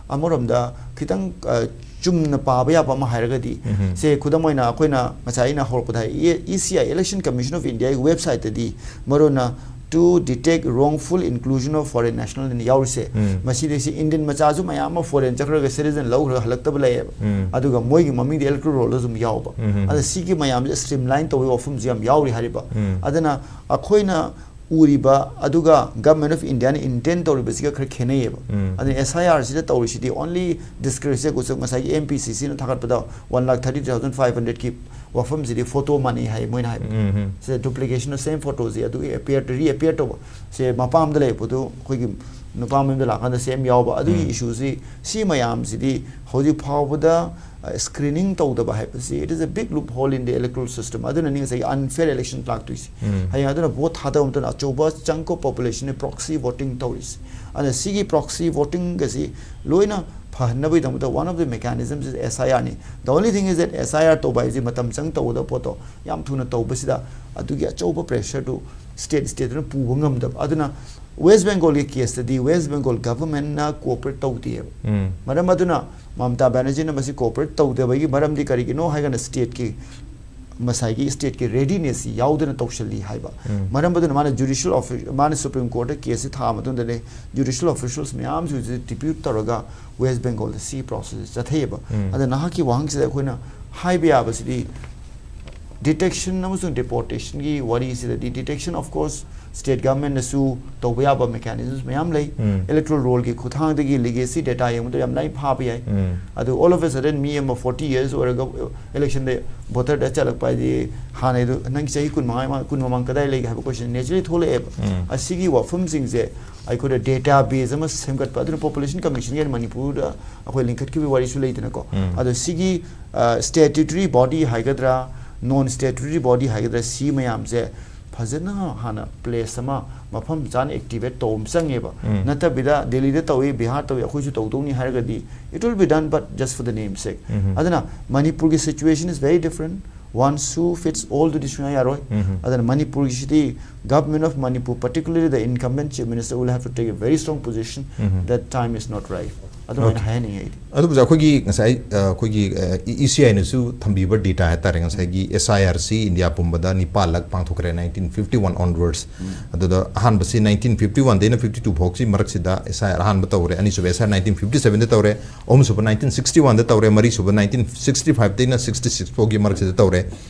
ꯑꯃꯔꯣꯝꯗ ꯈꯤꯇꯪ, ꯑ, ꯆꯨꯝꯅ ꯄꯥꯕ ꯌꯥꯕ ꯑꯃ ꯍꯥꯏꯔꯒꯗꯤ, ꯎꯝ. ꯁꯦ ꯈꯨꯗꯝ ꯑꯣꯏꯅ ꯑꯩꯈꯣꯏꯅ ꯉꯁꯥꯏ ꯑꯩꯅ ꯍꯧꯔꯛꯄꯗ ꯍꯥꯏ, E C I, Election Commission of Indiaꯒꯤ websiteꯇꯗꯤ ꯃꯔꯨꯑꯣꯏꯅ "To detect wrongful inclusion of foreign national" ꯍꯥꯏꯅ ꯌꯥꯎꯔꯤꯁꯦ, ꯎꯝ. ꯃꯁꯤꯗꯩꯁꯤ ꯏꯟꯗꯤꯌꯟ ꯃꯆꯥꯁꯨ ꯃꯌꯥꯝ ꯑꯃ ꯐꯣꯔꯦꯟ ꯆꯠꯈ꯭ꯔꯒ ꯁꯤꯇꯤꯖꯟ ꯂꯧꯈ꯭ꯔꯒ ꯍꯜꯂꯛꯇꯕ ꯂꯩꯌꯦꯕ꯫ ꯎꯝ. ꯑꯗꯨꯒ ꯃꯣꯏꯒꯤ ꯃꯃꯤꯡꯗꯤ ꯏꯂꯦꯛꯇꯣꯔꯦꯜ ꯔꯣꯜꯗ ꯑꯗꯨꯝ ꯌꯥꯎꯕ꯫ ꯎꯝ. ꯑꯗ ꯁꯤꯒꯤ ꯃꯌꯥꯝꯁꯦ ꯁ꯭ꯇ꯭ꯔꯤꯝꯂꯥꯏꯟ ꯇꯧꯕꯒꯤ ꯋꯥꯐꯝꯁꯨ ꯌꯥꯝ ꯌꯥꯎꯔꯤ ꯍꯥꯏꯔꯤꯕ꯫ ꯎꯝ. ꯑꯗꯨꯅ ꯑꯩꯈꯣꯏꯅ ꯎꯔꯤꯕ ꯑꯗꯨꯒ Government of Indiaꯅ intend ꯇꯧꯔꯤꯕꯁꯤꯒ ꯈꯔ ꯈꯦꯠꯅꯩꯌꯦꯕ꯫ ꯎꯝ. ꯑꯗꯨꯅ ꯑꯦꯁ ꯑꯥꯏ ꯑꯥꯔꯁꯤꯗ ꯇꯧꯔꯤꯁꯤꯗꯤ only discrepancy, ꯉꯁꯥꯏꯒꯤ ꯑꯦꯝ ꯄꯤ ꯁꯤ ꯁꯤꯅ ꯊꯥꯒꯠꯄꯗ one lakh thirty three thousand five hundredꯀꯤ ꯋꯥꯐꯝꯁꯤꯗꯤ ꯐꯣꯇꯣ ꯃꯥꯟꯅꯩ ꯍꯥꯏ ꯃꯣꯏꯅ ꯍꯥꯏꯕ꯫ ꯎꯝ. ꯁꯤꯗ duplication of same photoꯁꯦ ꯑꯗꯨ appear, reappear ꯇꯧꯕ꯫ ꯁꯦ ꯃꯄꯥꯝꯗ ꯂꯩꯕ ꯄꯣꯠꯇꯨ ꯑꯩꯈꯣꯏꯒꯤ ꯅꯨꯄꯥ ꯃꯌꯨꯝꯗ ꯂꯥꯛꯀꯥꯟꯗ ꯁꯦꯝ ꯌꯥꯎꯕ꯫ ꯑꯗꯨꯒꯤ ꯎꯝ. issueꯁꯤ, ꯁꯤ ꯃꯌꯥꯝꯁꯤꯗꯤ ꯍꯧꯖꯤꯛ ꯐꯥꯎꯕꯗ, ꯑ, screening ꯇꯧꯗꯕ ꯍꯥꯏꯕꯁꯤ, it is a big loophole in the electoral system꯫ ꯑꯗꯨꯅꯅꯤ ꯉꯁꯥꯏꯒꯤ unfair election ꯂꯥꯛꯇꯣꯏꯁꯤ꯫ ꯎꯝ. ꯍꯌꯦꯡ ꯑꯗꯨꯅ ꯚꯣꯠ ꯊꯥꯗꯕ ꯃꯇꯝꯗ ꯑꯆꯧꯕ chunk of populationꯅ proxy voting ꯇꯧꯔꯤꯁꯤ꯫ ꯑꯗꯨꯅ ꯁꯤꯒꯤ proxy votingꯒꯁꯤ ꯂꯣꯏꯅ ꯐꯍꯟꯅꯕꯒꯤꯗꯃꯛꯇ one of the mechanisms is S I R ꯅꯤ꯫ The only thing is that S I R ꯇꯧꯕ ꯍꯥꯏꯕꯁꯤ ꯃꯇꯝ ꯆꯪ ꯇꯧꯒꯗꯕ ꯄꯣꯠꯇꯣ ꯌꯥꯝ ꯊꯨꯅ ꯇꯧꯕꯁꯤꯗ ꯑꯗꯨꯒꯤ ꯑꯆꯧꯕ pressureꯗꯨ state stateꯇꯨꯅ ꯄꯨꯕ ꯉꯝꯗꯕ꯫ ꯑꯗꯨꯅ West Bengalꯒꯤ caseꯇꯗꯤ West Bengal governmentꯅ cooperate ꯇꯧꯗꯦꯕ꯫ ꯎꯝ. ꯃꯔꯝ ꯑꯗꯨꯅ ꯃꯃꯇꯥ ꯕꯦꯅꯔꯖꯤꯅ ꯃꯁꯤ cooperate ꯇꯧꯗꯕꯒꯤ ꯃꯔꯝꯗꯤ ꯀꯔꯤꯒꯤꯅꯣ ꯍꯥꯏꯔꯒꯅ stateꯀꯤ, ꯉꯁꯥꯏꯒꯤ stateꯀꯤ readinessꯁꯤ ꯌꯥꯎꯗꯅ ꯇꯧꯁꯜꯂꯤ ꯍꯥꯏꯕ꯫ ꯎꯝ. ꯃꯔꯝ ꯑꯗꯨꯅ ꯃꯥꯅ judicial office, ꯃꯥꯅ Supreme Courtꯇ caseꯁꯤ ꯊꯥꯕ ꯃꯇꯨꯡꯗꯅꯦ judicial officials ꯃꯌꯥꯝꯁꯤꯡꯁꯤ depute ꯇꯧꯔꯒ West Bengalꯗ ꯁꯤ process ꯆꯠꯊꯩꯑꯕ꯫ ꯎꯝ. ꯑꯗ ꯅꯍꯥꯛꯀꯤ ꯋꯥꯍꯪꯁꯤꯗ ꯑꯩꯈꯣꯏꯅ ꯍꯥꯏꯕ ꯌꯥꯕꯁꯤꯗꯤ, detection ꯑꯃꯁꯨꯡ deportationꯒꯤ ꯋꯥꯔꯤꯁꯤꯗꯗꯤ, detection, of course, ꯁ꯭ꯇꯦꯠ ꯒꯚꯔꯟꯃꯦꯟꯠꯅꯁꯨ ꯇꯧꯕ ꯌꯥꯕ ꯃꯦꯀꯥꯅꯤꯖꯝꯁ ꯃꯌꯥꯝ ꯂꯩ꯫ ꯎꯝ. ꯏꯂꯦꯛꯇꯣꯔꯦꯜ ꯔꯣꯜꯒꯤ ꯈꯨꯠꯊꯥꯡꯗꯒꯤ ꯂꯤꯒꯦꯁꯤ ꯗꯦꯇꯥ ꯌꯦꯡꯕꯗ ꯌꯥꯝ ꯂꯥꯏꯅ ꯐꯥꯕ ꯌꯥꯏ꯫ ꯎꯝ. ꯑꯗꯨ all of a sudden ꯃꯤ ꯑꯃ forty years ꯑꯣꯏꯔꯒ ꯏꯂꯦꯛꯁꯟꯗ ꯚꯣꯇꯔꯗ ꯆꯠꯂꯛꯄ ꯍꯥꯏꯗꯤ ꯍꯥꯟꯅꯩꯗꯨ ꯅꯪꯒꯤ ꯆꯍꯤ ꯀꯨꯟ ꯃꯉꯥ ꯀꯨꯟ ꯃꯃꯥꯡ ꯀꯗꯥꯏ ꯂꯩꯒꯦ ꯍꯥꯏꯕ ꯀꯣꯏꯁꯟ ꯅꯦꯆꯔꯦꯂꯤ ꯊꯣꯛꯂꯛꯑꯦꯕ꯫ ꯎꯝ. ꯑꯁꯤꯒꯤ ꯋꯥꯐꯝꯁꯤꯡꯁꯦ ꯑꯩꯈꯣꯏꯗ ꯗꯦꯇꯥ ꯕꯦꯁ ꯑꯃ ꯁꯦꯝꯒꯠꯄ, ꯑꯗꯨꯅ ꯄꯣꯄꯨꯂꯦꯁꯟ ꯀꯃꯤꯁꯟꯒꯤ ꯃꯅꯤꯄꯨꯔꯗ ꯑꯩꯈꯣꯏ ꯂꯤꯡꯈꯠꯈꯤꯕꯒꯤ ꯋꯥꯔꯤꯁꯨ ꯂꯩꯗꯅꯀꯣ꯫ ꯎꯝ. ꯑꯗꯣ ꯁꯤꯒꯤ ꯁ꯭ꯇꯦꯇ꯭ꯌꯨꯇꯔꯤ ꯕꯣꯗꯤ ꯍꯥꯏꯒꯗ꯭ꯔꯥ, ꯅꯣꯟ ꯁ꯭ꯇꯦꯇ꯭ꯌꯨꯇꯔꯤ ꯕꯣꯗꯤ ꯍꯥꯏꯒꯗ꯭ꯔꯥ, ꯁꯤ ꯃꯌꯥꯝꯁꯦ ꯐꯖꯅ ꯍꯥꯟꯅ ꯄ꯭ꯂꯦꯁ ꯑꯃ ꯃꯐꯝ ꯆꯥꯅ ꯑꯦꯛꯇꯤꯚꯦꯠ ꯇꯧꯕ ꯑꯃ ꯆꯪꯉꯦꯕ꯫ ꯎꯝ. ꯅꯠꯇꯕꯤꯗ ꯗꯦꯜꯂꯤꯗ ꯇꯧꯏ, ꯕꯤꯍꯥꯔ ꯇꯧꯏ, ꯑꯩꯈꯣꯏꯁꯨ ꯇꯧꯗꯧꯅꯤ ꯍꯥꯏꯔꯒꯗꯤ it will be done, but just for the name sake. ꯎꯝ. ꯑꯗꯨꯅ ꯃꯅꯤꯄꯨꯔꯒꯤ situation is very different. One shoe fits all ꯑꯗꯨꯗꯤ ꯁꯨꯡꯌꯥ ꯌꯥꯔꯣꯏ꯫ ꯎꯝ. ꯑꯗꯨꯅ ꯃꯅꯤꯄꯨꯔꯒꯤꯁꯤꯗꯤ Government of Manipur, particularly the incumbent Chief Minister, will have to take a very strong position um. that time is not right. ꯑꯗꯨꯃꯥꯏꯅ Okay. ꯍꯥꯏꯍꯟꯅꯤꯡꯉꯦ ꯑꯩꯗꯤ꯫ ꯑꯗꯨꯕꯨ ꯑꯩꯈꯣꯏꯒꯤ ꯉꯁꯥꯏ ꯑ, ꯑꯩꯈꯣꯏꯒꯤ ꯏ ꯁꯤ ꯑꯥꯏꯅꯁꯨ ꯊꯝꯕꯤꯕ ꯗꯦꯇꯥ ꯍꯥꯏꯇꯥꯔꯦ, ꯉꯁꯥꯏꯒꯤ ꯑꯦꯁ ꯑꯥꯏ ꯑꯥꯔꯁꯤ ꯏꯟꯗꯤꯌꯥ ꯄꯨꯝꯕꯗ ꯅꯤꯄꯥꯜ ꯂꯛ ꯄꯥꯡꯊꯣꯛꯈ꯭ꯔꯦ nineteen fifty one onwards. ꯎꯝ. ꯑꯗꯨꯗ ꯑꯍꯥꯟꯕꯁꯤ nineteen fifty one ꯗꯩꯅ fifty two ꯐꯥꯎꯁꯤ ꯃꯔꯛꯁꯤꯗ ꯑꯦꯁ ꯑꯥꯏ ꯑꯥꯔ ꯑꯍꯥꯟꯕ ꯇꯧꯔꯦ, ꯑꯅꯤꯁꯨꯕ ꯑꯦꯁ ꯑꯥꯏ ꯑꯥꯔ nineteen fifty seven ꯗ ꯇꯧꯔꯦ, ꯑꯍꯨꯝꯁꯨꯕ nineteen sixty one ꯗ ꯇꯧꯔꯦ, ꯃꯔꯤꯁꯨꯕ nineteen sixty five ꯗꯩꯅ sixty six ꯐꯥꯎꯒꯤ ꯃꯔꯛꯁꯤꯗ ꯇꯧꯔꯦ,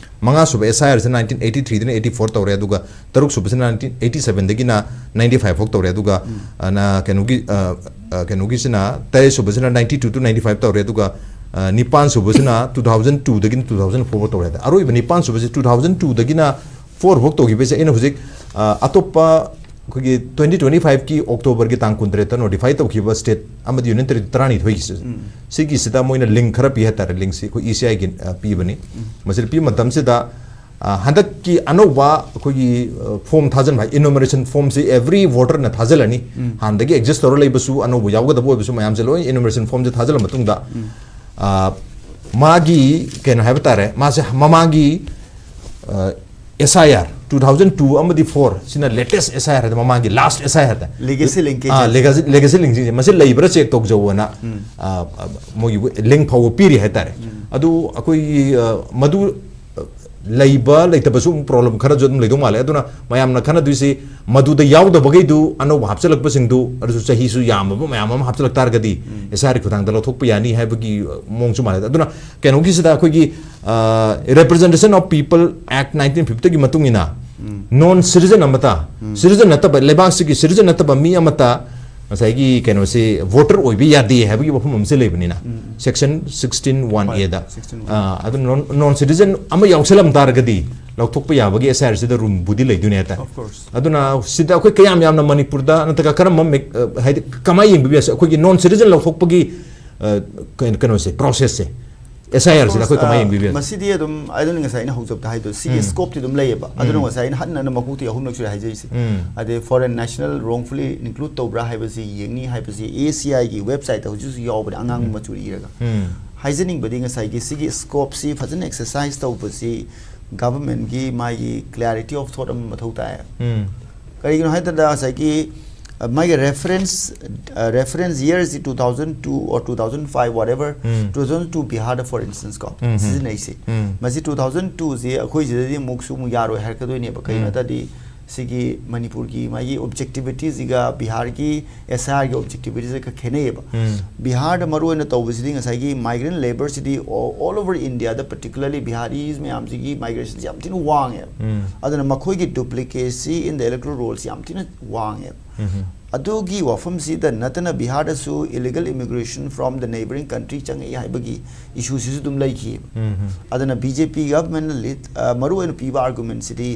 ꯃꯉꯥꯁꯨꯕ ꯑꯦꯁ ꯑꯥꯏ ꯑꯥꯔꯁꯤ nineteen eighty three ꯗꯩꯅ eighty four ꯇꯧꯔꯦ, ꯑꯗꯨꯒ ꯇꯔꯨꯛꯁꯨꯕꯁꯤꯅ nineteen eighty seven ꯗꯒꯤꯅ ninety five ꯐꯥꯎ ꯇꯧꯔꯦ, ꯑꯗꯨꯒ ꯎꯝ. ꯑ, ꯅ, ꯀꯩꯅꯣꯒꯤ ꯑ, ꯑ, ꯀꯩꯅꯣꯒꯤꯁꯤꯅ ꯇꯔꯦꯠꯁꯨꯕꯁꯤꯅ ninety two to ninety five ꯇꯧꯔꯦ, ꯑꯗꯨꯒ ꯑ, ꯅꯤꯄꯥꯟꯁꯨꯕꯁꯤꯅ two thousand two ꯗꯒꯤꯅ two thousand four ꯐꯥꯎ ꯇꯧꯔꯦ꯫ ꯑꯗ ꯑꯔꯣꯏꯕ ꯅꯤꯄꯥꯟꯁꯨꯕꯁꯤ two thousand two ꯗꯒꯤꯅ four ꯐꯥꯎ ꯇꯧꯈꯤꯕꯁꯦ ꯑꯩꯅ ꯍꯧꯖꯤꯛ ꯑ, ꯑꯇꯣꯞꯄ ꯑꯩꯈꯣꯏꯒꯤ twenty twenty five ꯀꯤ ꯑꯣꯛꯇꯣꯕꯔꯒꯤ ꯇꯥꯡ ꯀꯨꯟꯇꯔꯦꯠꯇ ꯅꯣꯇꯤꯐꯥꯏ ꯇꯧꯈꯤꯕ ꯁ꯭ꯇꯦꯠ ꯑꯃꯗꯤ ꯌꯨꯅꯤꯌꯟ ꯇꯦꯔꯤꯇꯣꯔꯤ ꯇꯔꯥꯅꯤꯊꯣꯏꯒꯤꯁꯤ, ꯎꯝ. ꯁꯤꯒꯤꯁꯤꯗ ꯃꯣꯏꯅ ꯂꯤꯡ ꯈꯔ ꯄꯤ ꯍꯥꯏꯇꯥꯔꯦ, ꯂꯤꯡꯁꯤ ꯑꯩꯈꯣꯏ ꯏ ꯁꯤ ꯑꯥꯏꯒꯤ ꯄꯤꯕꯅꯤ꯫ ꯎꯝ. ꯃꯁꯤꯗ ꯄꯤꯕ ꯃꯇꯝꯁꯤꯗ ꯑ, ꯍꯟꯗꯛꯀꯤ ꯑꯅꯧꯕ ꯑꯩꯈꯣꯏꯒꯤ ꯐꯣꯝ ꯊꯥꯖꯤꯟꯕ ꯍꯥꯏ, ꯏꯅꯣꯃꯔꯦꯁꯟ ꯐꯣꯝꯁꯤ ꯑꯦꯚ꯭ꯔꯤ ꯚꯣꯇꯔꯅ ꯊꯥꯖꯤꯜꯂꯅꯤ꯫ ꯎꯝ. ꯍꯥꯟꯅꯗꯒꯤ ꯑꯦꯛꯖꯤꯁ ꯇꯧꯔ ꯂꯩꯕꯁꯨ, ꯑꯅꯧꯕ ꯌꯥꯎꯒꯗꯕ ꯑꯣꯏꯕꯁꯨ ꯃꯌꯥꯝꯁꯦ ꯂꯣꯏ ꯏꯅꯣꯃꯔꯦꯁꯟ ꯐꯣꯝꯁꯦ ꯊꯥꯖꯤꯜꯂ ꯃꯇꯨꯡꯗ ꯎꯝ. ꯑ, ꯃꯥꯒꯤ ꯀꯩꯅꯣ ꯍꯥꯏꯕ ꯇꯥꯔꯦ, ꯃꯥꯁꯦ ꯃꯃꯥꯡꯒꯤ ꯑꯦꯁ ꯑꯥꯏ ꯑꯥꯔ two thousand two ꯑꯃꯗꯤ four ꯁꯤꯅ ꯂꯦꯇꯦꯁ ꯑꯦꯁ ꯑꯥꯏ ꯑꯥꯔ ꯍꯥꯏꯗꯤ ꯃꯃꯥꯡꯒꯤ ꯂꯥꯁ ꯑꯦꯁ ꯑꯥꯏ ꯑꯥꯔ ꯍꯥꯏꯗꯤ Legacy linkages. ꯂꯦꯒꯦꯁꯤ ꯂꯤꯡꯁꯤꯡꯁꯦ ꯃꯁꯤ ꯂꯩꯕ꯭ꯔꯥ ꯆꯦꯛ ꯇꯧꯖꯧꯑꯅ ꯎꯝ. ꯑ, ꯃꯣꯏꯒꯤ ꯂꯤꯡ ꯐꯥꯎꯕ ꯄꯤꯔꯤ ꯍꯥꯏꯇꯥꯔꯦ꯫ ꯎꯝ. ꯑꯗꯨ ꯑꯩꯈꯣꯏꯒꯤ ꯑ, ꯃꯗꯨ ꯑ, ꯂꯩꯕ ꯂꯩꯇꯕꯁꯨ ꯑꯃꯨꯛ ꯄ꯭ꯔꯣꯕ꯭ꯂꯦꯝ ꯈꯔꯁꯨ ꯑꯗꯨꯝ ꯂꯩꯗꯧ ꯃꯥꯜꯂꯦ꯫ ꯑꯗꯨꯅ ꯃꯌꯥꯝꯅ ꯈꯟꯅꯗꯣꯏꯁꯤ ꯃꯗꯨꯗ ꯌꯥꯎꯗꯕꯈꯩꯗꯨ ꯑꯅꯧꯕ ꯍꯥꯞꯆꯤꯜꯂꯛꯄꯁꯤꯡꯗꯨ, ꯑꯗꯨꯁꯨ ꯆꯍꯤꯁꯨ ꯌꯥꯝꯃꯕ ꯃꯌꯥꯝ ꯑꯃ ꯍꯥꯞꯆꯤꯜꯂꯛ ꯇꯥꯔꯒꯗꯤ ꯎꯝ. ꯑꯦꯁ ꯑꯥꯏ ꯑꯥꯔ ꯈꯨꯊꯥꯡꯗ ꯂꯧꯊꯣꯛꯄ ꯌꯥꯅꯤ ꯍꯥꯏꯕꯒꯤ ꯑ, ꯃꯑꯣꯡꯁꯨ ꯃꯥꯜꯂꯦ꯫ ꯑꯗꯨꯅ ꯀꯩꯅꯣꯒꯤꯁꯤꯗ ꯑꯩꯈꯣꯏꯒꯤ Representation of People Act nineteen fifty ꯒꯤ ꯃꯇꯨꯡ ꯏꯟꯅ ꯅꯣꯟ ꯁꯤꯇꯤꯖꯟ ꯑꯃꯇ, ꯁꯤꯇꯤꯖꯟ ꯅꯠꯇꯕ, ꯂꯩꯕꯥꯛꯁꯤꯒꯤ ꯁꯤꯇꯤꯖꯟ ꯅꯠꯇꯕ ꯃꯤ ꯑꯃꯇ ꯉꯁꯥꯏꯒꯤ ꯀꯩꯅꯣꯁꯤ ꯚꯣꯇꯔ ꯑꯣꯏꯕ ꯌꯥꯗꯦ ꯍꯥꯏꯕꯒꯤ ꯋꯥꯐꯝ ꯑꯃꯁꯨ ꯂꯩꯕꯅꯤꯅ, ꯁꯦꯛꯁꯟ ꯁꯤꯛꯁꯇꯤꯟ ꯋꯥꯟ ꯑꯦꯗ꯫ ꯑꯗꯨ ꯅꯣꯟ ꯁꯤꯇꯤꯖꯟ ꯑꯃ ꯌꯥꯎꯁꯜꯂꯝ ꯇꯥꯔꯒꯗꯤ ꯂꯧꯊꯣꯛꯄ ꯌꯥꯕꯒꯤ ꯑꯦꯁ ꯑꯥꯏ ꯑꯥꯔꯁꯤꯗ ꯔꯨꯝꯕꯨꯗꯤ ꯂꯩꯗꯣꯏꯅꯦ ꯍꯥꯏꯇꯥꯔꯦ꯫ ꯑꯗꯨꯅ ꯁꯤꯗ ꯑꯩꯈꯣꯏ ꯀꯌꯥꯝ ꯌꯥꯝꯅ ꯃꯅꯤꯄꯨꯔꯗ ꯅꯠꯇ꯭ꯔꯒ ꯀꯔꯝꯕ ꯍꯥꯏꯗꯤ ꯀꯃꯥꯏꯅ ꯌꯦꯡꯕꯤꯕ ꯌꯥꯏ ꯑꯩꯈꯣꯏꯒꯤ ꯅꯣꯟ ꯁꯤꯇꯤꯖꯟ ꯂꯧꯊꯣꯛꯄꯒꯤ ꯀꯩꯅꯣꯁꯦ, ꯄ꯭ꯔꯣꯁꯦꯁꯁꯦ? ꯑꯦꯁ ꯑꯥꯏ ꯑꯥꯔꯁꯤꯗ ꯑꯩꯈꯣꯏ ꯀꯃꯥꯏꯅ ꯌꯦꯡꯕꯤꯕ ꯌꯥꯏ? ꯃꯁꯤꯗꯤ ꯑꯗꯨꯝ ꯑꯩ ꯑꯗꯨꯝ ꯉꯁꯥꯏ ꯑꯩꯅ ꯍꯧꯖꯕꯗ ꯍꯥꯏꯗꯣ, ꯁꯤꯒꯤ ꯁ꯭ꯀꯣꯞꯇꯤ ꯑꯗꯨꯝ ꯂꯩꯌꯦꯕ꯫ ꯑꯗꯨꯅ ꯉꯁꯥꯏ ꯑꯩꯅ ꯍꯟꯅ ꯍꯟꯅ ꯃꯀꯣꯛꯇꯒꯤ ꯑꯍꯨꯝꯂꯛ ꯁꯨꯔꯦ ꯍꯥꯏꯖꯔꯤꯁꯦ꯫ ꯑꯗꯩ ꯐꯣꯔꯦꯟ ꯅꯦꯁꯅꯦꯜ ꯔꯣꯡꯐꯨꯂꯤ ꯏꯟꯀ꯭ꯂꯨꯗ ꯇꯧꯕ꯭ꯔꯥ ꯍꯥꯏꯕꯁꯤ ꯌꯦꯡꯅꯤ ꯍꯥꯏꯕꯁꯤ ꯑꯦ ꯁꯤ ꯑꯥꯏꯒꯤ ꯋꯦꯕꯁꯥꯏꯠꯇ ꯍꯧꯖꯤꯛ ꯍꯧꯖꯤꯛ ꯌꯥꯎꯕꯅꯦ, ꯑꯉꯥꯡꯕ ꯃꯆꯨꯗ ꯏꯔꯒ꯫ ꯍꯥꯏꯖꯅꯤꯡꯕꯗꯤ ꯉꯁꯥꯏꯒꯤ ꯁꯤꯒꯤ ꯁ꯭ꯀꯣꯞꯁꯤ ꯐꯖꯅ ꯑꯦꯛꯁꯔꯁꯥꯏꯁ ꯇꯧꯕꯁꯤ ꯒꯚꯔꯟꯃꯦꯟꯒꯤ ꯃꯥꯒꯤ clarity of thought ꯑꯃ ꯃꯊꯧ ꯇꯥꯏ꯫ ꯀꯔꯤꯒꯤꯅꯣ ꯍꯥꯏ ꯃꯇꯝꯗ ꯉꯁꯥꯏꯒꯤ, ꯑ, ꯃꯥꯒꯤ ꯔꯦꯐꯔꯦꯟꯁ, ꯑ, reference ꯏꯌꯔꯁꯤ two thousand two or two thousand five, whatever, two thousand two ꯕꯤꯍꯥꯔꯗ, for instance, ꯀꯣ, ꯁꯤꯖꯤꯟꯅꯩꯁꯦ꯫ ꯃꯁꯤ two thousand two ꯁꯤ ꯑꯩꯈꯣꯏ ꯁꯤꯗꯗꯤ ꯑꯃꯨꯛꯁꯨ ꯑꯃꯨꯛ ꯌꯥꯔꯣꯏ ꯍꯥꯏꯔꯛꯀꯗꯣꯏꯅꯦꯕ꯫ ꯀꯩꯒꯤꯅꯣ ꯍꯥꯏ ꯇꯥꯔꯗꯤ ꯁꯤꯒꯤ ꯃꯅꯤꯄꯨꯔꯒꯤ ꯃꯥꯒꯤ ꯑꯣꯕꯖꯦꯛꯇꯤꯚꯤꯇꯤꯁꯤꯒ ꯕꯤꯍꯥꯔꯒꯤ ꯑꯦꯁ ꯑꯥꯏ ꯑꯥꯔꯒꯤ ꯑꯣꯕꯖꯦꯛꯇꯤꯚꯤꯇꯤꯁꯤꯒ ꯈꯦꯠꯅꯩꯌꯦꯕ꯫ ꯕꯤꯍꯥꯔꯗ ꯃꯔꯨ ꯑꯣꯏꯅ ꯇꯧꯕꯁꯤꯗꯤ ꯉꯁꯥꯏꯒꯤ migrant labourꯁꯤꯗꯤ all over Indiaꯗ, particularly Biharis ꯃꯌꯥꯝꯁꯤꯒꯤ migrationꯁꯤ ꯌꯥꯝ ꯊꯤꯅ ꯋꯥꯡꯉꯦꯕ꯫ ꯑꯗꯨꯅ ꯃꯈꯣꯏꯒꯤ duplicacy in the electoral rollꯁꯤ ꯌꯥꯝ ꯊꯤꯅ ꯋꯥꯡꯉꯦꯕ꯫ ꯑꯗꯨꯒꯤ ꯋꯥꯐꯝꯁꯤꯗ ꯅꯠꯇꯅ ꯕꯤꯍꯥꯔꯗꯁꯨ illegal immigration from the neighbouring country ꯆꯪꯉꯛꯏ ꯍꯥꯏꯕꯒꯤ ꯏꯁꯨꯁꯤꯁꯨ ꯑꯗꯨꯝ ꯂꯩꯈꯤꯑꯕ꯫ ꯑꯗꯨꯅ ꯕꯤ ꯖꯦ ꯄꯤ ꯒꯚꯔꯟꯃꯦꯟꯠꯅ ꯂꯤꯗ, ꯑ, ꯃꯔꯨꯑꯣꯏꯅ ꯄꯤꯕ ꯑꯥꯔꯒꯨꯃꯦꯟꯁꯤꯗꯤ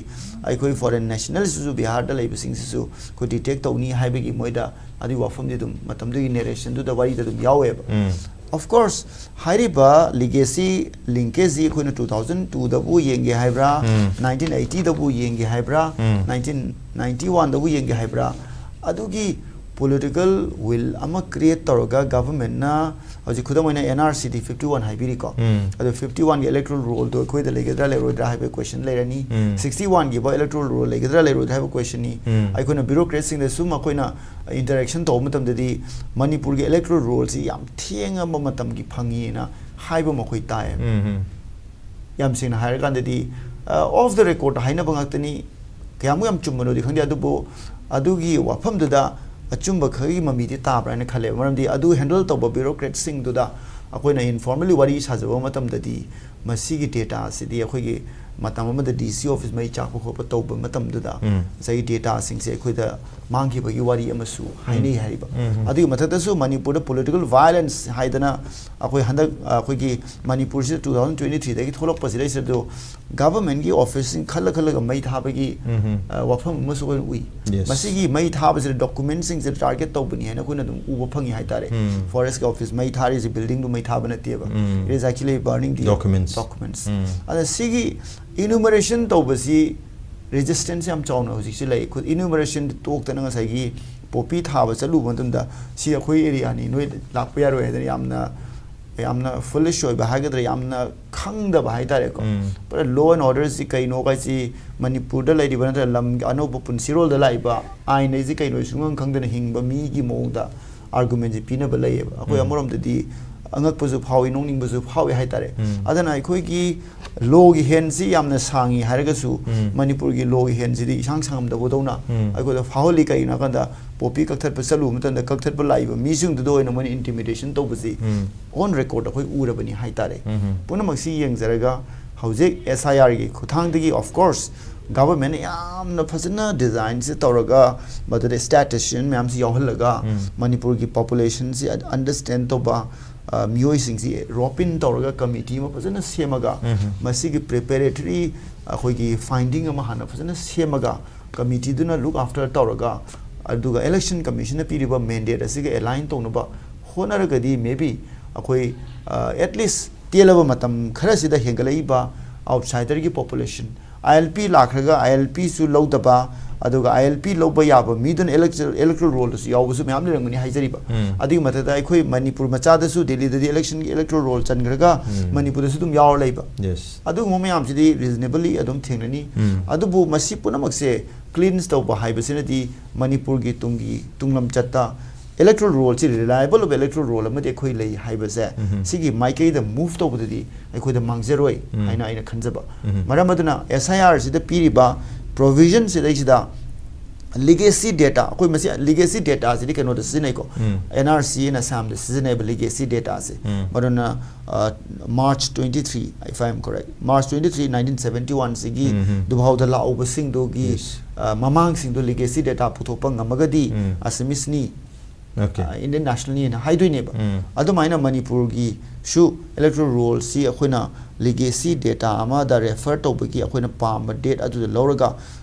ꯑꯩꯈꯣꯏ ꯐꯣꯔꯦꯟ ꯅꯦꯁꯅꯦꯜꯁꯤꯁꯨ ꯕꯤꯍꯥꯔꯗ ꯂꯩꯕꯁꯤꯡꯁꯤꯁꯨ ꯑꯩꯈꯣꯏ ꯗꯤꯇꯦꯛ ꯇꯧꯅꯤ ꯍꯥꯏꯕꯒꯤ ꯃꯣꯏꯗ ꯑꯗꯨꯒꯤ ꯋꯥꯐꯝꯗꯤ ꯑꯗꯨꯝ ꯃꯇꯝꯗꯨꯒꯤ ꯅꯦꯔꯦꯁꯟꯗꯨꯗ ꯋꯥꯔꯤꯗ ꯑꯗꯨꯝ ꯌꯥꯎꯋꯦꯕ꯫ Of course, ꯍꯥꯏꯔꯤꯕ ꯂꯤꯒꯦꯁꯤ ꯂꯤꯡꯀꯦꯖꯁꯤ ꯑꯩꯈꯣꯏꯅ two thousand twoꯗꯕꯨ ꯌꯦꯡꯒꯦ ꯍꯥꯏꯕ꯭ꯔꯥ, nineteen eightyꯗꯕꯨ ꯌꯦꯡꯒꯦ ꯍꯥꯏꯕ꯭ꯔꯥ, nineteen ninety oneꯗꯕꯨ ꯌꯦꯡꯒꯦ ꯍꯥꯏꯕ꯭ꯔꯥ, ꯑꯗꯨꯒꯤ political will ꯑꯃ create ꯇꯧꯔꯒ ꯒꯚꯔꯟꯃꯦꯟꯠꯅ ꯍꯧꯖꯤꯛ ꯈꯨꯗꯝ ꯑꯣꯏꯅ ꯑꯦꯟ ꯑꯥꯔ ꯁꯤꯗꯤ fifty one ꯍꯥꯏꯕꯤꯔꯤꯀꯣ꯫ ꯑꯗꯣ fifty oneꯒꯤ electoral rollꯗꯣ ꯑꯩꯈꯣꯏꯗ ꯂꯩꯒꯗ꯭ꯔꯥ ꯂꯩꯔꯣꯏꯗ꯭ꯔꯥ ꯍꯥꯏꯕꯒꯤ question ꯂꯩꯔꯅꯤ꯫ Sixty oneꯒꯤ ꯐꯥꯎ electoral roll ꯂꯩꯒꯗ꯭ꯔꯥ ꯂꯩꯔꯣꯏꯗ꯭ꯔꯥ ꯍꯥꯏꯕ questionꯅꯤ꯫ ꯑꯩꯈꯣꯏꯅ bureaucratꯁꯤꯡꯗ ꯁꯨꯝ ꯑꯩꯈꯣꯏꯅ interaction ꯇꯧꯕ ꯃꯇꯝꯗꯗꯤ ꯃꯅꯤꯄꯨꯔꯒꯤ electoral rollꯁꯤ ꯌꯥꯝ ꯊꯦꯡꯉꯕ ꯃꯇꯝꯒꯤ ꯐꯪꯉꯤꯅ ꯍꯥꯏꯕ ꯑꯃ ꯑꯩꯈꯣꯏ ꯇꯥꯏꯌꯦꯕ꯫ ꯌꯥꯝ ꯁꯦꯡꯅ ꯍꯥꯏꯔꯀꯥꯟꯗꯗꯤ, ꯑ, off the record ꯍꯥꯏꯅꯕ ꯉꯥꯛꯇꯅꯤ꯫ ꯀꯌꯥꯃꯨꯛ ꯌꯥꯝ ꯆꯨꯝꯕꯅꯣꯗꯤ ꯈꯪꯗꯦ, ꯑꯗꯨꯕꯨ ꯑꯗꯨꯒꯤ ꯋꯥꯐꯝꯗꯨꯗ ꯑꯆꯨꯝꯕ ꯈꯔꯒꯤ ꯃꯃꯤꯗꯤ ꯇꯥꯕ꯭ꯔꯥ ꯍꯥꯏꯅ ꯈꯜꯂꯦꯕ꯫ ꯃꯔꯝꯗꯤ ꯑꯗꯨ handle ꯇꯧꯕ bureaucratꯁꯤꯡꯗꯨꯗ ꯑꯩꯈꯣꯏꯅ informally ꯋꯥꯔꯤ ꯁꯥꯖꯕ ꯃꯇꯝꯗꯗꯤ ꯃꯁꯤꯒꯤ dataꯁꯤꯗꯤ ꯑꯩꯈꯣꯏꯒꯤ ꯃꯇꯝ ꯑꯃꯗ ꯗꯤ ꯁꯤ ꯑꯣꯐꯤꯁ ꯃꯩ ꯆꯥꯛꯄ ꯈꯣꯠꯄ ꯇꯧꯕ ꯃꯇꯝꯗꯨꯗ ꯎꯝ. ꯉꯁꯥꯏꯒꯤ ꯗꯦꯇꯥꯁꯤꯡꯁꯦ ꯑꯩꯈꯣꯏꯗ ꯃꯥꯡꯈꯤꯕꯒꯤ ꯋꯥꯔꯤ ꯑꯃꯁꯨ ꯍꯥꯏꯅꯩ ꯍꯥꯏꯔꯤꯕ꯫ ꯎꯝ. ꯑꯗꯨꯒꯤ ꯃꯊꯛꯇꯁꯨ ꯃꯅꯤꯄꯨꯔꯗ ꯄꯣꯂꯤꯇꯤꯀꯦꯜ ꯚꯥꯏꯂꯦꯟꯁ ꯍꯥꯏꯗꯅ ꯑꯩꯈꯣꯏ ꯍꯟꯗꯛ ꯑꯩꯈꯣꯏꯒꯤ ꯃꯅꯤꯄꯨꯔꯁꯤꯗ ꯇꯨ ꯊꯥꯎꯖꯟ ꯇ꯭ꯋꯦꯟꯇꯤ ꯊ꯭ꯔꯤꯗꯒꯤ ꯊꯣꯛꯂꯛꯄꯁꯤꯗꯩꯁꯤꯗ ꯒꯚꯔꯟꯃꯦꯟꯒꯤ ꯑꯣꯐꯤꯁꯁꯤꯡ ꯈꯜꯂ ꯈꯜꯂꯒ ꯃꯩ ꯊꯥꯕꯒꯤ ꯎꯝ. ꯑ, ꯋꯥꯐꯝ ꯑꯃꯁꯨ ꯑꯩꯈꯣꯏꯅ ꯎꯏ꯫ Yes. ꯃꯁꯤꯒꯤ ꯃꯩ ꯊꯥꯕꯁꯤꯗ ꯗꯣꯀꯨꯃꯦꯟꯁꯤꯡꯁꯦ ꯇꯥꯔꯒꯦꯠ ꯇꯧꯕꯅꯤ ꯍꯥꯏꯅ ꯑꯩꯈꯣꯏꯅ ꯑꯗꯨꯝ ꯎꯕ ꯐꯪꯉꯤ ꯍꯥꯏꯇꯥꯔꯦ꯫ ꯎꯝ. ꯐꯣꯔꯦꯁꯀꯤ ꯑꯣꯐꯤꯁ ꯃꯩ ꯊꯥꯔꯤꯁꯦ ꯕꯤꯜꯗꯤꯡꯗꯨ ꯃꯩ ꯊꯥꯕ ꯅꯠꯇꯦꯕ꯫ ꯎꯝ. It is actually burning the Documents. documents. ꯎꯝ. ꯑꯗ ꯁꯤꯒꯤ ꯏꯅꯨꯃꯔꯦꯁꯟ ꯇꯧꯕꯁꯤ ꯔꯦꯖꯤꯁꯇꯦꯟꯁ ꯌꯥꯝ ꯆꯥꯎꯅ ꯍꯧꯖꯤꯛꯁꯤ ꯂꯩ꯫ ꯏꯅꯨꯃꯔꯦꯁꯟ ꯇꯣꯛꯇꯅ ꯉꯁꯥꯏꯒꯤ ꯄꯣꯄꯤ ꯊꯥꯕ ꯆꯠꯂꯨꯕ ꯃꯇꯝꯗ ꯁꯤ ꯑꯩꯈꯣꯏ ꯑꯦꯔꯤꯌꯥꯅꯤ, ꯅꯣꯏ ꯂꯥꯛꯄ ꯌꯥꯔꯣꯏ ꯍꯥꯏꯗꯅ ꯌꯥꯝꯅ ꯌꯥꯝꯅ ꯐꯨꯂꯤꯁ ꯑꯣꯏꯕ ꯍꯥꯏꯒꯗ꯭ꯔꯥ, ꯌꯥꯝꯅ ꯈꯪꯗꯕ ꯍꯥꯏꯇꯥꯔꯦꯀꯣ꯫ ꯎꯝ. ꯄꯨꯔꯥ ꯂꯣ ꯑꯦꯟ ꯑꯣꯔꯗꯔꯁꯤ ꯀꯩꯅꯣ ꯀꯥꯏꯁꯤ ꯃꯅꯤꯄꯨꯔꯗ ꯂꯩꯔꯤꯕ ꯅꯠꯇ꯭ꯔꯒ ꯂꯝ ꯑꯅꯧꯕ ꯄꯨꯟꯁꯤꯔꯣꯜꯗ ꯂꯥꯛꯏꯕ ꯑꯥꯏꯟ ꯍꯥꯏꯁꯤ ꯀꯩꯅꯣ ꯁꯨꯡꯈꯪ ꯈꯪꯗꯅ ꯍꯤꯡꯕ ꯃꯤꯒꯤ ꯃꯑꯣꯡꯗ ꯑꯥꯔꯒꯨꯃꯦꯟꯁꯤ ꯄꯤꯅꯕ ꯂꯩꯌꯦꯕ꯫ ꯑꯩꯈꯣꯏ ꯎꯝ. ꯑꯃꯔꯣꯝꯗꯗꯤ ꯑꯉꯛꯄꯁꯨ ꯐꯥꯎꯏ, ꯅꯣꯛꯅꯤꯡꯕꯁꯨ ꯐꯥꯎꯏ ꯍꯥꯏꯇꯥꯔꯦ꯫ ꯎꯝ. ꯑꯗꯨꯅ ꯑꯩꯈꯣꯏꯒꯤ ꯂꯣꯒꯤ ꯍꯦꯟꯁꯤ ꯌꯥꯝꯅ ꯁꯥꯡꯉꯤ ꯍꯥꯏꯔꯒꯁꯨ ꯎꯝ. ꯃꯅꯤꯄꯨꯔꯒꯤ ꯂꯣꯒꯤ ꯍꯦꯟꯁꯤꯗꯤ ꯏꯁꯥꯡ ꯁꯥꯡꯉꯝꯗꯕꯗꯧꯅ ꯎꯝ. ꯑꯩꯈꯣꯏꯗ ꯐꯥꯎꯍꯜꯂꯤ꯫ ꯀꯩꯒꯤꯅꯣ ꯍꯥꯏ ꯀꯥꯟꯗ ꯄꯣꯄꯤ ꯀꯛꯊꯠꯄ ꯆꯠꯂꯨꯕ ꯃꯇꯝꯗ ꯀꯛꯊꯠꯄ ꯂꯥꯛꯏꯕ ꯃꯤꯁꯤꯡꯗꯨꯗ ꯑꯣꯏꯅ ꯃꯣꯏꯅ ꯏꯟꯇꯤꯃꯤꯗꯦꯁꯟ ꯇꯧꯕꯁꯤ ꯎꯝ. ꯑꯣꯟ ꯔꯦꯀꯣꯔꯗ ꯑꯩꯈꯣꯏ ꯎꯔꯕꯅꯤ ꯍꯥꯏꯇꯥꯔꯦ꯫ ꯎꯝ. ꯄꯨꯝꯅꯃꯛꯁꯤ ꯌꯦꯡꯖꯔꯒ ꯍꯧꯖꯤꯛ ꯑꯦꯁ ꯑꯥꯏ ꯑꯥꯔꯒꯤ ꯈꯨꯠꯊꯥꯡꯗꯒꯤ, of course, ꯒꯚꯔꯟꯃꯦꯟꯅ ꯌꯥꯝꯅ ꯐꯖꯅ ꯗꯤꯖꯥꯏꯟꯁꯦ ꯇꯧꯔꯒ ꯃꯗꯨꯗ ꯁ꯭ꯇꯦꯇꯤꯁꯇꯤꯌꯟ ꯃꯌꯥꯝꯁꯤ ꯌꯥꯎꯍꯜꯂꯒ ꯎꯝ. ꯃꯅꯤꯄꯨꯔꯒꯤ ꯄꯣꯄꯨꯂꯦꯁꯟꯁꯤ ꯑꯟꯗꯔꯁꯇꯦꯟ ꯇꯧꯕ ꯑ, ꯃꯤꯑꯣꯏꯁꯤꯡꯁꯤ ꯔꯣꯞ ꯏꯟ ꯇꯧꯔꯒ ꯀꯃꯤꯇꯤ ꯑꯃ ꯐꯖꯅ ꯁꯦꯝꯃꯒ ꯎꯝ. ꯃꯁꯤꯒꯤ ꯄ꯭ꯔꯤꯄꯦꯔꯦꯇꯔꯤ ꯑꯩꯈꯣꯏꯒꯤ ꯐꯥꯏꯟꯗꯤꯡ ꯑꯃ ꯍꯥꯟꯅ ꯐꯖꯅ ꯁꯦꯝꯃꯒ ꯀꯃꯤꯇꯤꯗꯨꯅ ꯂꯨꯛ ꯑꯥꯐꯇꯔ ꯇꯧꯔꯒ ꯑꯗꯨꯒ ꯏꯂꯦꯛꯁꯟ ꯀꯃꯤꯁꯟꯅ ꯄꯤꯔꯤꯕ ꯃꯦꯟꯗꯦꯠ ꯑꯁꯤꯒ ꯑꯦꯂꯥꯏꯟ ꯇꯧꯅꯕ ꯍꯣꯠꯅꯔꯒꯗꯤ maybe ꯑꯩꯈꯣꯏ ꯑꯦꯠꯂꯤꯁ ꯇꯦꯜꯂꯕ ꯃꯇꯝ ꯈꯔꯁꯤꯗ ꯍꯦꯟꯒꯠꯂꯛꯏꯕ ꯑꯥꯎꯠꯁꯥꯏꯗꯔꯒꯤ ꯄꯣꯄꯨꯂꯦꯁꯟ ꯑꯥꯏ ꯑꯦꯜ ꯄꯤ ꯂꯥꯛꯈ꯭ꯔꯒ ꯑꯥꯏ ꯑꯦꯜ ꯄꯤꯁꯨ ꯂꯧꯗꯕ, ꯑꯗꯨꯒ ꯑꯥꯏ ꯑꯦꯜ ꯄꯤ ꯂꯧꯕ ꯌꯥꯕ ꯃꯤꯗꯨꯅ ꯏꯂꯦꯛꯇꯔꯦꯜ ꯔꯣꯜꯗꯁꯨ ꯌꯥꯎꯕꯁꯨ ꯃꯌꯥꯝ ꯂꯩꯔꯝꯒꯅꯤ ꯍꯥꯏꯖꯔꯤꯕ꯫ ꯎꯝ. ꯑꯗꯨꯒꯤ ꯃꯊꯛꯇ ꯑꯩꯈꯣꯏ ꯃꯅꯤꯄꯨꯔ ꯃꯆꯥꯗꯁꯨ ꯗꯦꯜꯂꯤꯗꯗꯤ ꯏꯂꯦꯛꯁꯟꯒꯤ ꯏꯂꯦꯛꯇꯔꯦꯜ ꯔꯣꯜ ꯆꯟꯈ꯭ꯔꯒ ꯎꯝ. ꯃꯅꯤꯄꯨꯔꯗꯁꯨ ꯑꯗꯨꯝ ꯌꯥꯎꯔ ꯂꯩꯕ꯫ Yes. ꯑꯗꯨꯒꯨꯝꯕ ꯃꯌꯥꯝꯁꯤꯗꯤ ꯔꯤꯖꯅꯦꯕꯂꯤ ꯑꯗꯨꯝ ꯊꯦꯡꯅꯅꯤ꯫ ꯎꯝ. ꯑꯗꯨꯕꯨ ꯃꯁꯤ ꯄꯨꯝꯅꯃꯛꯁꯦ ꯀ꯭ꯂꯤꯟꯁ ꯇꯧꯕ ꯍꯥꯏꯕꯁꯤꯅꯗꯤ ꯃꯅꯤꯄꯨꯔꯒꯤ ꯇꯨꯡꯒꯤ ꯇꯨꯡꯂꯝꯆꯠꯇ ꯏꯂꯦꯛꯇꯔꯦꯜ ꯔꯣꯜꯁꯤ, ꯔꯤꯂꯥꯏꯕꯜ ꯑꯣꯏꯕ ꯏꯂꯦꯛꯇꯔꯦꯜ ꯔꯣꯜ ꯑꯃꯗꯤ ꯑꯩꯈꯣꯏ ꯂꯩ ꯍꯥꯏꯕꯁꯦ ꯎꯝ. ꯁꯤꯒꯤ ꯃꯥꯏꯀꯩꯗ ꯃꯨꯚ ꯇꯧꯕꯗꯗꯤ ꯑꯩꯈꯣꯏꯗ ꯃꯥꯡꯖꯔꯣꯏ ꯎꯝ. ꯍꯥꯏꯅ ꯑꯩꯅ ꯈꯟꯖꯕ꯫ ꯎꯝ. ꯃꯔꯝ ꯑꯗꯨꯅ ꯑꯦꯁ ꯑꯥꯏ ꯑꯥꯔꯁꯤꯗ ꯄꯤꯔꯤꯕ ꯄ꯭ꯔꯣꯚꯤꯖꯟꯁꯤꯗꯩꯁꯤꯗ ꯂꯤꯒꯦꯁꯤ ꯗꯦꯇꯥ, ꯑꯩꯈꯣꯏ ꯃꯁꯤ ꯂꯤꯒꯦꯁꯤ ꯗꯦꯇꯥꯁꯤꯗꯤ ꯀꯩꯅꯣꯗ ꯁꯤꯖꯤꯟꯅꯩꯀꯣ, ꯑꯦꯟ ꯑꯥꯔ ꯁꯤ ꯑꯦꯅ ꯑꯁꯥꯝꯗ ꯁꯤꯖꯤꯟꯅꯩꯕ ꯂꯤꯒꯦꯁꯤ ꯗꯦꯇꯥꯁꯦ꯫ ꯃꯗꯨꯅ, ꯑ, March twenty-three, if I am correct, March twenty-three, nineteen seventy-one ꯁꯤꯒꯤ ꯗꯨꯐꯥꯎꯗ ꯂꯥꯛꯍꯧꯕꯁꯤꯡꯗꯨꯒꯤ, ꯑ, ꯃꯃꯥꯡꯁꯤꯡꯗꯣ ꯂꯤꯒꯦꯁꯤ ꯗꯦꯇꯥ ꯄꯨꯊꯣꯛꯄ ꯉꯝꯃꯒꯗꯤ ꯑꯁꯥꯃꯤꯁꯅꯤ, ꯑ, ꯏꯟꯗꯤꯌꯟ ꯅꯦꯁꯅꯦꯜꯅꯤꯅ ꯍꯥꯏꯗꯣꯏꯅꯦꯕ꯫ ꯑꯗꯨꯃꯥꯏꯅ ꯃꯅꯤꯄꯨꯔꯒꯤꯁꯨ ꯏꯂꯦꯛꯇꯣꯔꯦꯜ ꯔꯣꯜꯁꯤ ꯑꯩꯈꯣꯏꯅ ꯂꯤꯒꯦꯁꯤ ꯗꯦꯇꯥ ꯑꯃꯗ ꯔꯦꯐꯔ ꯇꯧꯕꯒꯤ ꯑꯩꯈꯣꯏꯅ ꯄꯥꯝꯕ ꯗꯦꯠ ꯑꯗꯨꯗ ꯂꯧꯔꯒ,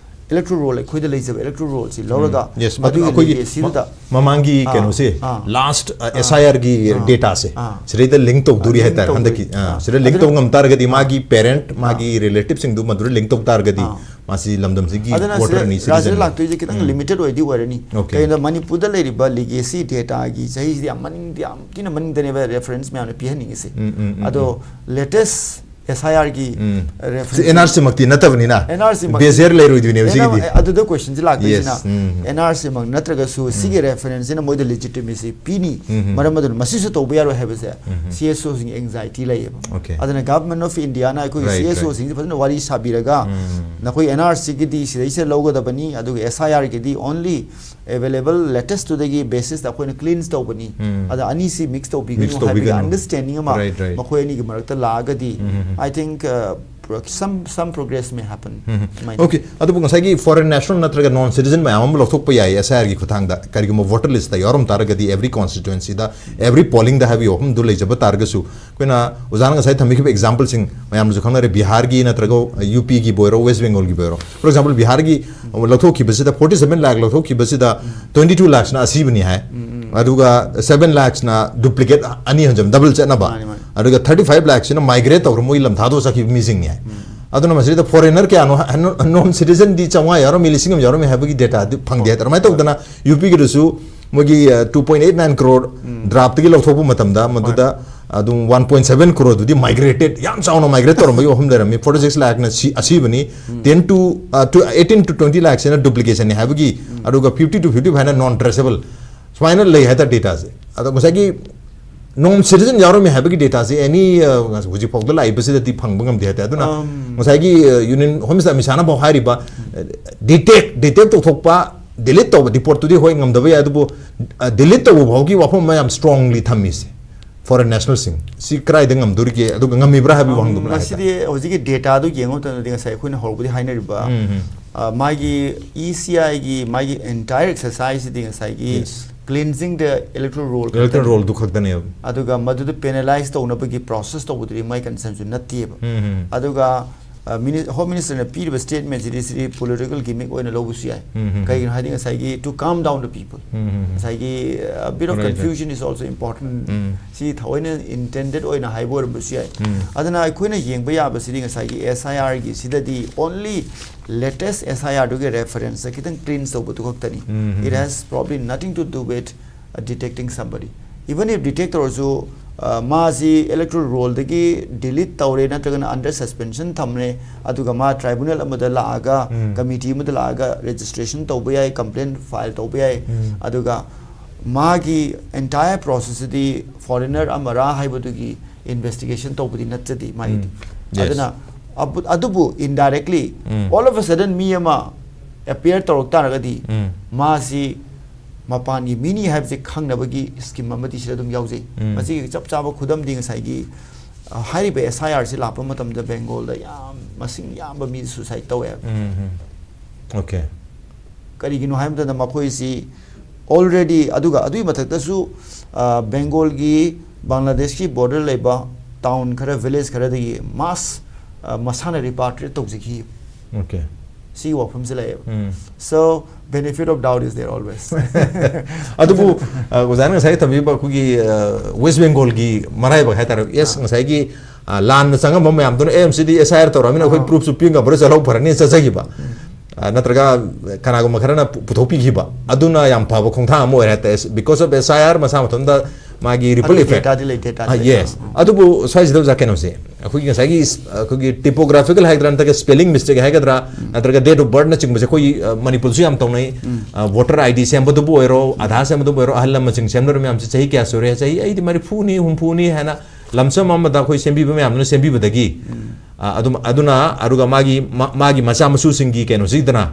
ꯏꯂꯦꯛꯇꯣꯔꯦꯜ ꯔꯣꯜ, ꯑꯩꯈꯣꯏꯗ ꯂꯩꯖꯕ ꯏꯂꯦꯛꯇꯣꯔꯦꯜ ꯔꯣꯜꯁꯤ ꯂꯧꯔꯒ, ꯎꯝ, yes, ꯃꯗꯨꯒꯤ ꯑꯩꯈꯣꯏꯒꯤ ꯂꯤꯒꯦꯁꯤꯗꯨꯗ ꯃ-, ꯃꯃꯥꯡꯒꯤ ꯑꯥ, ꯀꯩꯅꯣꯁꯦ, ꯑꯥ, last, ꯑ, ꯑꯥ, ꯑꯦꯁ ꯑꯥꯏ ꯑꯥꯔꯒꯤ ꯑꯥ, ꯗꯦꯇꯥꯁꯦ, ꯑꯥ, ꯁꯤꯗꯩꯗ ꯂꯤꯡ ꯇꯧꯗꯣꯔꯤ ꯂꯤꯡ ꯍꯥꯏꯇꯥꯔꯦ ꯇꯧꯗꯣꯔꯤ꯫ ꯍꯟꯗꯛꯀꯤ꯫ ꯑꯥ, ꯑꯥ, ꯁꯤꯗ ꯂꯤꯡ ꯑꯗꯨꯅ ꯇꯧ ꯉꯝ ꯇꯥꯔꯒꯗꯤ ꯑꯥ, ꯃꯥꯒꯤ ꯄꯦꯔꯦꯟꯠ, ꯑꯥ, ꯃꯥꯒꯤ ꯔꯤꯂꯦꯇꯤꯚꯁꯤꯡꯗꯨ ꯃꯗꯨꯗ ꯂꯤꯡ ꯇꯧ ꯇꯥꯔꯒꯗꯤ ꯑꯥ, ꯃꯥꯁꯤ ꯂꯝꯗꯝꯁꯤꯒꯤ ꯑꯗꯨꯅ ꯁꯤꯗ ꯚꯣꯇꯔꯅꯤ, ꯔꯥꯖ꯭ꯌꯗ ꯁꯤꯇꯤꯖꯟꯅꯤ꯫ ꯂꯥꯛꯇꯣꯏꯁꯦ ꯈꯤꯇꯪ ꯎꯝ, ꯂꯤꯃꯤꯇꯦꯗ ꯑꯣꯏꯗꯤ ꯑꯣꯏꯔꯅꯤ꯫ Okay. ꯀꯩꯒꯤꯅꯣꯗ ꯃꯅꯤꯄꯨꯔꯗ ꯂꯩꯔꯤꯕ ꯂꯤꯒꯦꯁꯤ ꯗꯦꯇꯥꯒꯤ ꯆꯍꯤꯁꯤꯗꯤ ꯌꯥꯝ ꯃꯅꯤꯡꯗꯤ, ꯌꯥꯝ ꯊꯤꯅ ꯃꯅꯤꯡꯗꯅꯦꯕ ꯔꯦꯐꯔꯦꯟꯁ ꯃꯌꯥꯝꯅ ꯄꯤꯍꯟꯅꯤꯡꯉꯤꯁꯦ꯫ ꯎꯝ, ꯎꯝ, ꯎꯝ, ꯑꯗꯣ ꯎꯝ꯫ ꯂꯦꯇꯦꯁ ꯑꯦꯁ ꯑꯥꯏ ꯑꯥꯔꯒꯤ ꯎꯝ꯫ ꯁꯤ reference ꯑꯦꯟ ꯑꯥꯔ ꯁꯤꯃꯛꯇꯤ ꯅꯠꯇꯕꯅꯤꯅ, ꯑꯦꯟ ꯑꯥꯔ ꯁꯤꯃꯛꯇꯤ ꯕꯦꯖꯤꯌꯔ ꯂꯩꯔꯣꯏꯗꯣꯏꯅꯦꯕ ꯑꯦꯟ ꯑꯥꯔ ꯁꯤꯒꯤꯗꯤ꯫ ꯑꯗꯨꯗ ꯀꯣꯏꯁꯟꯁꯤ ꯂꯥꯛꯇꯣꯏꯁꯤꯅ, Yes. ꯎꯝ꯫ ꯑꯦꯟ ꯑꯥꯔ ꯁꯤꯃꯛ ꯅꯠꯇ꯭ꯔꯒꯁꯨ ꯁꯤꯒꯤ ꯎꯝ꯫ ꯔꯦꯐꯔꯦꯟꯁꯁꯤꯅ ꯃꯣꯏꯗ ꯂꯤꯖꯤꯇꯤꯃꯦꯁꯤ ꯄꯤꯅꯤ꯫ ꯎꯝ꯫ ꯃꯔꯝ ꯑꯗꯨꯅ ꯃꯁꯤꯁꯨ ꯇꯧꯕ ꯌꯥꯔꯣꯏ ꯍꯥꯏꯕꯁꯦ ꯎꯝ꯫ ꯁꯤ ꯑꯦꯁ ꯑꯣꯁꯤꯡꯒꯤ ꯑꯦꯡꯖꯥꯏꯇꯤ ꯂꯩꯌꯦꯕ꯫ Okay. ꯑꯗꯨꯅ ꯒꯚꯔꯟꯃꯦꯟꯠ ꯑꯣꯐ ꯏꯟꯗꯤꯌꯥꯅ ꯑꯩꯈꯣꯏꯒꯤ Right, right. ꯁꯤ ꯑꯦꯁ ꯑꯣꯁꯤꯡꯁꯤ ꯐꯖꯅ ꯋꯥꯔꯤ ꯁꯥꯕꯤꯔꯒ ꯎꯝ꯫ ꯅꯈꯣꯏ ꯑꯦꯟ ꯑꯥꯔ ꯁꯤꯒꯤꯗꯤ ꯁꯤꯗꯩꯁꯤꯗ ꯂꯧꯒꯗꯕꯅꯤ, ꯑꯗꯨꯒ ꯑꯦꯁ ꯑꯥꯏ ꯑꯥꯔꯒꯤꯗꯤ only available latest ꯇꯨꯗꯒꯤ ꯕꯦꯁꯤꯁꯇ ꯑꯩꯈꯣꯏꯅ ꯀ꯭ꯂꯤꯟꯁ ꯇꯧꯕꯅꯤ꯫ ꯎꯝ꯫ ꯑꯗ ꯑꯅꯤꯁꯤ ꯃꯤꯛꯁ ꯇꯧꯕꯤꯒꯅꯨ Mix ꯍꯥꯏꯕꯒꯤ ꯇꯧꯕꯤꯒꯅꯨ꯫ ꯑꯟꯗꯔꯁ꯭ꯇꯦꯟꯗꯤꯡ ꯑꯃ Right, right. ꯃꯈꯣꯏ ꯑꯅꯤꯒꯤ ꯃꯔꯛꯇ ꯂꯥꯛꯑꯒꯗꯤ, ꯎꯝ, ꯎꯝ, ꯎꯝ꯫ I think, uh, pro-, some, some progress may happen. ꯎꯝ, ꯎꯝ꯫ ꯑꯗꯨꯃꯥꯏꯅ꯫ Okay, ꯑꯗꯨꯕꯨ ꯉꯁꯥꯏꯒꯤ ꯐꯣꯔꯦꯟ ꯅꯦꯁꯅꯦꯜ ꯅꯠꯇ꯭ꯔꯒ ꯅꯣꯟ ꯁꯤꯇꯤꯖꯟ ꯃꯌꯥꯝ ꯑꯃ ꯂꯧꯊꯣꯛꯄ ꯌꯥꯏ ꯑꯦꯁ ꯑꯥꯏ ꯑꯥꯔꯒꯤ ꯈꯨꯠꯊꯥꯡꯗ, ꯀꯔꯤꯒꯨꯝꯕ ꯚꯣꯇꯔ ꯂꯤꯁꯇ ꯌꯥꯎꯔꯝ ꯇꯥꯔꯒꯗꯤ, every constituencyꯗ, every pollingꯗ ꯍꯥꯏꯕ ꯋꯥꯐꯝꯗꯨ ꯂꯩꯖꯕ ꯇꯥꯔꯒꯁꯨ, ꯑꯩꯈꯣꯏꯅ ꯑꯣꯖꯥꯅ ꯉꯁꯥꯏ ꯊꯝꯕꯤꯈꯤꯕ ꯑꯦꯛꯖꯥꯝꯄꯜꯁꯤꯡ ꯃꯌꯥꯝꯅꯁꯨ ꯈꯪꯅꯔꯦ, ꯕꯤꯍꯥꯔꯒꯤ ꯅꯠꯇ꯭ꯔꯒ ꯌꯨ ꯄꯤꯒꯤꯕꯨ ꯑꯣꯏꯔꯣ, ꯋꯦꯁ ꯕꯦꯡꯒꯣꯜꯒꯤꯕꯨ ꯑꯣꯏꯔꯣ꯫ For example, ꯕꯤꯍꯥꯔꯒꯤ ꯂꯧꯊꯣꯛꯈꯤꯕꯁꯤꯗ forty seven lakh ꯂꯧꯊꯣꯛꯈꯤꯕꯁꯤꯗ twenty two lakhꯁꯅ ꯑꯁꯤꯕꯅꯤ ꯍꯥꯏ, ꯑꯗꯨꯒ seven lakhꯁꯅ duplicate ꯑꯅꯤ ꯍꯟꯖꯤꯟ, double ꯆꯠꯅꯕ, ꯃꯥꯅꯤ, ꯃꯥꯅꯤ꯫ ꯑꯗꯨꯒ thirty five lakhꯁꯤꯅ migrate ꯇꯧꯔ ꯃꯣꯏ ꯂꯝ ꯊꯥꯗꯣꯛꯑ ꯆꯠꯈꯤꯕ ꯃꯤꯁꯤꯡꯅꯤ ꯍꯥꯏ꯫ ꯑꯗꯨꯅ ꯃꯁꯤꯗ ꯐꯣꯔꯦꯅꯔ ꯀꯌꯥꯅꯣ, ꯅꯣꯟ ꯁꯤꯇꯤꯖꯟꯗꯤ ꯆꯥꯝꯃꯉꯥ ꯌꯥꯎꯔꯝꯃꯤ, ꯂꯤꯁꯤꯡ ꯑꯃ ꯌꯥꯎꯔꯝꯃꯤ ꯍꯥꯏꯕꯒꯤ ꯗꯦꯇꯥꯗꯤ ꯐꯪꯗꯦ ꯍꯥꯏꯇꯥꯔꯦ꯫ ꯑꯗꯨꯃꯥꯏꯅ ꯇꯧꯗꯅ ꯌꯨ ꯄꯤꯒꯤꯗꯁꯨ ꯃꯣꯏꯒꯤ, ꯑ, two point eight nine crore ꯗ꯭ꯔꯥꯐꯇꯒꯤ ꯂꯧꯊꯣꯛꯄ ꯃꯇꯝꯗ ꯃꯗꯨꯗ ꯑꯗꯨꯝ one point seven croreꯗꯨꯗꯤ migrated, ꯌꯥꯝ ꯆꯥꯎꯅ migrate ꯇꯧꯔꯝꯕꯒꯤ ꯋꯥꯐꯝ ꯂꯩꯔꯝꯃꯤ꯫ Forty six lakhꯅ ꯁꯤ, ꯑꯁꯤꯕꯅꯤ, ten to, ꯑ, to eighteen to twenty lakhꯁꯤꯅ duplicationꯅꯤ ꯍꯥꯏꯕꯒꯤ, ꯑꯗꯨꯒ fifty to fifty fiveꯅ non traceable, ꯁꯨꯃꯥꯏꯅ ꯂꯩ ꯍꯥꯏꯇꯥꯔꯦ ꯗꯦꯇꯥꯁꯦ꯫ ꯑꯗꯣ ꯉꯁꯥꯏꯒꯤ ꯅꯣꯟ ꯁꯤꯇꯤꯖꯟ ꯌꯥꯎꯔꯝꯃꯤ ꯍꯥꯏꯕꯒꯤ ꯗꯦꯇꯥꯁꯦ ꯑꯦꯅꯤ, ꯑ, ꯍꯧꯖꯤꯛ ꯐꯥꯎꯗ ꯂꯥꯛꯏꯕꯁꯤꯗꯗꯤ ꯐꯪꯕ ꯉꯝꯗꯦ ꯍꯥꯏꯇꯥꯔꯦ꯫ ꯑꯗꯨꯅ ꯉꯁꯥꯏꯒꯤ, ꯑ, ꯌꯨꯅꯤꯌꯟ ꯍꯣꯝ ꯃꯤꯅꯤꯁꯇꯔ ꯑꯃꯤꯠ ꯁꯥꯍꯅ ꯐꯥꯎ ꯍꯥꯏꯔꯤꯕ, ꯑ, detect, detect ꯇꯧꯊꯣꯛꯄ ꯗꯤꯂꯤꯠ ꯇꯧꯕ, ꯗꯤꯄꯣꯔꯠꯇꯨꯗꯤ ꯍꯣꯏ ꯉꯝꯗꯕ ꯌꯥꯏ, ꯑꯗꯨꯕꯨ ꯗꯤꯂꯤꯠ ꯇꯧꯕ ꯐꯥꯎꯒꯤ ꯋꯥꯐꯝ ꯑꯃ ꯌꯥꯝ ꯁ꯭ꯇꯔꯣꯡꯂꯤ ꯊꯝꯃꯤꯁꯦ ꯐꯣꯔꯦꯟ ꯅꯦꯁꯅꯦꯜꯁꯤꯡ ꯁꯤ ꯀꯗꯥꯏꯗ ꯉꯝꯗꯣꯔꯤꯒꯦ, ꯑꯗꯨꯒ ꯉꯝꯃꯤꯕ꯭ꯔꯥ ꯍꯥꯏꯕꯒꯤ ꯋꯥꯍꯪꯗꯨꯃ ꯍꯥꯏꯇꯥꯔꯦ꯫ ꯃꯁꯤꯗꯤ ꯍꯧꯖꯤꯛꯀꯤ ꯗꯦꯇꯥꯗꯨ ꯌꯦꯡꯕ ꯃꯇꯝꯗꯗꯤ ꯉꯁꯥꯏ ꯑꯩꯈꯣꯏꯅ ꯍꯧꯔꯛꯄꯗꯤ ꯍꯥꯏꯅꯔꯤꯕ ꯎꯝ, ꯎꯝ꯫ ꯑ, ꯃꯥꯒꯤ ꯏ ꯁꯤ ꯑꯥꯏꯒꯤ ꯃꯥꯒꯤ ꯑꯦꯟꯇꯥꯌꯔ ꯑꯦꯛꯁꯔꯁꯥꯏꯁꯁꯤꯗꯤ ꯉꯁꯥꯏꯒꯤ Yes. cleansing the electoral roll electoral ꯔꯣꯜꯗꯨ ꯈꯛꯇꯅꯦꯕ꯫ ꯑꯗꯨꯒ ꯃꯗꯨꯗ ꯄꯦꯅꯦꯂꯥꯏꯁ ꯇꯧꯅꯕꯒꯤ ꯄ꯭ꯔꯣꯁꯦꯁ ꯇꯧꯕꯗꯨꯗꯤ ꯃꯥꯏ ꯀꯟꯁꯔꯟꯁꯨ ꯅꯠꯇꯦꯕ꯫ ꯎꯝ, ꯎꯝ꯫ ꯑꯗꯨꯒ ꯍꯣꯝ ꯃꯤꯅꯤꯁꯇꯔꯅ ꯄꯤꯔꯤꯕ ꯁ꯭ꯇꯦꯠꯃꯦꯟꯁꯤꯗꯤ ꯁꯤꯗꯤ ꯄꯣꯂꯤꯇꯤꯀꯦꯜ ꯒꯤꯃꯤꯛ ꯑꯣꯏꯅ ꯂꯧꯕꯁꯨ ꯌꯥꯏ꯫ ꯎꯝ, ꯎꯝ꯫ ꯀꯩꯒꯤꯅꯣ ꯍꯥꯏꯗꯤ ꯉꯁꯥꯏꯒꯤ to calm down the people, ꯎꯝ, ꯎꯝ, ꯎꯝ꯫ ꯉꯁꯥꯏꯒꯤ bit of Right, right. Confusion is also important꯫ ꯎꯝ꯫ ꯁꯤ ꯊꯑꯣꯏꯅ ꯏꯟꯇꯦꯟꯗꯦꯠ ꯑꯣꯏꯅ ꯍꯥꯏꯕ ꯑꯣꯏꯔꯝꯕꯁꯨ ꯌꯥꯏ꯫ ꯎꯝ꯫ ꯑꯗꯨꯅ ꯑꯩꯈꯣꯏꯅ ꯌꯦꯡꯕ ꯌꯥꯕꯁꯤꯗꯤ ꯉꯁꯥꯏꯒꯤ ꯑꯦꯁ ꯑꯥꯏ ꯑꯥꯔꯒꯤ ꯁꯤꯗꯗꯤ only latest S I R ꯗꯨꯒꯤ ꯔꯦꯐꯔꯦꯟꯁꯇ ꯈꯤꯇꯪ ꯀ꯭ꯂꯤꯟꯁ ꯇꯧꯕꯗꯨ ꯈꯛꯇꯅꯤ꯫ ꯎꯝ, ꯎꯝ, It um. Has probably nothing to do with detecting somebody. Even if detect ꯇꯧꯔꯁꯨ, ꯑ, ꯃꯥꯁꯤ ꯏꯂꯦꯛꯇꯣꯔꯦꯜ ꯔꯣꯜꯗꯒꯤ ꯗꯤꯂꯤꯠ ꯇꯧꯔꯦ ꯅꯠꯇ꯭ꯔꯒꯅ under suspension ꯊꯝꯃꯦ, ꯑꯗꯨꯒ ꯃꯥ ꯇ꯭ꯔꯥꯏꯕꯨꯅꯦꯜ ꯑꯃꯗ ꯂꯥꯛꯑꯒ, ꯎꯝ꯫ ꯀꯃꯤꯇꯤ ꯑꯃꯗ ꯂꯥꯛꯑꯒ ꯔꯦꯖꯤꯁꯇ꯭ꯔꯦꯁꯟ ꯇꯧꯕ ꯌꯥꯏ, ꯀꯝꯄ꯭ꯂꯦꯟ ꯐꯥꯏꯜ ꯇꯧꯕ ꯌꯥꯏ꯫ ꯎꯝ꯫ ꯑꯗꯨꯒ ꯃꯥꯒꯤ ꯑꯦꯟꯇꯥꯌꯔ ꯄ꯭ꯔꯣꯁꯦꯁꯁꯤꯗꯤ ꯐꯣꯔꯦꯅꯔ ꯑꯃꯔꯥ ꯍꯥꯏꯕꯗꯨꯒꯤ ꯏꯟꯚꯦꯁꯇꯤꯒꯦꯁꯟ ꯇꯧꯕꯗꯤ ꯅꯠꯆꯗꯦ ꯃꯥꯒꯤꯗꯤ꯫ ꯎꯝ꯫ Yes. ꯑꯗꯨꯅ ꯑꯕꯨ-, ꯑꯗꯨꯕꯨ indirectly um. All of a sudden ꯃꯤ ꯑꯃ ꯑꯦꯄꯤꯌꯔ ꯇꯧꯔꯛ ꯇꯥꯔꯒꯗꯤ ꯎꯝ꯫ ꯃꯥꯁꯤ ꯃꯄꯥꯟꯒꯤ ꯃꯤꯅꯤ ꯍꯥꯏꯕꯁꯦ ꯈꯪꯅꯕꯒꯤ ꯁ꯭ꯀꯤꯝ ꯑꯃꯗꯤ ꯁꯤꯗ ꯑꯗꯨꯝ ꯌꯥꯎꯖꯩ꯫ ꯎꯝ꯫ ꯃꯁꯤꯒꯤ ꯆꯞ ꯆꯥꯕ ꯈꯨꯗꯝꯗꯤ ꯉꯁꯥꯏꯒꯤ, ꯑ, ꯍꯥꯏꯔꯤꯕ ꯑꯦꯁ ꯑꯥꯏ ꯑꯥꯔꯁꯤ ꯂꯥꯛꯄ ꯃꯇꯝꯗ ꯕꯦꯡꯒꯣꯜꯗ ꯌꯥꯝ ꯃꯁꯤꯡ ꯌꯥꯝꯕ ꯃꯤ ꯁꯨꯁꯥꯏꯠ ꯇꯧꯋꯦ ꯍꯥꯏꯕ꯫ ꯎꯝ, ꯎꯝ꯫ Okay. ꯀꯔꯤꯒꯤꯅꯣ ꯍꯥꯏꯕ ꯃꯇꯝꯗ ꯃꯈꯣꯏꯁꯤ already, ꯑꯗꯨꯒ ꯑꯗꯨꯒꯤ ꯃꯊꯛꯇꯁꯨ, ꯑ, ꯕꯦꯡꯒꯣꯜꯒꯤ ꯕꯪꯒ꯭ꯂꯥꯗꯦꯁꯀꯤ ꯕꯣꯔꯗꯔ ꯂꯩꯕ ꯇꯥꯎꯟ ꯈꯔ, ꯚꯤꯂꯦꯖ ꯈꯔꯗꯒꯤ ꯃꯥꯁ, ꯑ, ꯃꯁꯥꯅ ꯔꯤꯄꯥꯇ꯭ꯔꯤꯌꯦꯠ ꯇꯧꯖꯈꯤ꯫ Okay. ꯁꯤꯒꯤ ꯋꯥꯐꯝꯁꯤ ꯂꯩꯌꯦꯕ꯫ ꯎꯝ꯫ So, benefit of doubt is there always꯫ ꯑꯗꯨꯕꯨ, ꯑ, ꯑꯣꯖꯥꯅ ꯉꯁꯥꯏ ꯊꯝꯕꯤꯕ ꯑꯩꯈꯣꯏꯒꯤ, ꯑ, ꯋꯦꯁ ꯕꯦꯡꯒꯣꯜꯒꯤ ꯃꯔꯥꯏꯕꯛ ꯍꯥꯏꯇꯥꯔꯦ꯫ Yes, ꯑꯥ꯫ ꯉꯁꯥꯏꯒꯤ, ꯑ, ꯂꯥꯟꯅ ꯆꯪꯉꯝꯕ ꯃꯌꯥꯝꯗꯨꯅ, "ꯑꯦ, ꯁꯤꯗꯤ ꯑꯦꯁ ꯑꯥꯏ ꯑꯥꯔ ꯇꯧꯔꯃꯤꯅ ꯑꯩꯈꯣꯏ ꯑꯥ꯫ ꯄ꯭ꯔꯨꯐꯁꯨ ꯄꯤ ꯉꯝꯃꯔꯣꯏ, ꯆꯠꯍꯧ ꯐꯔꯅꯤ", ꯆꯠꯆꯈꯤꯕ꯫ ꯑ, ꯅꯠꯇ꯭ꯔꯒ ꯀꯅꯥꯒꯨꯝꯕ ꯈꯔꯅ ꯄꯨ-, ꯄꯨꯊꯣꯛꯄꯤꯈꯤꯕ꯫ ꯑꯗꯨꯅ ꯌꯥꯝ ꯐꯕ ꯈꯣꯡꯊꯥꯡ ꯑꯃ ꯑꯣꯏꯔꯦ ꯍꯥꯏꯇꯥꯔꯦ꯫ Because of S I R ꯃꯁꯥ ꯃꯊꯟꯇ ꯃꯥꯒꯤ ripple ꯑꯗꯨ effect꯫ ꯗꯦꯇꯥꯗꯤ ꯂꯩ, ꯗꯦꯇꯥꯗꯤ ꯑ, ꯂꯩ꯫ yes꯫ ꯑꯗꯨꯕꯨ ꯁ꯭ꯋꯥꯏꯁꯤꯗ ꯑꯣꯖꯥ ꯀꯩꯅꯣꯁꯦ, ꯑꯩꯈꯣꯏꯒꯤ ꯉꯁꯥꯏꯒꯤ ꯏꯁ-, ꯑꯩꯈꯣꯏꯒꯤ ꯇꯤꯄꯣꯒ꯭ꯔꯥꯐꯤꯀꯦꯜ ꯍꯥꯏꯒꯗ꯭ꯔꯥ, ꯅꯠꯇ꯭ꯔꯒ spelling mistake ꯍꯥꯏꯒꯗ꯭ꯔꯥ, ꯅꯠꯇ꯭ꯔꯒ date of birth ꯅꯆꯤꯡꯕꯁꯦ ꯑꯩꯈꯣꯏ, ꯑ, ꯃꯅꯤꯄꯨꯔꯁꯨ ꯌꯥꯝ ꯇꯧꯅꯩ꯫ ꯑ, voter I D ꯁꯦꯝꯕꯗꯨꯕꯨ ꯑꯣꯏꯔꯣ, ꯑꯙꯥꯔ ꯁꯦꯝꯕꯗꯨꯕꯨ ꯑꯣꯏꯔꯣ, ꯑꯍꯜ ꯂꯃꯟꯁꯤꯡ ꯁꯦꯝꯅꯔꯤꯕ ꯃꯌꯥꯝꯁꯦ ꯆꯍꯤ ꯀꯌꯥ ꯁꯨꯔꯦ? ꯆꯍꯤ, ꯑꯩꯗꯤ ꯃꯔꯤꯐꯨꯅꯤ, ꯍꯨꯝꯐꯨꯅꯤ ꯍꯥꯏꯅ ꯂꯝꯁꯝ ꯑꯃꯗ ꯑꯩꯈꯣꯏ ꯁꯦꯝꯕꯤꯕ ꯃꯌꯥꯝꯗꯨꯅ ꯁꯦꯝꯕꯤꯕꯗꯒꯤ ꯑ, ꯑꯗꯨꯝ, ꯑꯗꯨꯅ ꯑꯗꯨꯒ ꯃꯥꯒꯤ ꯃ- ꯃꯥꯒꯤ ꯃꯆꯥ ꯃꯁꯨꯁꯤꯡꯒꯤ ꯀꯩꯅꯣꯁꯤꯗꯅ,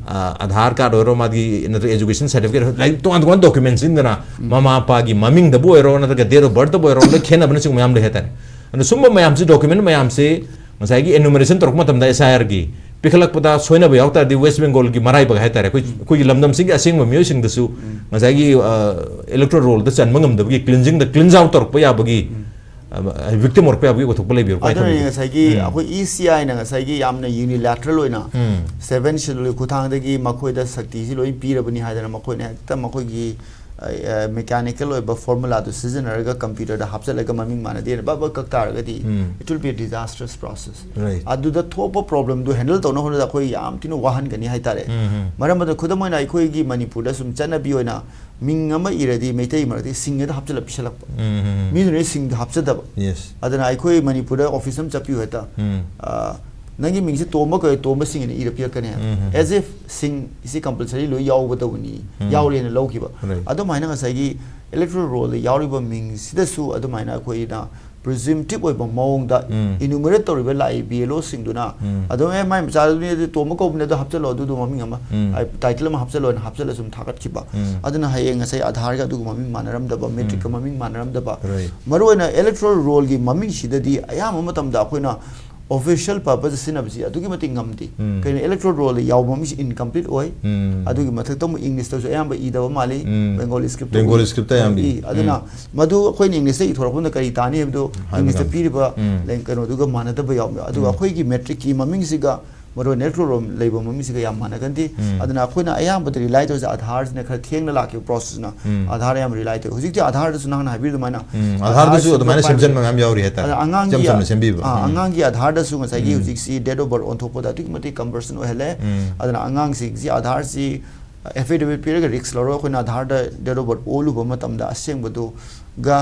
ꯑ, ꯑꯙꯥꯔ ꯀꯥꯔꯗ ꯑꯣꯏꯔꯣ, ꯃꯥꯒꯤ ꯅꯠꯇ꯭ꯔꯒ ꯑꯦꯖꯨꯀꯦꯁꯟ ꯁꯥꯔꯇꯤꯐꯤꯀꯦꯠ, ꯂꯥꯏꯔꯤꯛ ꯇꯣꯉꯥꯟ ꯇꯣꯉꯥꯟꯕ ꯗꯣꯀꯨꯃꯦꯟꯁꯤꯡꯗꯅ ꯃꯃꯥ ꯃꯄꯥꯒꯤ ꯃꯃꯤꯡꯗꯕꯨ ꯑꯣꯏꯔꯣ ꯅꯠꯇ꯭ꯔꯒ ꯗꯦꯠ ꯑꯣꯐ ꯕꯔꯠꯇꯕꯨ ꯑꯣꯏꯔꯣ, ꯂꯣꯏ ꯈꯦꯠꯅꯕꯅꯆꯤꯡꯕ ꯃꯌꯥꯝ ꯂꯩ ꯍꯥꯏꯇꯥꯔꯦ꯫ ꯑꯗꯣ ꯁꯨꯝꯕ ꯃꯌꯥꯝꯁꯤ, ꯗꯣꯀꯨꯃꯦꯟ ꯃꯌꯥꯝꯁꯤ ꯉꯁꯥꯏꯒꯤ ꯑꯦꯅꯨꯃꯔꯦꯁꯟ ꯇꯧꯔꯛꯄ ꯃꯇꯝꯗ, ꯑꯦꯁ ꯑꯥꯏ ꯑꯥꯔꯒꯤ ꯄꯤꯈꯠꯂꯛꯄꯗ ꯁꯣꯏꯅꯕ ꯌꯥꯎ ꯇꯥꯔꯗꯤ, ꯋꯦꯁ ꯕꯦꯡꯒꯣꯜꯒꯤ ꯃꯔꯥꯏꯕꯛ ꯍꯥꯏꯇꯥꯔꯦ, ꯑꯩꯈꯣꯏ ꯑꯩꯈꯣꯏꯒꯤ ꯂꯝꯗꯝꯁꯤꯒꯤ ꯑꯁꯦꯡꯕ ꯃꯤꯑꯣꯏꯁꯤꯡꯗꯁꯨ ꯉꯁꯥꯏꯒꯤ ꯏꯂꯦꯛꯇꯣꯔꯦꯜ ꯔꯣꯜꯗ ꯆꯟꯕ ꯉꯝꯗꯕꯒꯤ, ꯀ꯭ꯂꯤꯟꯖꯤꯡꯗ ꯀ꯭ꯂꯤꯟꯁ ꯑꯥꯎꯠ ꯇꯧꯔꯛꯄ ꯌꯥꯕꯒꯤ, ꯚꯤꯛꯇꯤꯝ ꯑꯣꯏꯔꯛꯄ ꯌꯥꯕꯒꯤ ꯑꯣꯏꯊꯣꯛꯄ ꯂꯩꯕꯤꯔꯛꯄ ꯑꯗꯨꯅ ꯍꯥꯏꯇꯥꯔꯦ꯫ ꯉꯁꯥꯏꯒꯤ ꯑꯩꯈꯣꯏ ꯏ ꯁꯤ ꯑꯥꯏꯅ ꯉꯁꯥꯏꯒꯤ ꯌꯥꯝꯅ ꯌꯨꯅꯤꯂꯦꯇꯔꯦꯜ ꯑꯣꯏꯅ ꯎꯝ. ꯁꯦꯚꯦꯟ ꯁꯦꯗꯨꯜꯒꯤ ꯈꯨꯠꯊꯥꯡꯗꯒꯤ ꯃꯈꯣꯏꯗ ꯁꯛꯇꯤꯁꯤ ꯂꯣꯏ ꯄꯤꯔꯕꯅꯤ ꯍꯥꯏꯗꯅ, ꯃꯈꯣꯏꯅ ꯍꯦꯛꯇ ꯃꯈꯣꯏꯒꯤ ꯃꯦꯀꯥꯅꯤꯀꯦꯜ ꯑꯣꯏꯕ ꯐꯣꯔꯃꯨꯂꯥꯗꯨ ꯁꯤꯖꯤꯟꯅꯔꯒ ꯀꯝꯄ꯭ꯌꯨꯇꯔꯗ ꯍꯥꯞꯆꯤꯜꯂꯒ ꯃꯃꯤꯡ ꯃꯥꯟꯅꯗꯦꯅ ꯕꯛ ꯕꯛ ꯀꯛ ꯇꯥꯔꯒꯗꯤ, ꯎꯝ. it will be a disastrous process. Right. ꯑꯗꯨꯗ ꯊꯣꯛꯄ ꯄ꯭ꯔꯣꯕ꯭ꯂꯦꯝꯗꯨ ꯍꯦꯟꯗꯜ ꯇꯧꯅꯕ ꯍꯣꯠꯅꯕꯗ ꯑꯩꯈꯣꯏ ꯌꯥꯝ ꯊꯤꯅ ꯋꯥꯍꯟꯒꯅꯤ ꯍꯥꯏꯇꯥꯔꯦ꯫ ꯎꯝ, ꯎꯝ. ꯃꯔꯝ ꯑꯗꯨꯅ ꯈꯨꯗꯝ ꯑꯣꯏꯅ ꯑꯩꯈꯣꯏꯒꯤ ꯃꯅꯤꯄꯨꯔꯗ ꯁꯨꯝ ꯆꯠꯅꯕꯤ ꯑꯣꯏꯅ ꯃꯤꯡ ꯑꯃ ꯏꯔꯗꯤ ꯃꯩꯇꯩ ꯃꯔꯛꯇ ꯁꯤꯡ ꯍꯦꯛꯇ ꯍꯥꯞꯆꯤꯜꯂ ꯄꯤꯁꯜꯂꯛꯄ꯫ ꯎꯝ, ꯎꯝ, ꯎꯝ. ꯃꯤꯗꯨꯅ ꯁꯤꯡꯗꯣ ꯍꯥꯞꯆꯗꯕ꯫ Yes. ꯑꯗꯨꯅ ꯑꯩꯈꯣꯏ ꯃꯅꯤꯄꯨꯔꯗ ꯑꯣꯐꯤꯁ ꯑꯃ ꯆꯠꯄꯤꯌꯨ ꯍꯦꯛꯇ, ꯎꯝ. ꯑ, "ꯅꯪꯒꯤ ꯃꯤꯡꯁꯦ ꯇꯣꯝꯕ ꯀꯧꯏ, ꯇꯣꯝꯕ ꯁꯤꯡ" ꯑꯅ ꯏꯔ ꯄꯤꯔꯛꯀꯅꯤ ꯍꯥꯏꯕ꯫ ꯎꯝ, ꯎꯝ. As if ꯁꯤꯡ ꯁꯤ ꯀꯝꯄꯜꯁꯔꯤ ꯂꯣꯏ ꯌꯥꯎꯒꯗꯧꯕꯅꯤ, ꯎꯝ. ꯌꯥꯎꯔꯦꯅ ꯂꯧꯈꯤꯕ꯫ Right. ꯑꯗꯨꯃꯥꯏꯅ ꯉꯁꯥꯏꯒꯤ ꯏꯂꯦꯛꯇꯣꯔꯦꯜ ꯔꯣꯜꯗ ꯌꯥꯎꯔꯤꯕ ꯃꯤꯡꯁꯤꯗꯁꯨ ꯑꯗꯨꯃꯥꯏꯅ ꯑꯩꯈꯣꯏꯅ ꯄ꯭ꯔꯤꯖꯨꯝꯇꯤꯞ ꯑꯣꯏꯕ ꯃꯑꯣꯡꯗ ꯎꯝ. ꯏꯅꯨꯃꯔꯦꯠ ꯇꯧꯔꯤꯕ ꯂꯥꯛꯏ ꯕꯤ ꯑꯦꯜ ꯑꯣꯁꯤꯡꯗꯨꯅ ꯎꯝ. ꯑꯗꯨꯝ, "ꯑꯦ, ꯃꯥꯏ ꯃꯆꯥꯗꯨꯅꯤ, ꯑꯗꯨ ꯇꯣꯝꯕ ꯀꯧꯕꯅꯦ, ꯑꯗꯨ ꯍꯥꯞꯆꯜꯂꯣ, ꯑꯗꯨꯗꯣ ꯃꯃꯤꯡ ꯑꯃ, ꯎꯝ. ꯇꯥꯏꯇꯜ ꯑꯃ ꯍꯥꯞꯆꯜꯂꯣꯅ" ꯍꯥꯞꯆꯜꯂ ꯁꯨꯝ ꯊꯥꯒꯠꯈꯤꯕ꯫ ꯎꯝ. ꯑꯗꯨꯅ ꯍꯌꯦꯡ ꯉꯁꯥꯏ ꯑꯙꯥꯔꯒ ꯑꯗꯨꯒ ꯃꯃꯤꯡ ꯃꯥꯟꯅꯔꯝꯗꯕ, ꯃꯦꯇ꯭ꯔꯤꯛꯀ ꯎꯝ. ꯃꯃꯤꯡ ꯃꯥꯟꯅꯔꯝꯗꯕ, Right. ꯃꯔꯨꯑꯣꯏꯅ ꯏꯂꯦꯛꯇꯣꯔꯦꯜ ꯔꯣꯜꯒꯤ ꯃꯃꯤꯡꯁꯤꯗꯗꯤ ꯑꯌꯥꯝꯕ ꯃꯇꯝꯗ ꯑꯩꯈꯣꯏꯅ ꯑꯣꯐꯤꯁꯤꯌꯦꯜ ꯄꯔꯄꯁ ꯁꯤꯖꯤꯟꯅꯕꯁꯤ ꯑꯗꯨꯛꯀꯤ ꯃꯇꯤꯛ ꯉꯝꯗꯦ꯫ ꯎꯝ. ꯀꯩꯅꯣ, ꯏꯂꯦꯛꯇꯣꯔꯦꯜ ꯔꯣꯜꯗ ꯌꯥꯎꯕ ꯃꯃꯤꯡꯁꯤ ꯏꯟꯀꯝꯄ꯭ꯂꯤꯠ ꯑꯣꯏ꯫ ꯎꯝ. ꯑꯗꯨꯒꯤ ꯃꯊꯛꯇ ꯑꯃꯨꯛ ꯏꯪꯂꯤꯁꯇꯁꯨ ꯑꯌꯥꯝꯕ ꯏꯗꯕ ꯃꯥꯜꯂꯤ, ꯎꯝ. ꯕꯦꯡꯒꯣꯂꯤ ꯁ꯭ꯀ꯭ꯔꯤꯞꯇ ꯕꯦꯡꯒꯣꯂꯤ ꯑꯣꯏ-, ꯁ꯭ꯀ꯭ꯔꯤꯞꯇ ꯑꯌꯥꯝꯕ ꯏ꯫ ꯏ꯫ ꯑꯗꯨꯅ ꯎꯝ. ꯃꯗꯨ ꯑꯩꯈꯣꯏꯅ ꯏꯪꯂꯤꯁꯇ ꯏꯊꯣꯔꯛꯄꯗ ꯀꯔꯤ ꯇꯥꯅꯤ ꯍꯥꯏꯕꯗꯨ ꯍꯥꯏꯕ ꯏꯪꯂꯤꯁꯇ ꯉꯝꯗꯦ꯫ ꯄꯤꯔꯤꯕ ꯎꯝ. ꯂꯦꯡ-, ꯀꯩꯅꯣꯗꯨꯒ ꯃꯥꯟꯅꯗꯕ ꯌꯥꯎꯕ꯫ ꯑꯗꯨꯒ ꯎꯝ. ꯑꯩꯈꯣꯏꯒꯤ ꯃꯦꯇ꯭ꯔꯤꯛꯀꯤ ꯃꯃꯤꯡꯁꯤꯒ ꯃꯔꯨ ꯑꯣꯏꯅ ꯏꯂꯦꯛꯇꯣꯔꯦꯜ ꯂꯩꯕ ꯃꯃꯤꯡꯁꯤꯒ ꯌꯥꯝ ꯃꯥꯟꯅꯒꯟꯗꯦ꯫ ꯎꯝ. ꯑꯗꯨꯅ ꯑꯩꯈꯣꯏꯅ ꯑꯌꯥꯝꯕꯗ ꯔꯤꯂꯥꯏ ꯇꯧꯔꯤꯁꯦ ꯑꯙꯥꯔꯁꯤꯅ ꯈꯔ ꯊꯦꯡꯅ ꯂꯥꯛꯈꯤꯕ ꯄ꯭ꯔꯣꯁꯦꯁꯅ ꯎꯝ. ꯑꯙꯥꯔ ꯌꯥꯝ ꯔꯤꯂꯥꯏ ꯇꯧꯋꯤ꯫ ꯍꯧꯖꯤꯛꯇꯤ ꯑꯙꯥꯔꯗꯁꯨ ꯅꯍꯥꯟ ꯍꯥꯏꯕꯤꯔ ꯑꯗꯨꯃꯥꯏꯅ ꯎꯝ. ꯑꯙꯥꯔ ꯑꯙꯥꯔꯗꯁꯨ ꯁꯦꯝꯕ ꯑꯗꯨꯃꯥꯏꯅ ꯄꯥꯏꯕ-, ꯁꯦꯝꯖꯟꯕ ꯃꯌꯥꯝ ꯌꯥꯎꯔꯤ ꯍꯥꯏꯇꯥꯔꯦ꯫ ꯑꯗ ꯑꯉꯥꯡꯒꯤ ꯏꯆꯝ ꯆꯝꯅ ꯁꯦꯝꯕꯤꯕ꯫ ꯑꯥ, ꯎꯝ. ꯑꯉꯥꯡꯒꯤ ꯑꯙꯥꯔꯗꯁꯨ ꯉꯁꯥꯏꯒꯤ ꯎꯝ. ꯍꯧꯖꯤꯛꯁꯤ ꯗꯦꯠ ꯑꯣꯐ ꯕꯔꯠ ꯑꯣꯟꯊꯣꯛꯄꯗ ꯑꯗꯨꯛꯀꯤ ꯃꯇꯤꯛ ꯀꯟꯚꯔꯁꯟ ꯑꯣꯏꯍꯜꯂꯦ꯫ ꯎꯝ. ꯑꯗꯨꯅ ꯑꯉꯥꯡꯁꯤꯡꯁꯤ ꯑꯙꯥꯔꯁꯤ ꯑꯦꯐꯤꯗꯦꯕꯤꯠ ꯄꯤꯔꯒ ꯔꯤꯛꯁ ꯂꯧꯔꯒ ꯑꯩꯈꯣꯏꯅ ꯑꯙꯥꯔꯗ ꯗꯦꯠ ꯑꯣꯐ ꯕꯔꯠ ꯑꯣꯜꯂꯨꯕ ꯃꯇꯝꯗ ꯑꯁꯦꯡꯕꯗꯨꯒ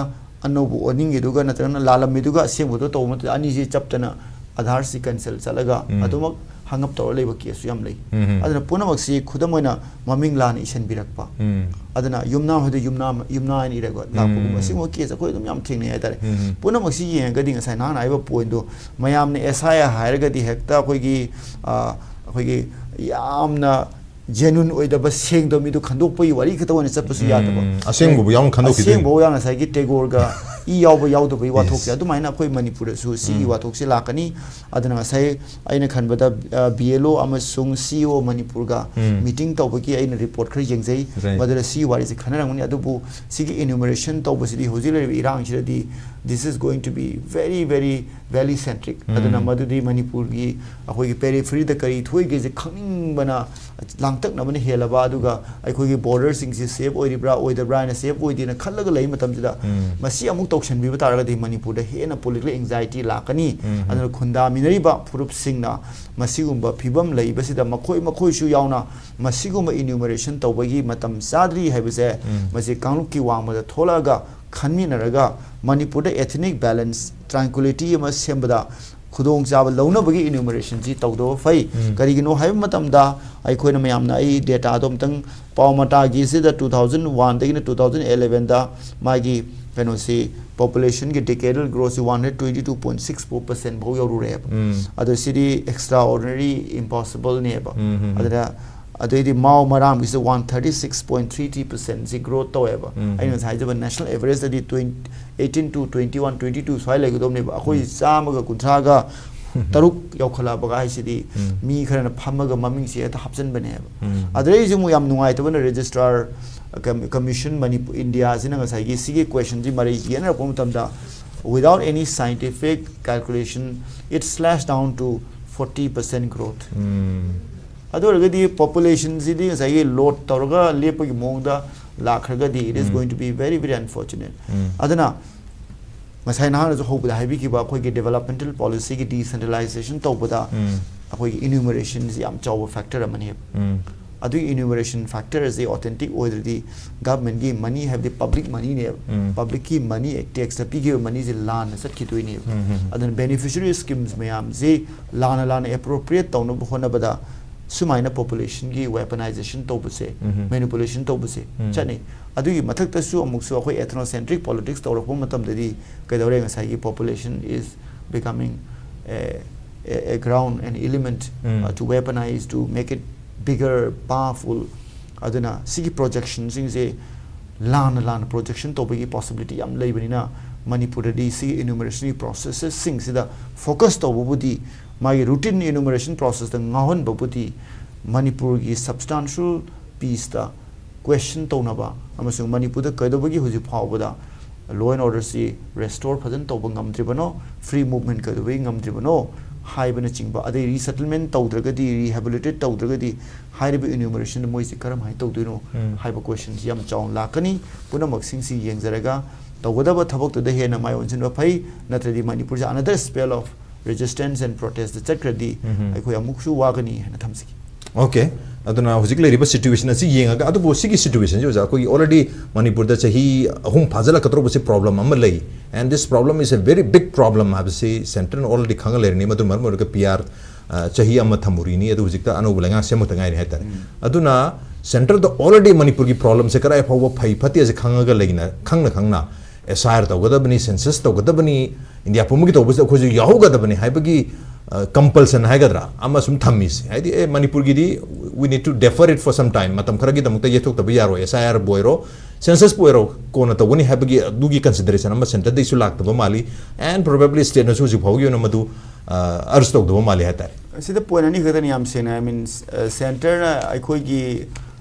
ꯑꯅꯧꯕ ꯑꯣꯟꯅꯤꯡꯉꯤꯗꯨꯒ ꯅꯠꯇ꯭ꯔꯒꯅ ꯂꯥꯜꯂꯝꯃꯤꯗꯨꯒ ꯑꯁꯦꯡꯕꯗꯣ ꯇꯧꯕ ꯃꯇꯝꯗ ꯑꯅꯤꯁꯤ ꯆꯞꯇꯅ ꯑꯙꯥꯔꯁꯤ ꯀꯦꯟꯁꯦꯜ ꯆꯠꯂꯒ ꯎꯝ. ꯑꯗꯨꯃꯛ ꯍꯪꯒꯞ ꯇꯧꯔ ꯂꯩꯕ ꯀꯦꯁꯁꯨ ꯌꯥꯝ ꯂꯩ꯫ ꯎꯝ꯫ ꯑꯗꯨꯅ ꯄꯨꯝꯅꯃꯛꯁꯤ ꯈꯨꯗꯝ ꯑꯣꯏꯅ ꯃꯃꯤꯡ ꯂꯥꯟꯅ ꯏꯁꯤꯟꯕꯤꯔꯛꯄ꯫ ꯎꯝ꯫ ꯑꯗꯨꯅ ꯌꯨꯝꯅꯥꯝ ꯍꯥꯏꯗꯤ ꯌꯨꯝꯅꯥꯝ, ꯌꯨꯝꯅꯥꯝ ꯍꯥꯏꯅ ꯏꯔꯒ ꯂꯥꯛꯄꯒꯨꯝꯕ ꯎꯝ꯫ ꯁꯤꯒꯨꯝꯕ ꯀꯦꯁ ꯑꯩꯈꯣꯏ ꯑꯗꯨꯝ ꯌꯥꯝ ꯊꯦꯡꯅꯩ ꯍꯥꯏꯇꯥꯔꯦ꯫ ꯎꯝ꯫ ꯄꯨꯝꯅꯃꯛꯁꯤ ꯌꯦꯡꯉꯒꯗꯤ ꯉꯁꯥꯏ ꯅꯍꯥꯟ ꯍꯥꯏꯕ ꯄꯣꯏꯟꯗꯣ ꯃꯌꯥꯝꯅ ꯑꯦꯁ ꯑꯥꯏ ꯑꯥꯔ ꯍꯥꯏꯔꯒꯗꯤ ꯍꯦꯛꯇ ꯑꯩꯈꯣꯏꯒꯤ, ꯑ, ꯑꯩꯈꯣꯏꯒꯤ ꯌꯥꯝꯅ ꯖꯦꯅꯨꯟ ꯑꯣꯏꯗꯕ, ꯁꯦꯡꯗꯕ ꯃꯤꯗꯣ ꯈꯟꯗꯣꯛꯄꯒꯤ ꯋꯥꯔꯤ ꯈꯛꯇ ꯑꯣꯏꯅ ꯆꯠꯄꯁꯨ ꯎꯝ, ꯌꯥꯗꯕ꯫ ꯑꯁꯦꯡꯕꯕꯨ ꯌꯥꯎꯅ ꯈꯟꯗꯣꯛꯈꯤꯗꯣꯏꯅꯤ꯫ ꯑꯁꯦꯡꯕ ꯌꯥꯎꯅ ꯉꯁꯥꯏꯒꯤ ꯇꯦꯒꯣꯔꯒ ꯏ ꯌꯥꯎꯕ ꯌꯥꯎꯗꯕꯒꯤ ꯋꯥꯊꯣꯛꯁꯦ Yes. ꯑꯗꯨꯃꯥꯏꯅ ꯑꯩꯈꯣꯏ ꯃꯅꯤꯄꯨꯔꯗꯁꯨ ꯁꯤꯒꯤ ꯎꯝ꯫ ꯋꯥꯊꯣꯛꯁꯦ ꯂꯥꯛꯀꯅꯤ꯫ ꯑꯗꯨꯅ ꯉꯁꯥꯏ ꯑꯩꯅ ꯈꯟꯕꯗ, ꯑ, ꯕꯤ ꯑꯦꯜ ꯑꯣ ꯑꯃꯁꯨꯡ ꯁꯤ ꯏ ꯑꯣ ꯃꯅꯤꯄꯨꯔꯒ ꯎꯝ꯫ ꯃꯤꯇꯤꯡ ꯇꯧꯕꯒꯤ ꯑꯩꯅ ꯔꯤꯄꯣꯔꯠ ꯈꯔ ꯌꯦꯡꯖꯩ꯫ Right. ꯃꯗꯨꯗ ꯁꯤꯒꯤ ꯋꯥꯔꯤꯁꯦ ꯈꯟꯅꯔꯝꯒꯅꯤ꯫ ꯑꯗꯨꯕꯨ ꯁꯤꯒꯤ ꯏꯅ꯭ꯌꯨꯃꯔꯦꯁꯟ ꯇꯧꯕꯁꯤꯗꯤ ꯍꯧꯖꯤꯛ ꯂꯩꯔꯤꯕ ꯏꯔꯥꯡꯁꯤꯗꯗꯤ this is going to be very, very valley centric꯫ ꯎꯝ꯫ ꯑꯗꯨꯅ ꯃꯗꯨꯗꯤ ꯃꯅꯤꯄꯨꯔꯒꯤ ꯑꯩꯈꯣꯏꯒꯤ ꯄꯦꯔꯤꯐꯔꯤꯗ ꯀꯔꯤ ꯊꯣꯛꯏꯒꯦꯁꯦ ꯈꯪꯅꯤꯡꯕꯅ ꯂꯥꯡꯇꯛꯅꯕꯅ ꯍꯦꯜꯂꯕ, ꯑꯗꯨꯒ ꯑꯩꯈꯣꯏꯒꯤ ꯕꯣꯔꯗꯔꯁꯤꯡꯁꯤ ꯁꯦꯐ ꯑꯣꯏꯔꯤꯕ꯭ꯔꯥ ꯑꯣꯏꯗꯕ꯭ꯔꯥ ꯍꯥꯏꯅ ꯁꯦꯐ ꯑꯣꯏꯗꯦꯅ ꯈꯜꯂꯒ ꯂꯩꯕ ꯃꯇꯝꯁꯤꯗ ꯎꯝ꯫ ꯃꯁꯤ ꯑꯃꯨꯛ ꯇꯧꯁꯟꯕꯤꯕ ꯇꯥꯔꯒꯗꯤ ꯃꯅꯤꯄꯨꯔꯗ ꯍꯦꯟꯅ ꯄꯣꯂꯤꯇꯤꯀꯦꯜ ꯑꯦꯡꯖꯥꯏꯇꯤ ꯂꯥꯛꯀꯅꯤ꯫ ꯎꯝ꯫ ꯑꯗꯨꯅ ꯈꯨꯟꯗꯥꯃꯤꯟꯅꯔꯤꯕ ꯐꯨꯔꯨꯞꯁꯤꯡꯅ ꯃꯁꯤꯒꯨꯝꯕ ꯐꯤꯕꯝ ꯂꯩꯕꯁꯤꯗ ꯃꯈꯣꯏ ꯃꯈꯣꯏꯁꯨ ꯌꯥꯎꯅ ꯃꯁꯤꯒꯨꯝꯕ ꯏꯅ꯭ꯌꯨꯃꯔꯦꯁꯟ ꯇꯧꯕꯒꯤ ꯃꯇꯝ ꯆꯥꯗ꯭ꯔꯤ ꯍꯥꯏꯕꯁꯦ ꯎꯝ꯫ ꯃꯁꯤ ꯀꯥꯡꯂꯨꯞꯀꯤ ꯋꯥꯡꯃꯗ ꯊꯣꯛꯂꯛꯑꯒ ꯈꯟꯃꯤꯟꯅꯔꯒ ꯃꯅꯤꯄꯨꯔꯗ ethnic balance, tranquility ꯑꯃ ꯁꯦꯝꯕꯗ ꯈꯨꯗꯣꯡꯆꯥꯕ ꯂꯧꯅꯕꯒꯤ ꯏꯅ꯭ꯌꯨꯃꯔꯦꯁꯟꯁꯤ ꯇꯧꯗꯕ ꯐꯩ꯫ ꯎꯝ꯫ ꯀꯔꯤꯒꯤꯅꯣ ꯍꯥꯏꯕ ꯃꯇꯝꯗ ꯑꯩꯈꯣꯏꯅ ꯃꯌꯥꯝꯅ ꯑꯩ ꯗꯦꯇꯥꯗꯣ ꯑꯝꯇꯪ ꯄꯥꯎ ꯃꯇꯥꯒꯤꯁꯤꯗ two thousand one ꯗꯒꯤꯅ two thousand eleven ꯗ ꯃꯥꯒꯤ ꯀꯩꯅꯣꯁꯤ ꯄꯣꯄꯨꯂꯦꯁꯟꯒꯤ decadal growth ꯁꯤ one hundred twenty two point six four percent ꯐꯥꯎ ꯌꯧꯔꯨꯔꯦꯕ꯫ ꯎꯝ꯫ ꯑꯗꯣ ꯁꯤꯗꯤ extraordinary impossible ꯅꯦꯕ꯫ ꯎꯝ, ꯎꯝ, ꯎꯝ꯫ ꯑꯗꯨꯅ ꯑꯗꯩꯗꯤ ꯃꯥꯎ ꯃꯔꯥꯝꯒꯤꯁꯨ one thirty six point three three percent ꯁꯤ ꯒ꯭ꯔꯣꯠ ꯇꯧꯋꯦꯕ꯫ ꯎꯝ꯫ ꯑꯩꯅ ꯉꯁꯥꯏ ꯍꯥꯏꯖꯕ national ꯑꯦꯚꯔꯦꯖꯇꯗꯤ twenty, eighteen to twenty one, twenty two ꯁ꯭ꯋꯥꯏ ꯂꯩꯒꯗꯧꯕꯅꯦꯕ꯫ ꯑꯩꯈꯣꯏ ꯎꯝ꯫ ꯆꯥꯝꯃꯒ ꯀꯨꯟꯊ꯭ꯔꯥꯒ ꯇꯔꯨꯛ ꯌꯧꯈꯠꯂꯛꯄꯒ ꯍꯥꯏꯁꯤꯗꯤ ꯎꯝ꯫ ꯃꯤ ꯈꯔꯅ ꯐꯝꯃꯒ ꯃꯃꯤꯡꯁꯦ ꯍꯦꯛꯇ ꯍꯥꯞꯆꯤꯟꯕꯅꯦꯕ꯫ ꯎꯝ꯫ ꯑꯗꯩ ꯑꯩꯁꯦ ꯑꯃꯨꯛ ꯌꯥꯝ ꯅꯨꯡꯉꯥꯏꯇꯕꯅ ꯔꯦꯖꯤꯁꯇ꯭ꯔꯥꯔ ꯀꯝ-, ꯀꯃꯤꯁꯟ ꯃꯅꯤꯄꯨꯔ, ꯏꯟꯗꯤꯌꯥꯁꯤꯅ ꯉꯁꯥꯏꯒꯤ ꯁꯤꯒꯤ ꯀꯣꯏꯁꯟꯁꯤ ꯃꯔꯩ ꯌꯦꯟꯅꯔꯛꯄ ꯃꯇꯝꯗ without any scientific calculation it slashed down to forty percent growth꯫ ꯎꯝ꯫ ꯑꯗꯨ ꯑꯣꯏꯔꯒꯗꯤ ꯄꯣꯄꯨꯂꯦꯁꯟꯁꯤꯗꯤ ꯉꯁꯥꯏꯒꯤ ꯂꯣꯗ ꯇꯧꯔꯒ ꯂꯦꯞꯄꯒꯤ ꯃꯑꯣꯡꯗ ꯂꯥꯛꯈ꯭ꯔꯒꯗꯤ it is um. going to be very, very unfortunate꯫ ꯎꯝ꯫ ꯑꯗꯨꯅ ꯉꯁꯥꯏ ꯅꯍꯥꯛꯅꯁꯨ ꯍꯧꯕꯗ ꯍꯥꯏꯕꯤꯈꯤꯕ ꯑꯩꯈꯣꯏꯒꯤ ꯗꯤꯕꯦꯂꯞꯃꯦꯟꯇꯦꯜ ꯄꯣꯂꯤꯁꯤꯒꯤ ꯗꯤꯁꯦꯟꯇ꯭ꯔꯦꯂꯥꯏꯖꯦꯁꯟ ꯇꯧꯕꯗ ꯎꯝ꯫ ꯑꯩꯈꯣꯏꯒꯤ ꯏꯅ꯭ꯌꯨꯃꯔꯦꯁꯟꯁꯤ ꯌꯥꯝ ꯆꯥꯎꯕ ꯐꯦꯛꯇꯔ ꯑꯃꯅꯦꯕ꯫ ꯎꯝ꯫ ꯑꯗꯨꯒꯤ enumeration factor ꯑꯁꯤ authentic ꯑꯣꯏꯗ꯭ꯔꯗꯤ government ꯀꯤ money ꯍꯥꯏꯕꯗꯤ public money ꯅꯦꯕ, ꯎꯝ꯫ public ꯀꯤ money, tax ꯇ ꯄꯤꯈꯤꯕ money ꯁꯦ ꯂꯥꯟꯅ ꯆꯠꯈꯤꯗꯣꯏꯅꯦꯕ꯫ ꯎꯝ, ꯎꯝ, ꯎꯝ꯫ ꯑꯗꯨꯅ beneficiary schemes ꯃꯌꯥꯝꯁꯤ ꯂꯥꯟꯅ ꯂꯥꯟꯅ appropriate ꯇꯧꯅꯕ ꯍꯣꯠꯅꯕꯗ ꯁꯨꯃꯥꯏꯅ population ꯒꯤ weaponization ꯇꯧꯕꯁꯦ, ꯎꯝ꯫ manipulation ꯇꯧꯕꯁꯦ ꯎꯝ꯫ ꯆꯠꯅꯩ꯫ ꯑꯗꯨꯒꯤ ꯃꯊꯛꯇꯁꯨ ꯑꯃꯨꯛꯁꯨ ꯑꯩꯈꯣꯏ ethnocentric politics ꯇꯧꯔꯛꯄ ꯃꯇꯝꯗꯗꯤ ꯀꯩꯗꯧꯔꯦ? ꯉꯁꯥꯏꯒꯤ population is becoming a, a, a ground, an element, um. uh, to weaponize, to make it bigger, powerful. ꯑꯗꯨꯅ ꯁꯤꯒꯤ projection ꯁꯤꯡꯁꯦ ꯂꯥꯟꯅ ꯂꯥꯟꯅ projection ꯇꯧꯕꯒꯤ possibility ꯌꯥꯝ ꯂꯩꯕꯅꯤꯅ, ꯃꯅꯤꯄꯨꯔꯗꯗꯤ ꯁꯤꯒꯤ enumeration ꯒꯤ processes ꯁꯤꯡꯁꯤꯗ focus ꯇꯧꯕꯕꯨꯗꯤ, ꯃꯥꯒꯤ routine enumeration process ꯇ ꯉꯥꯎꯍꯟꯕꯕꯨꯗꯤ ꯃꯅꯤꯄꯨꯔꯒꯤ substantial peace ꯇ question ꯇꯧꯅꯕ ꯑꯃꯁꯨꯡ ꯃꯅꯤꯄꯨꯔꯗ ꯀꯩꯗꯧꯕꯒꯤ ꯍꯧꯖꯤꯛ ꯐꯥꯎꯕꯗ law and order ꯁꯤ restore ꯐꯖꯅ ꯇꯧꯕ ꯉꯝꯗ꯭ꯔꯤꯕꯅꯣ, free movement ꯀꯩꯗꯧꯕꯒꯤ ꯉꯝꯗ꯭ꯔꯤꯕꯅꯣ ꯍꯥꯏꯕꯅꯆꯤꯡꯕ, ꯑꯗꯩ resettlement ꯇꯧꯗ꯭ꯔꯒꯗꯤ, rehabilitate ꯇꯧꯗ꯭ꯔꯒꯗꯤ ꯍꯥꯏꯔꯤꯕ enumeration ꯗ ꯃꯣꯏꯁꯤ ꯀꯔꯝꯍꯥꯏꯅ ꯇꯧꯗꯣꯏꯅꯣ ꯎꯝ꯫ ꯍꯥꯏꯕ question ꯁꯤ ꯌꯥꯝ ꯆꯥꯎꯅ ꯂꯥꯛꯀꯅꯤ꯫ ꯄꯨꯝꯅꯃꯛꯁꯤꯡꯁꯤ ꯌꯦꯡꯖꯔꯒ ꯇꯧꯒꯗꯕ ꯊꯕꯛꯇꯨꯗ ꯍꯦꯟꯅ ꯃꯥꯏ ꯑꯣꯟꯁꯤꯟꯕ ꯐꯩ, ꯅꯠꯇ꯭ꯔꯗꯤ ꯃꯅꯤꯄꯨꯔꯁꯦ another spell of resistance and protest ꯆꯠꯈ꯭ꯔꯗꯤ ꯎꯝ꯫ ꯑꯩꯈꯣꯏ ꯑꯃꯨꯛꯁꯨ ꯋꯥꯒꯅꯤ ꯍꯥꯏꯅ ꯊꯝꯖꯒꯦ꯫ Okay, ꯑꯗꯨꯅ ꯍꯧꯖꯤꯛ ꯂꯩꯔꯤꯕ situation ꯑꯁꯤ ꯌꯦꯡꯉꯒ, ꯑꯗꯨꯕꯨ ꯁꯤꯒꯤ situation ꯁꯤ ꯑꯣꯖꯥ, ꯑꯩꯈꯣꯏꯒꯤ already ꯃꯅꯤꯄꯨꯔꯗ ꯆꯍꯤ ꯑꯍꯨꯝ ꯐꯥꯖꯤꯜꯂꯛꯀꯗꯧꯕꯁꯤ problem ꯑꯃ ꯂꯩ, and this problem is a very big problem ꯍꯥꯏꯕꯁꯤ centre ꯅ already ꯈꯪꯉ ꯂꯩꯔꯅꯤ꯫ ꯃꯗꯨꯅ ꯃꯔꯝ ꯑꯣꯏꯔꯒ P R, ꯑ, ꯆꯍꯤ ꯑꯃ ꯊꯝꯃꯨꯔꯤꯅꯤ, ꯑꯗꯨ ꯍꯧꯖꯤꯛꯇ ꯑꯅꯧꯕ ꯂꯩꯉꯥꯛ ꯁꯦꯝꯃꯛꯇ ꯉꯥꯏꯔꯤ ꯍꯥꯏꯇꯥꯔꯦ꯫ ꯎꯝ꯫ ꯑꯗꯨꯅ centre ꯗ already ꯃꯅꯤꯄꯨꯔꯒꯤ problem ꯁꯦ ꯀꯗꯥꯏ ꯐꯥꯎꯕ ꯐꯩ ꯐꯠꯇꯦꯁꯦ ꯈꯪꯉꯒ ꯂꯩꯅ, ꯈꯪꯅ ꯈꯪꯅ S I R ꯇꯧꯒꯗꯕꯅꯤ, census ꯇꯧꯒꯗꯕꯅꯤ, ꯏꯟꯗꯤꯌꯥ ꯄꯨꯝꯕꯒꯤ ꯇꯧꯕꯁꯤꯗ ꯑꯩꯈꯣꯏꯁꯨ ꯌꯥꯎꯍꯧꯒꯗꯕꯅꯤ ꯍꯥꯏꯕꯒꯤ, ꯑ, compulsion ꯍꯥꯏꯒꯗ꯭ꯔꯥ ꯑꯃ ꯁꯨꯝ ꯊꯝꯃꯤꯁꯦ꯫ ꯍꯥꯏꯗꯤ, ꯑꯦ, ꯃꯅꯤꯄꯨꯔꯒꯤꯗꯤ we need to defer it for some time, ꯃꯇꯝ ꯈꯔꯒꯤꯗꯃꯛꯇ ꯌꯩꯊꯣꯛꯇꯕ ꯌꯥꯔꯣꯏ, S I R ꯕꯨ ꯑꯣꯏꯔꯣ, census ꯄꯨ ꯑꯣꯏꯔꯣ, ꯀꯣꯟꯅ ꯇꯧꯒꯅꯤ ꯍꯥꯏꯕꯒꯤ ꯑꯗꯨꯒꯤ consideration ꯑꯃ centre ꯗꯩꯁꯨ ꯂꯥꯛꯇꯕ ꯃꯥꯜꯂꯤ, and probably state ꯅꯁꯨ ꯍꯧꯖꯤꯛ ꯐꯥꯎꯒꯤ ꯑꯣꯏꯅ ꯃꯗꯨ, ꯑ, urge ꯇꯧꯗꯕ ꯃꯥꯜꯂꯤ ꯍꯥꯏꯇꯥꯔꯦ꯫ ꯁꯤꯗ point ꯑꯅꯤ ꯈꯛꯇꯅꯤ ꯌꯥꯝ ꯁꯦꯡꯅ, I mean, ꯑ, centre ꯅ ꯑꯩꯈꯣꯏꯒꯤ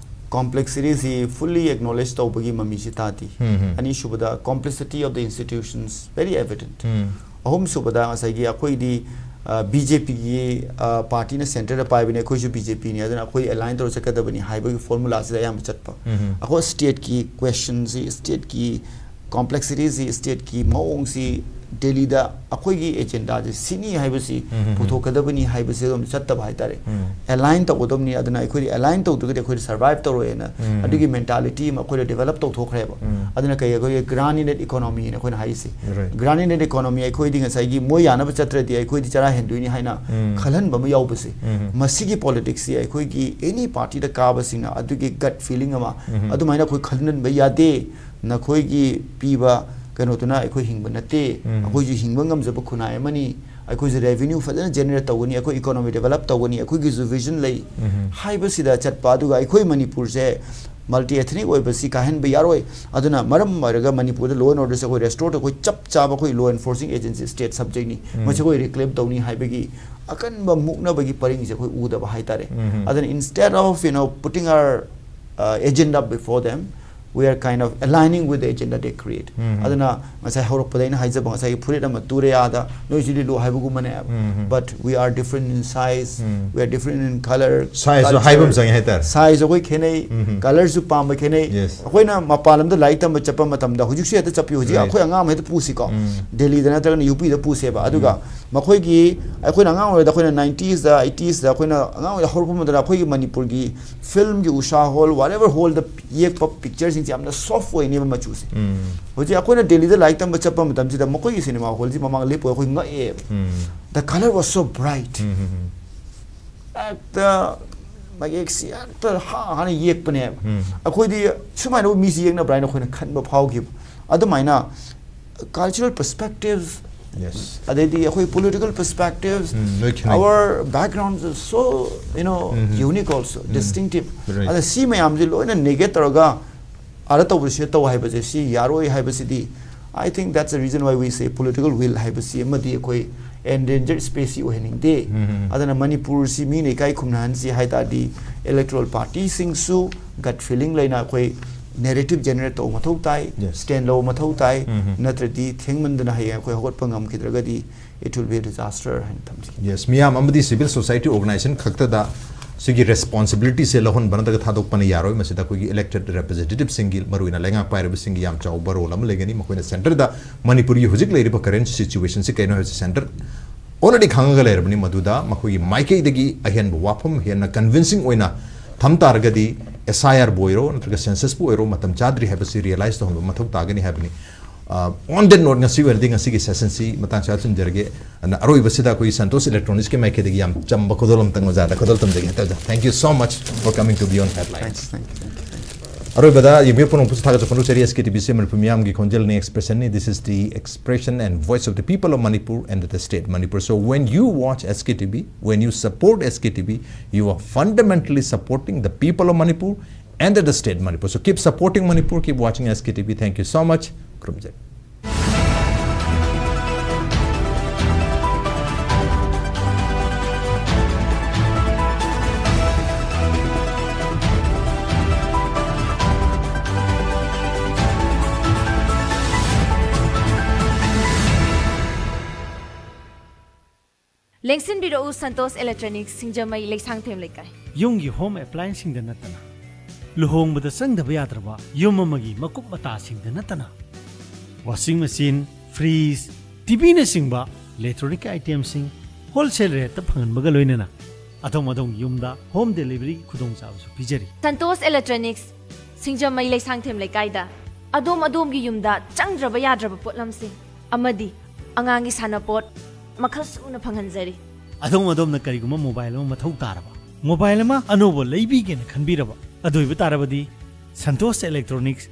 complexity ꯁꯤ fully acknowledge ꯇꯧꯕꯒꯤ ꯃꯃꯤꯁꯤ ꯇꯥꯗꯦ꯫ ꯎꯝ, ꯎꯝ꯫ ꯑꯅꯤꯁꯨꯕꯗ, complicity of the institutions very evident꯫ ꯎꯝ꯫ ꯑꯍꯨꯝꯁꯨꯕꯗ, ꯉꯁꯥꯏꯒꯤ ꯑꯩꯈꯣꯏꯗꯤ, ꯑ, B J P ꯒꯤ, ꯑ, party ꯅ centre ꯗ ꯄꯥꯏꯕꯅꯦ, ꯑꯩꯈꯣꯏꯁꯨ B J P ꯅꯤ, ꯑꯗꯨꯅ ꯑꯩꯈꯣꯏ align ꯇꯧꯔ ꯆꯠꯀꯗꯕꯅꯤ ꯍꯥꯏꯕꯒꯤ formula ꯁꯤꯗ ꯑꯌꯥꯝꯕ ꯆꯠꯄ꯫ ꯎꯝ꯫ ꯑꯩꯈꯣꯏ state ꯀꯤ question ꯁꯤ, state ꯀꯤ complexity ꯁꯤ, state ꯀꯤ ꯃꯑꯣꯡꯁꯤ ꯗꯦꯜꯂꯤꯗ ꯑꯩꯈꯣꯏꯒꯤ ꯑꯦꯖꯦꯟꯗꯥꯁꯦ ꯁꯤꯅꯤ ꯍꯥꯏꯕꯁꯤ ꯎꯝ, ꯎꯝ, ꯎꯝ꯫ ꯄꯨꯊꯣꯛꯀꯗꯕꯅꯤ ꯍꯥꯏꯕꯁꯦ ꯑꯗꯨꯝ ꯆꯠꯇꯕ ꯍꯥꯏꯇꯥꯔꯦ꯫ ꯎꯝ꯫ ꯑꯦꯂꯥꯏꯟ ꯇꯧꯒꯗꯕꯅꯤ, ꯑꯗꯨꯅ ꯑꯩꯈꯣꯏꯗꯤ ꯑꯦꯂꯥꯏꯟ ꯇꯧꯗ꯭ꯔꯒꯗꯤ ꯑꯩꯈꯣꯏꯗꯤ ꯁꯔꯚꯥꯏꯚ ꯇꯧꯔꯣꯏꯅ ꯎꯝ꯫ ꯑꯗꯨꯒꯤ ꯃꯦꯟꯇꯥꯂꯤꯇꯤ ꯑꯃ ꯑꯩꯈꯣꯏꯗ ꯗꯦꯕꯂꯞ ꯇꯧꯊꯣꯛꯈ꯭ꯔꯦꯕ꯫ ꯎꯝ꯫ ꯑꯗꯨꯅ ꯀꯩ ꯑꯩꯈꯣꯏꯒꯤ ꯒ꯭ꯔꯥꯟ ꯌꯨꯅꯤꯠ ꯏꯀꯣꯅꯣꯃꯤꯅ ꯑꯩꯈꯣꯏꯅ ꯍꯥꯏꯔꯤꯁꯦ꯫ Right. ꯒ꯭ꯔꯥꯟ ꯌꯨꯅꯤꯠ ꯏꯀꯣꯅꯣꯃꯤ ꯑꯩꯈꯣꯏꯗꯤ ꯉꯁꯥꯏꯒꯤ ꯃꯣꯏ ꯌꯥꯅꯕ ꯆꯠꯇ꯭ꯔꯗꯤ ꯑꯩꯈꯣꯏꯗꯤ ꯆꯔꯥ ꯍꯦꯟꯗꯣꯏꯅꯤ ꯍꯥꯏꯅ ꯎꯝ꯫ ꯈꯜꯍꯟꯕ ꯑꯃ ꯌꯥꯎꯕꯁꯦ꯫ ꯎꯝ꯫ ꯃꯁꯤꯒꯤ ꯄꯣꯂꯤꯇꯤꯛꯁꯁꯤ ꯑꯩꯈꯣꯏꯒꯤ ꯑꯦꯅꯤ ꯄꯥꯔꯇꯤꯗ ꯀꯥꯕꯁꯤꯡꯅ ꯑꯗꯨꯒꯤ ꯒꯠ ꯐꯤꯂꯤꯡ ꯑꯃ ꯎꯝ꯫ ꯑꯗꯨꯃꯥꯏꯅ ꯑꯩꯈꯣꯏ ꯈꯜꯍꯟꯕ ꯌꯥꯗꯦ꯫ ꯅꯈꯣꯏꯒꯤ ꯄꯤꯕ ꯀꯩꯅꯣꯗꯨꯅ ꯑꯩꯈꯣꯏ ꯍꯤꯡꯕ ꯅꯠꯇꯦ꯫ ꯎꯝ꯫ ꯑꯩꯈꯣꯏꯁꯨ ꯍꯤꯡꯕ ꯉꯝꯖꯕ ꯈꯨꯟꯅꯥꯏ ꯑꯃꯅꯤ꯫ ꯑꯩꯈꯣꯏꯁꯨ ꯔꯦꯚꯤꯅ꯭ꯌꯨ ꯐꯖꯅ ꯖꯦꯅꯦꯔꯦꯠ ꯇꯧꯒꯅꯤ, ꯑꯩꯈꯣꯏ ꯏꯀꯣꯅꯣꯃꯤ ꯗꯦꯕꯂꯞ ꯇꯧꯒꯅꯤ, ꯑꯩꯈꯣꯏꯒꯤꯁꯨ ꯚꯤꯖꯟ ꯂꯩ ꯎꯝ꯫ ꯍꯥꯏꯕꯁꯤꯗ ꯆꯠꯄ꯫ ꯑꯗꯨꯒ ꯑꯩꯈꯣꯏ ꯃꯅꯤꯄꯨꯔꯁꯦ ꯃꯜꯇꯤ ꯑꯦꯊꯅꯤꯛ ꯑꯣꯏꯕꯁꯤ ꯀꯥꯏꯍꯟꯕ ꯌꯥꯔꯣꯏ꯫ ꯑꯗꯨꯅ ꯃꯔꯝ ꯑꯣꯏꯔꯒ ꯃꯅꯤꯄꯨꯔꯗ ꯂꯣ ꯑꯦꯟ ꯑꯣꯔꯗꯔꯁꯦ ꯑꯩꯈꯣꯏ ꯔꯦꯁꯇꯣꯔ ꯑꯩꯈꯣꯏ ꯆꯞ ꯆꯥꯕ ꯑꯩꯈꯣꯏ ꯂꯣ ꯑꯦꯟꯐꯣꯔꯁꯤꯡ ꯑꯦꯖꯦꯟꯁꯤ ꯁ꯭ꯇꯦꯠ ꯁꯕꯖꯦꯛꯅꯤ꯫ ꯎꯝ꯫ ꯃꯁꯤ ꯑꯩꯈꯣꯏ ꯔꯤꯀ꯭ꯂꯦꯝ ꯇꯧꯅꯤ ꯍꯥꯏꯕꯒꯤ ꯑꯀꯟꯕ ꯃꯨꯛꯅꯕꯒꯤ ꯄꯔꯤꯡꯁꯦ ꯑꯩꯈꯣꯏ ꯎꯗꯕ ꯍꯥꯏꯇꯥꯔꯦ꯫ ꯎꯝ꯫ ꯑꯗꯨꯅ instead of, you know, putting our, uh, agenda before them, we are kind of aligning with the agenda they create. ꯎꯝ꯫ ꯑꯗꯨꯅ ꯉꯁꯥꯏ ꯍꯧꯔꯛꯄꯗ ꯑꯩꯅ ꯍꯥꯏꯖꯕ ꯉꯁꯥꯏꯒꯤ ꯐꯨꯔꯤꯠ ꯑꯃ ꯇꯨꯔꯦ ꯑꯥꯗ ꯅꯣꯏꯁꯨ ꯂꯤꯠꯂꯨ ꯍꯥꯏꯕꯒꯨꯝꯕꯅꯦꯕ꯫ ꯎꯝ꯫ But we are different in size, um. we are different in color, Size ꯁꯨ culture. ꯍꯥꯏꯕ ꯑꯃ ꯆꯪꯉꯦ ꯍꯥꯏꯇꯥꯔꯦ꯫ Size ꯑꯩꯈꯣꯏ ꯈꯦꯠꯅꯩ, ꯎꯝ꯫ colour ꯁꯨ ꯄꯥꯝꯕ ꯈꯦꯠꯅꯩ꯫ Yes. ꯑꯩꯈꯣꯏꯅ ꯃꯄꯥꯟ ꯂꯝꯗ ꯂꯥꯏꯔꯤꯛ ꯇꯝꯕ ꯆꯠꯄ ꯃꯇꯝꯗ ꯍꯧꯖꯤꯛꯁꯨ ꯍꯦꯛꯇ ꯆꯠꯄꯤꯌꯨ꯫ ꯍꯧꯖꯤꯛ Right. ꯑꯩꯈꯣꯏ ꯑꯉꯥꯡ ꯑꯃ ꯍꯦꯛꯇ ꯄꯨꯁꯤꯀꯣ꯫ ꯎꯝ꯫ ꯗꯦꯜꯂꯤꯗ ꯅꯠꯇ꯭ꯔꯒꯅ ꯌꯨ ꯄꯤꯗ ꯄꯨꯁꯦꯕ꯫ ꯑꯗꯨꯒ ꯃꯈꯣꯏꯒꯤ ꯑꯩꯈꯣꯏꯅ ꯑꯉꯥꯡ ꯑꯣꯏꯔꯤꯉꯩꯗ ꯑꯩꯈꯣꯏꯅ ꯅꯥꯏꯟꯇꯤꯁꯇ, ꯑꯩꯠꯇꯤꯁꯇ ꯑꯩꯈꯣꯏꯅ ꯑꯉꯥꯡ ꯑꯣꯏꯔꯤꯉꯩꯗ ꯍꯧꯔꯛꯄ ꯃꯇꯝꯗ ꯑꯩꯈꯣꯏꯒꯤ ꯃꯅꯤꯄꯨꯔꯒꯤ ꯐꯤꯂꯝꯒꯤ ꯎꯁꯥ ꯍꯣꯜ, whatever ꯍꯣꯜꯗ ꯌꯦꯛꯄ ꯄꯤꯛꯆꯔꯁꯤꯡꯁꯦ ꯌꯥꯝꯅ ꯁꯣꯐ ꯑꯣꯏꯅꯦꯕ ꯃꯆꯨꯁꯦ꯫ ꯎꯝ꯫ ꯍꯧꯖꯤꯛ ꯑꯩꯈꯣꯏꯅ ꯗꯦꯜꯂꯤꯗ ꯂꯥꯏꯔꯤꯛ ꯇꯝꯕ ꯆꯠꯄ ꯃꯇꯝꯁꯤꯗ ꯃꯈꯣꯏꯒꯤ ꯁꯤꯅꯦꯃꯥ ꯍꯣꯜꯁꯤ ꯃꯃꯥꯡ ꯂꯦꯞꯄꯒ ꯑꯩꯈꯣꯏ ꯉꯛꯑꯦꯕ꯫ ꯎꯝ꯫ The colour was so bright. ꯎꯝ, ꯎꯝ, ꯎꯝ꯫ ꯍꯦꯛꯇ ꯃꯌꯦꯛꯁꯤ ꯍꯦꯛꯇ ꯍꯥ ꯍꯥꯅ ꯌꯦꯛꯄꯅꯦꯕ꯫ ꯎꯝ꯫ ꯑꯩꯈꯣꯏꯗꯤ ꯁꯨꯃꯥꯏꯅ ꯃꯤꯁꯤ ꯌꯦꯛꯅꯕ꯭ꯔꯥ ꯍꯥꯏꯅ ꯑꯩꯈꯣꯏꯅ ꯈꯟꯕ ꯐꯥꯎꯈꯤꯕ꯫ ꯑꯗꯨꯃꯥꯏꯅ cultural perspectives, Yes. ꯑꯗꯩꯗꯤ ꯑꯩꯈꯣꯏ political perspectives, ꯎꯝ, ꯂꯣꯏ ꯈꯦꯠꯅꯩ꯫ our backgrounds are so, you know, um, um. unique also, um. distinctive. Right. ꯑꯗ ꯁꯤ ꯃꯌꯥꯝꯁꯤ ꯂꯣꯏꯅ negate ꯇꯧꯔꯒ ꯑꯥꯗ ꯇꯧꯕꯁꯦ ꯇꯧ ꯍꯥꯏꯕꯁꯦ ꯁꯤ ꯌꯥꯔꯣꯏ ꯍꯥꯏꯕꯁꯤꯗꯤ, I think that's the reason why we say political will ꯍꯥꯏꯕꯁꯤ ꯑꯃꯗꯤ ꯑꯩꯈꯣꯏ endangered species ꯑꯣꯏꯍꯟꯅꯤꯡꯗꯦ꯫ ꯎꯝ, ꯎꯝ, ꯎꯝ꯫ ꯑꯗꯨꯅ ꯃꯅꯤꯄꯨꯔꯁꯤ ꯃꯤꯅ ꯏꯀꯥꯏ ꯈꯨꯝꯅꯍꯟꯁꯤ ꯍꯥꯏ ꯇꯥꯔꯗꯤ electoral party ꯁꯤꯡꯁꯨ gut feeling ꯂꯩꯅ ꯑꯩꯈꯣꯏ narrative generate ꯇꯧꯕ ꯃꯊꯧ ꯇꯥꯏ, Yes. stand ꯂꯧꯕ ꯃꯊꯧ ꯇꯥꯏ꯫ ꯎꯝ, ꯎꯝ꯫ ꯅꯠꯇ꯭ꯔꯗꯤ ꯊꯦꯡꯃꯟꯗꯅ ꯍꯌꯦꯡ ꯑꯩꯈꯣꯏ ꯍꯧꯒꯠꯄ ꯉꯝꯈꯤꯗ꯭ꯔꯒꯗꯤ it will be a disaster ꯍꯥꯏꯅ ꯊꯝꯖꯒꯦ꯫ Yes, ꯃꯤꯌꯥꯝ ꯑꯃꯗꯤ civil society organization ꯈꯛꯇꯗ ꯁꯤꯒꯤ ꯔꯦꯁꯄꯣꯟꯁꯤꯕꯤꯂꯤꯇꯤꯁꯦ ꯂꯧꯍꯟꯕ ꯅꯠꯇ꯭ꯔꯒ ꯊꯥꯗꯣꯛꯄꯅ ꯌꯥꯔꯣꯏ꯫ ꯃꯁꯤꯗ ꯑꯩꯈꯣꯏꯒꯤ ꯏꯂꯦꯛꯇꯦꯗ ꯔꯦꯄ꯭ꯔꯖꯦꯟꯇꯦꯇꯤꯚꯁꯤꯡꯒꯤ, ꯃꯔꯨꯑꯣꯏꯅ ꯂꯩꯉꯥꯛ ꯄꯥꯏꯔꯤꯕꯁꯤꯡꯒꯤ ꯌꯥꯝ ꯆꯥꯎꯕ ꯔꯣꯜ ꯑꯃ ꯂꯩꯒꯅꯤ꯫ ꯃꯈꯣꯏꯅ ꯁꯦꯟꯇꯔꯗ ꯃꯅꯤꯄꯨꯔꯒꯤ ꯍꯧꯖꯤꯛ ꯂꯩꯔꯤꯕ ꯀꯔꯦꯟ ꯁꯤꯆꯨꯋꯦꯁꯟꯁꯤ ꯀꯩꯅꯣ ꯍꯥꯏꯕꯁꯤ ꯁꯦꯟꯇꯔ ꯑꯣꯜꯔꯦꯗꯤ ꯈꯪꯉꯒ ꯂꯩꯔꯕꯅꯤ꯫ ꯃꯗꯨꯗ ꯃꯈꯣꯏꯒꯤ ꯃꯥꯏꯀꯩꯗꯒꯤ ꯑꯍꯦꯟꯕ ꯋꯥꯐꯝ ꯍꯦꯟꯅ ꯀꯟꯚꯤꯟꯁꯤꯡ ꯑꯣꯏꯅ ꯊꯝ ꯇꯥꯔꯒꯗꯤ, ꯑꯦꯁ ꯑꯥꯏ ꯑꯥꯔꯕꯨ ꯑꯣꯏꯔꯣ ꯅꯠꯇ꯭ꯔꯒ ꯁꯦꯟꯁꯁꯄꯨ ꯑꯣꯏꯔꯣ, ꯃꯇꯝ ꯆꯥꯗ꯭ꯔꯤ ꯍꯥꯏꯕꯁꯤ ꯔꯤꯌꯦꯂꯥꯏꯁ ꯇꯧꯍꯟꯕ ꯃꯊꯧ ꯇꯥꯒꯅꯤ ꯍꯥꯏꯕꯅꯤ꯫ ꯑꯣꯟ ꯗꯦꯠ ꯅꯣꯠ, ꯉꯁꯤ ꯑꯣꯏꯔꯗꯤ ꯉꯁꯤꯒꯤ ꯁꯦꯁꯟꯁꯤ ꯃꯇꯥꯡ ꯁ꯭ꯋꯥꯏꯗ ꯊꯝꯖꯔꯒꯦ꯫ ꯑꯗꯨꯅ ꯑꯔꯣꯏꯕꯁꯤꯗ ꯑꯩꯈꯣꯏꯒꯤ ꯁꯟꯇꯣꯁ ꯏꯂꯦꯛꯇ꯭ꯔꯣꯅꯤꯛꯁꯀꯤ ꯃꯥꯏꯀꯩꯗꯒꯤ ꯌꯥꯝ ꯆꯝꯕ ꯈꯨꯗꯣꯜ ꯑꯃꯇꯪ ꯑꯣꯖꯥꯗ ꯈꯨꯗꯣꯜ ꯇꯝꯖꯒꯦ ꯍꯥꯏꯇꯥꯔꯦ꯫ Thank you so much for coming to Beyond Headlines. Thanks, thank you, thank you, thank you. ꯑꯔꯣꯏꯕꯗ ꯌꯦꯡꯕꯤꯔꯛꯄ ꯄꯨꯝꯅꯃꯛꯄꯨꯁꯨ ꯊꯥꯒꯠꯆ ꯐꯣꯡꯗꯣꯛꯆꯔꯤ꯫ ꯑꯦꯁ ꯀꯦ ꯇꯤ ꯚꯤꯁꯤ ꯃꯅꯤꯄꯨꯔ ꯃꯤꯌꯥꯝꯒꯤ ꯈꯣꯟꯖꯦꯜꯅꯤ, expression ꯅꯤ꯫ This is the expression and voice of the people of Manipur and the state Manipur. So when you watch S K T V, when you support S K T V, you are fundamentally supporting the people of Manipur and the state Manipur. So keep supporting Manipur, keep watching S K T V. Thank you so much. ꯈꯨꯔꯨꯝꯖꯔꯤ꯫ ꯂꯦꯡꯁꯤꯟꯕꯤꯔꯛꯎ ꯁꯟꯇꯣꯁ ꯏꯂꯦꯛꯇ꯭ꯔꯣꯅꯤꯛꯁ, ꯁꯤꯡꯖꯃꯩ, ꯂꯩꯁꯥꯡꯊꯦꯝ ꯂꯩꯀꯥꯏ꯫ ꯌꯨꯝꯒꯤ ꯍꯣꯝ ꯑꯦꯄ꯭ꯂꯥꯏꯟꯁꯁꯤꯡꯗ ꯅꯠꯇꯅ ꯂꯨꯍꯣꯡꯕꯗ ꯆꯪꯗꯕ ꯌꯥꯗ꯭ꯔꯕ ꯌꯨꯝ ꯑꯃꯒꯤ ꯃꯀꯨꯞ ꯃꯇꯥꯁꯤꯡꯗ ꯅꯠꯇꯅ ꯋꯥꯁꯤꯡ ꯃꯦꯆꯤꯟ, ꯐ꯭ꯔꯤꯖ, ꯇꯤꯚꯤꯅꯆꯤꯡꯕ ꯏꯂꯦꯛꯇ꯭ꯔꯣꯅꯤꯛ ꯑꯥꯏꯇꯦꯝꯁꯤꯡ ꯍꯣꯜꯁꯦꯜ ꯔꯦꯠꯇ ꯐꯪꯍꯟꯕꯒ ꯂꯣꯏꯅꯅ ꯑꯗꯣꯝ ꯑꯗꯣꯝꯒꯤ ꯌꯨꯝꯗ ꯍꯣꯝ ꯗꯦꯂꯤꯚꯔꯤꯒꯤ ꯈꯨꯗꯣꯡꯆꯥꯕꯁꯨ ꯄꯤꯖꯔꯤ꯫ ꯁꯟꯇꯣꯁ ꯏꯂꯦꯛꯇ꯭ꯔꯣꯅꯤꯛꯁ, ꯁꯤꯡꯖꯃꯩ, ꯂꯩꯁꯥꯡꯊꯦꯝ ꯂꯩꯀꯥꯏꯗ ꯑꯗꯣꯝ ꯑꯗꯣꯝꯒꯤ ꯌꯨꯝꯗ ꯆꯪꯗ꯭ꯔꯕ ꯌꯥꯗ꯭ꯔꯕ ꯄꯣꯠꯂꯝꯁꯤꯡ ꯑꯃꯗꯤ ꯑꯉꯥꯡꯒꯤ ꯁꯥꯟꯅꯄꯣꯠ ꯃꯈꯜ ꯁꯨꯅ ꯐꯪꯍꯟꯖꯔꯤ꯫ ꯑꯗꯣꯝ ꯑꯗꯣꯝꯅ ꯀꯔꯤꯒꯨꯝꯕ ꯃꯣꯕꯥꯏꯜ ꯑꯃ ꯃꯊꯧ ꯇꯥꯔꯕ, ꯃꯣꯕꯥꯏꯜ ꯑꯃ ꯑꯅꯧꯕ ꯂꯩꯕꯤꯒꯦꯅ ꯈꯟꯕꯤꯔꯕ, ꯑꯗꯨ ꯑꯣꯏꯕ ꯇꯥꯔꯕꯗꯤ ꯁꯟꯇꯣꯁ ꯏꯂꯦꯛꯇ꯭ꯔꯣꯅꯤꯛꯁ,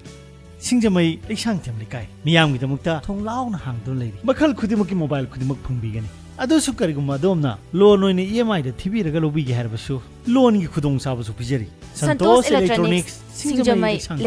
ꯁꯤꯡꯖꯃꯩ, ꯂꯩꯁꯥꯡꯊꯦꯝ ꯂꯩꯀꯥꯏ, ꯃꯤꯌꯥꯝꯒꯤꯗꯃꯛꯇ ꯊꯣꯡ ꯂꯥꯎꯅ ꯍꯥꯡꯗꯨꯅ ꯂꯩꯔꯤ꯫ ꯃꯈꯜ ꯈꯨꯗꯤꯡꯃꯛꯀꯤ ꯃꯣꯕꯥꯏꯜ ꯈꯨꯗꯤꯡꯃꯛ ꯐꯪꯕꯤꯒꯅꯤ꯫ ꯑꯗꯨꯁꯨ ꯀꯔꯤꯒꯨꯝꯕ ꯑꯗꯣꯝꯅ ꯂꯣꯟ ꯑꯣꯏꯅ ꯏ ꯑꯦꯝ ꯑꯥꯏꯗ ꯊꯤꯕꯤꯔꯒ ꯂꯧꯕꯤꯒꯦ ꯍꯥꯏꯔꯕꯁꯨ, ꯂꯣꯟꯒꯤ ꯈꯨꯗꯣꯡꯆꯥꯕꯁꯨ ꯄꯤꯖꯔꯤ꯫ ꯁꯟꯇꯣꯁ ꯏꯂꯦꯛꯇ꯭ꯔꯣꯅꯤꯛꯁ, ꯁꯤꯡꯖꯃꯩ, ꯂꯩꯁꯥꯡꯊꯦꯝ꯫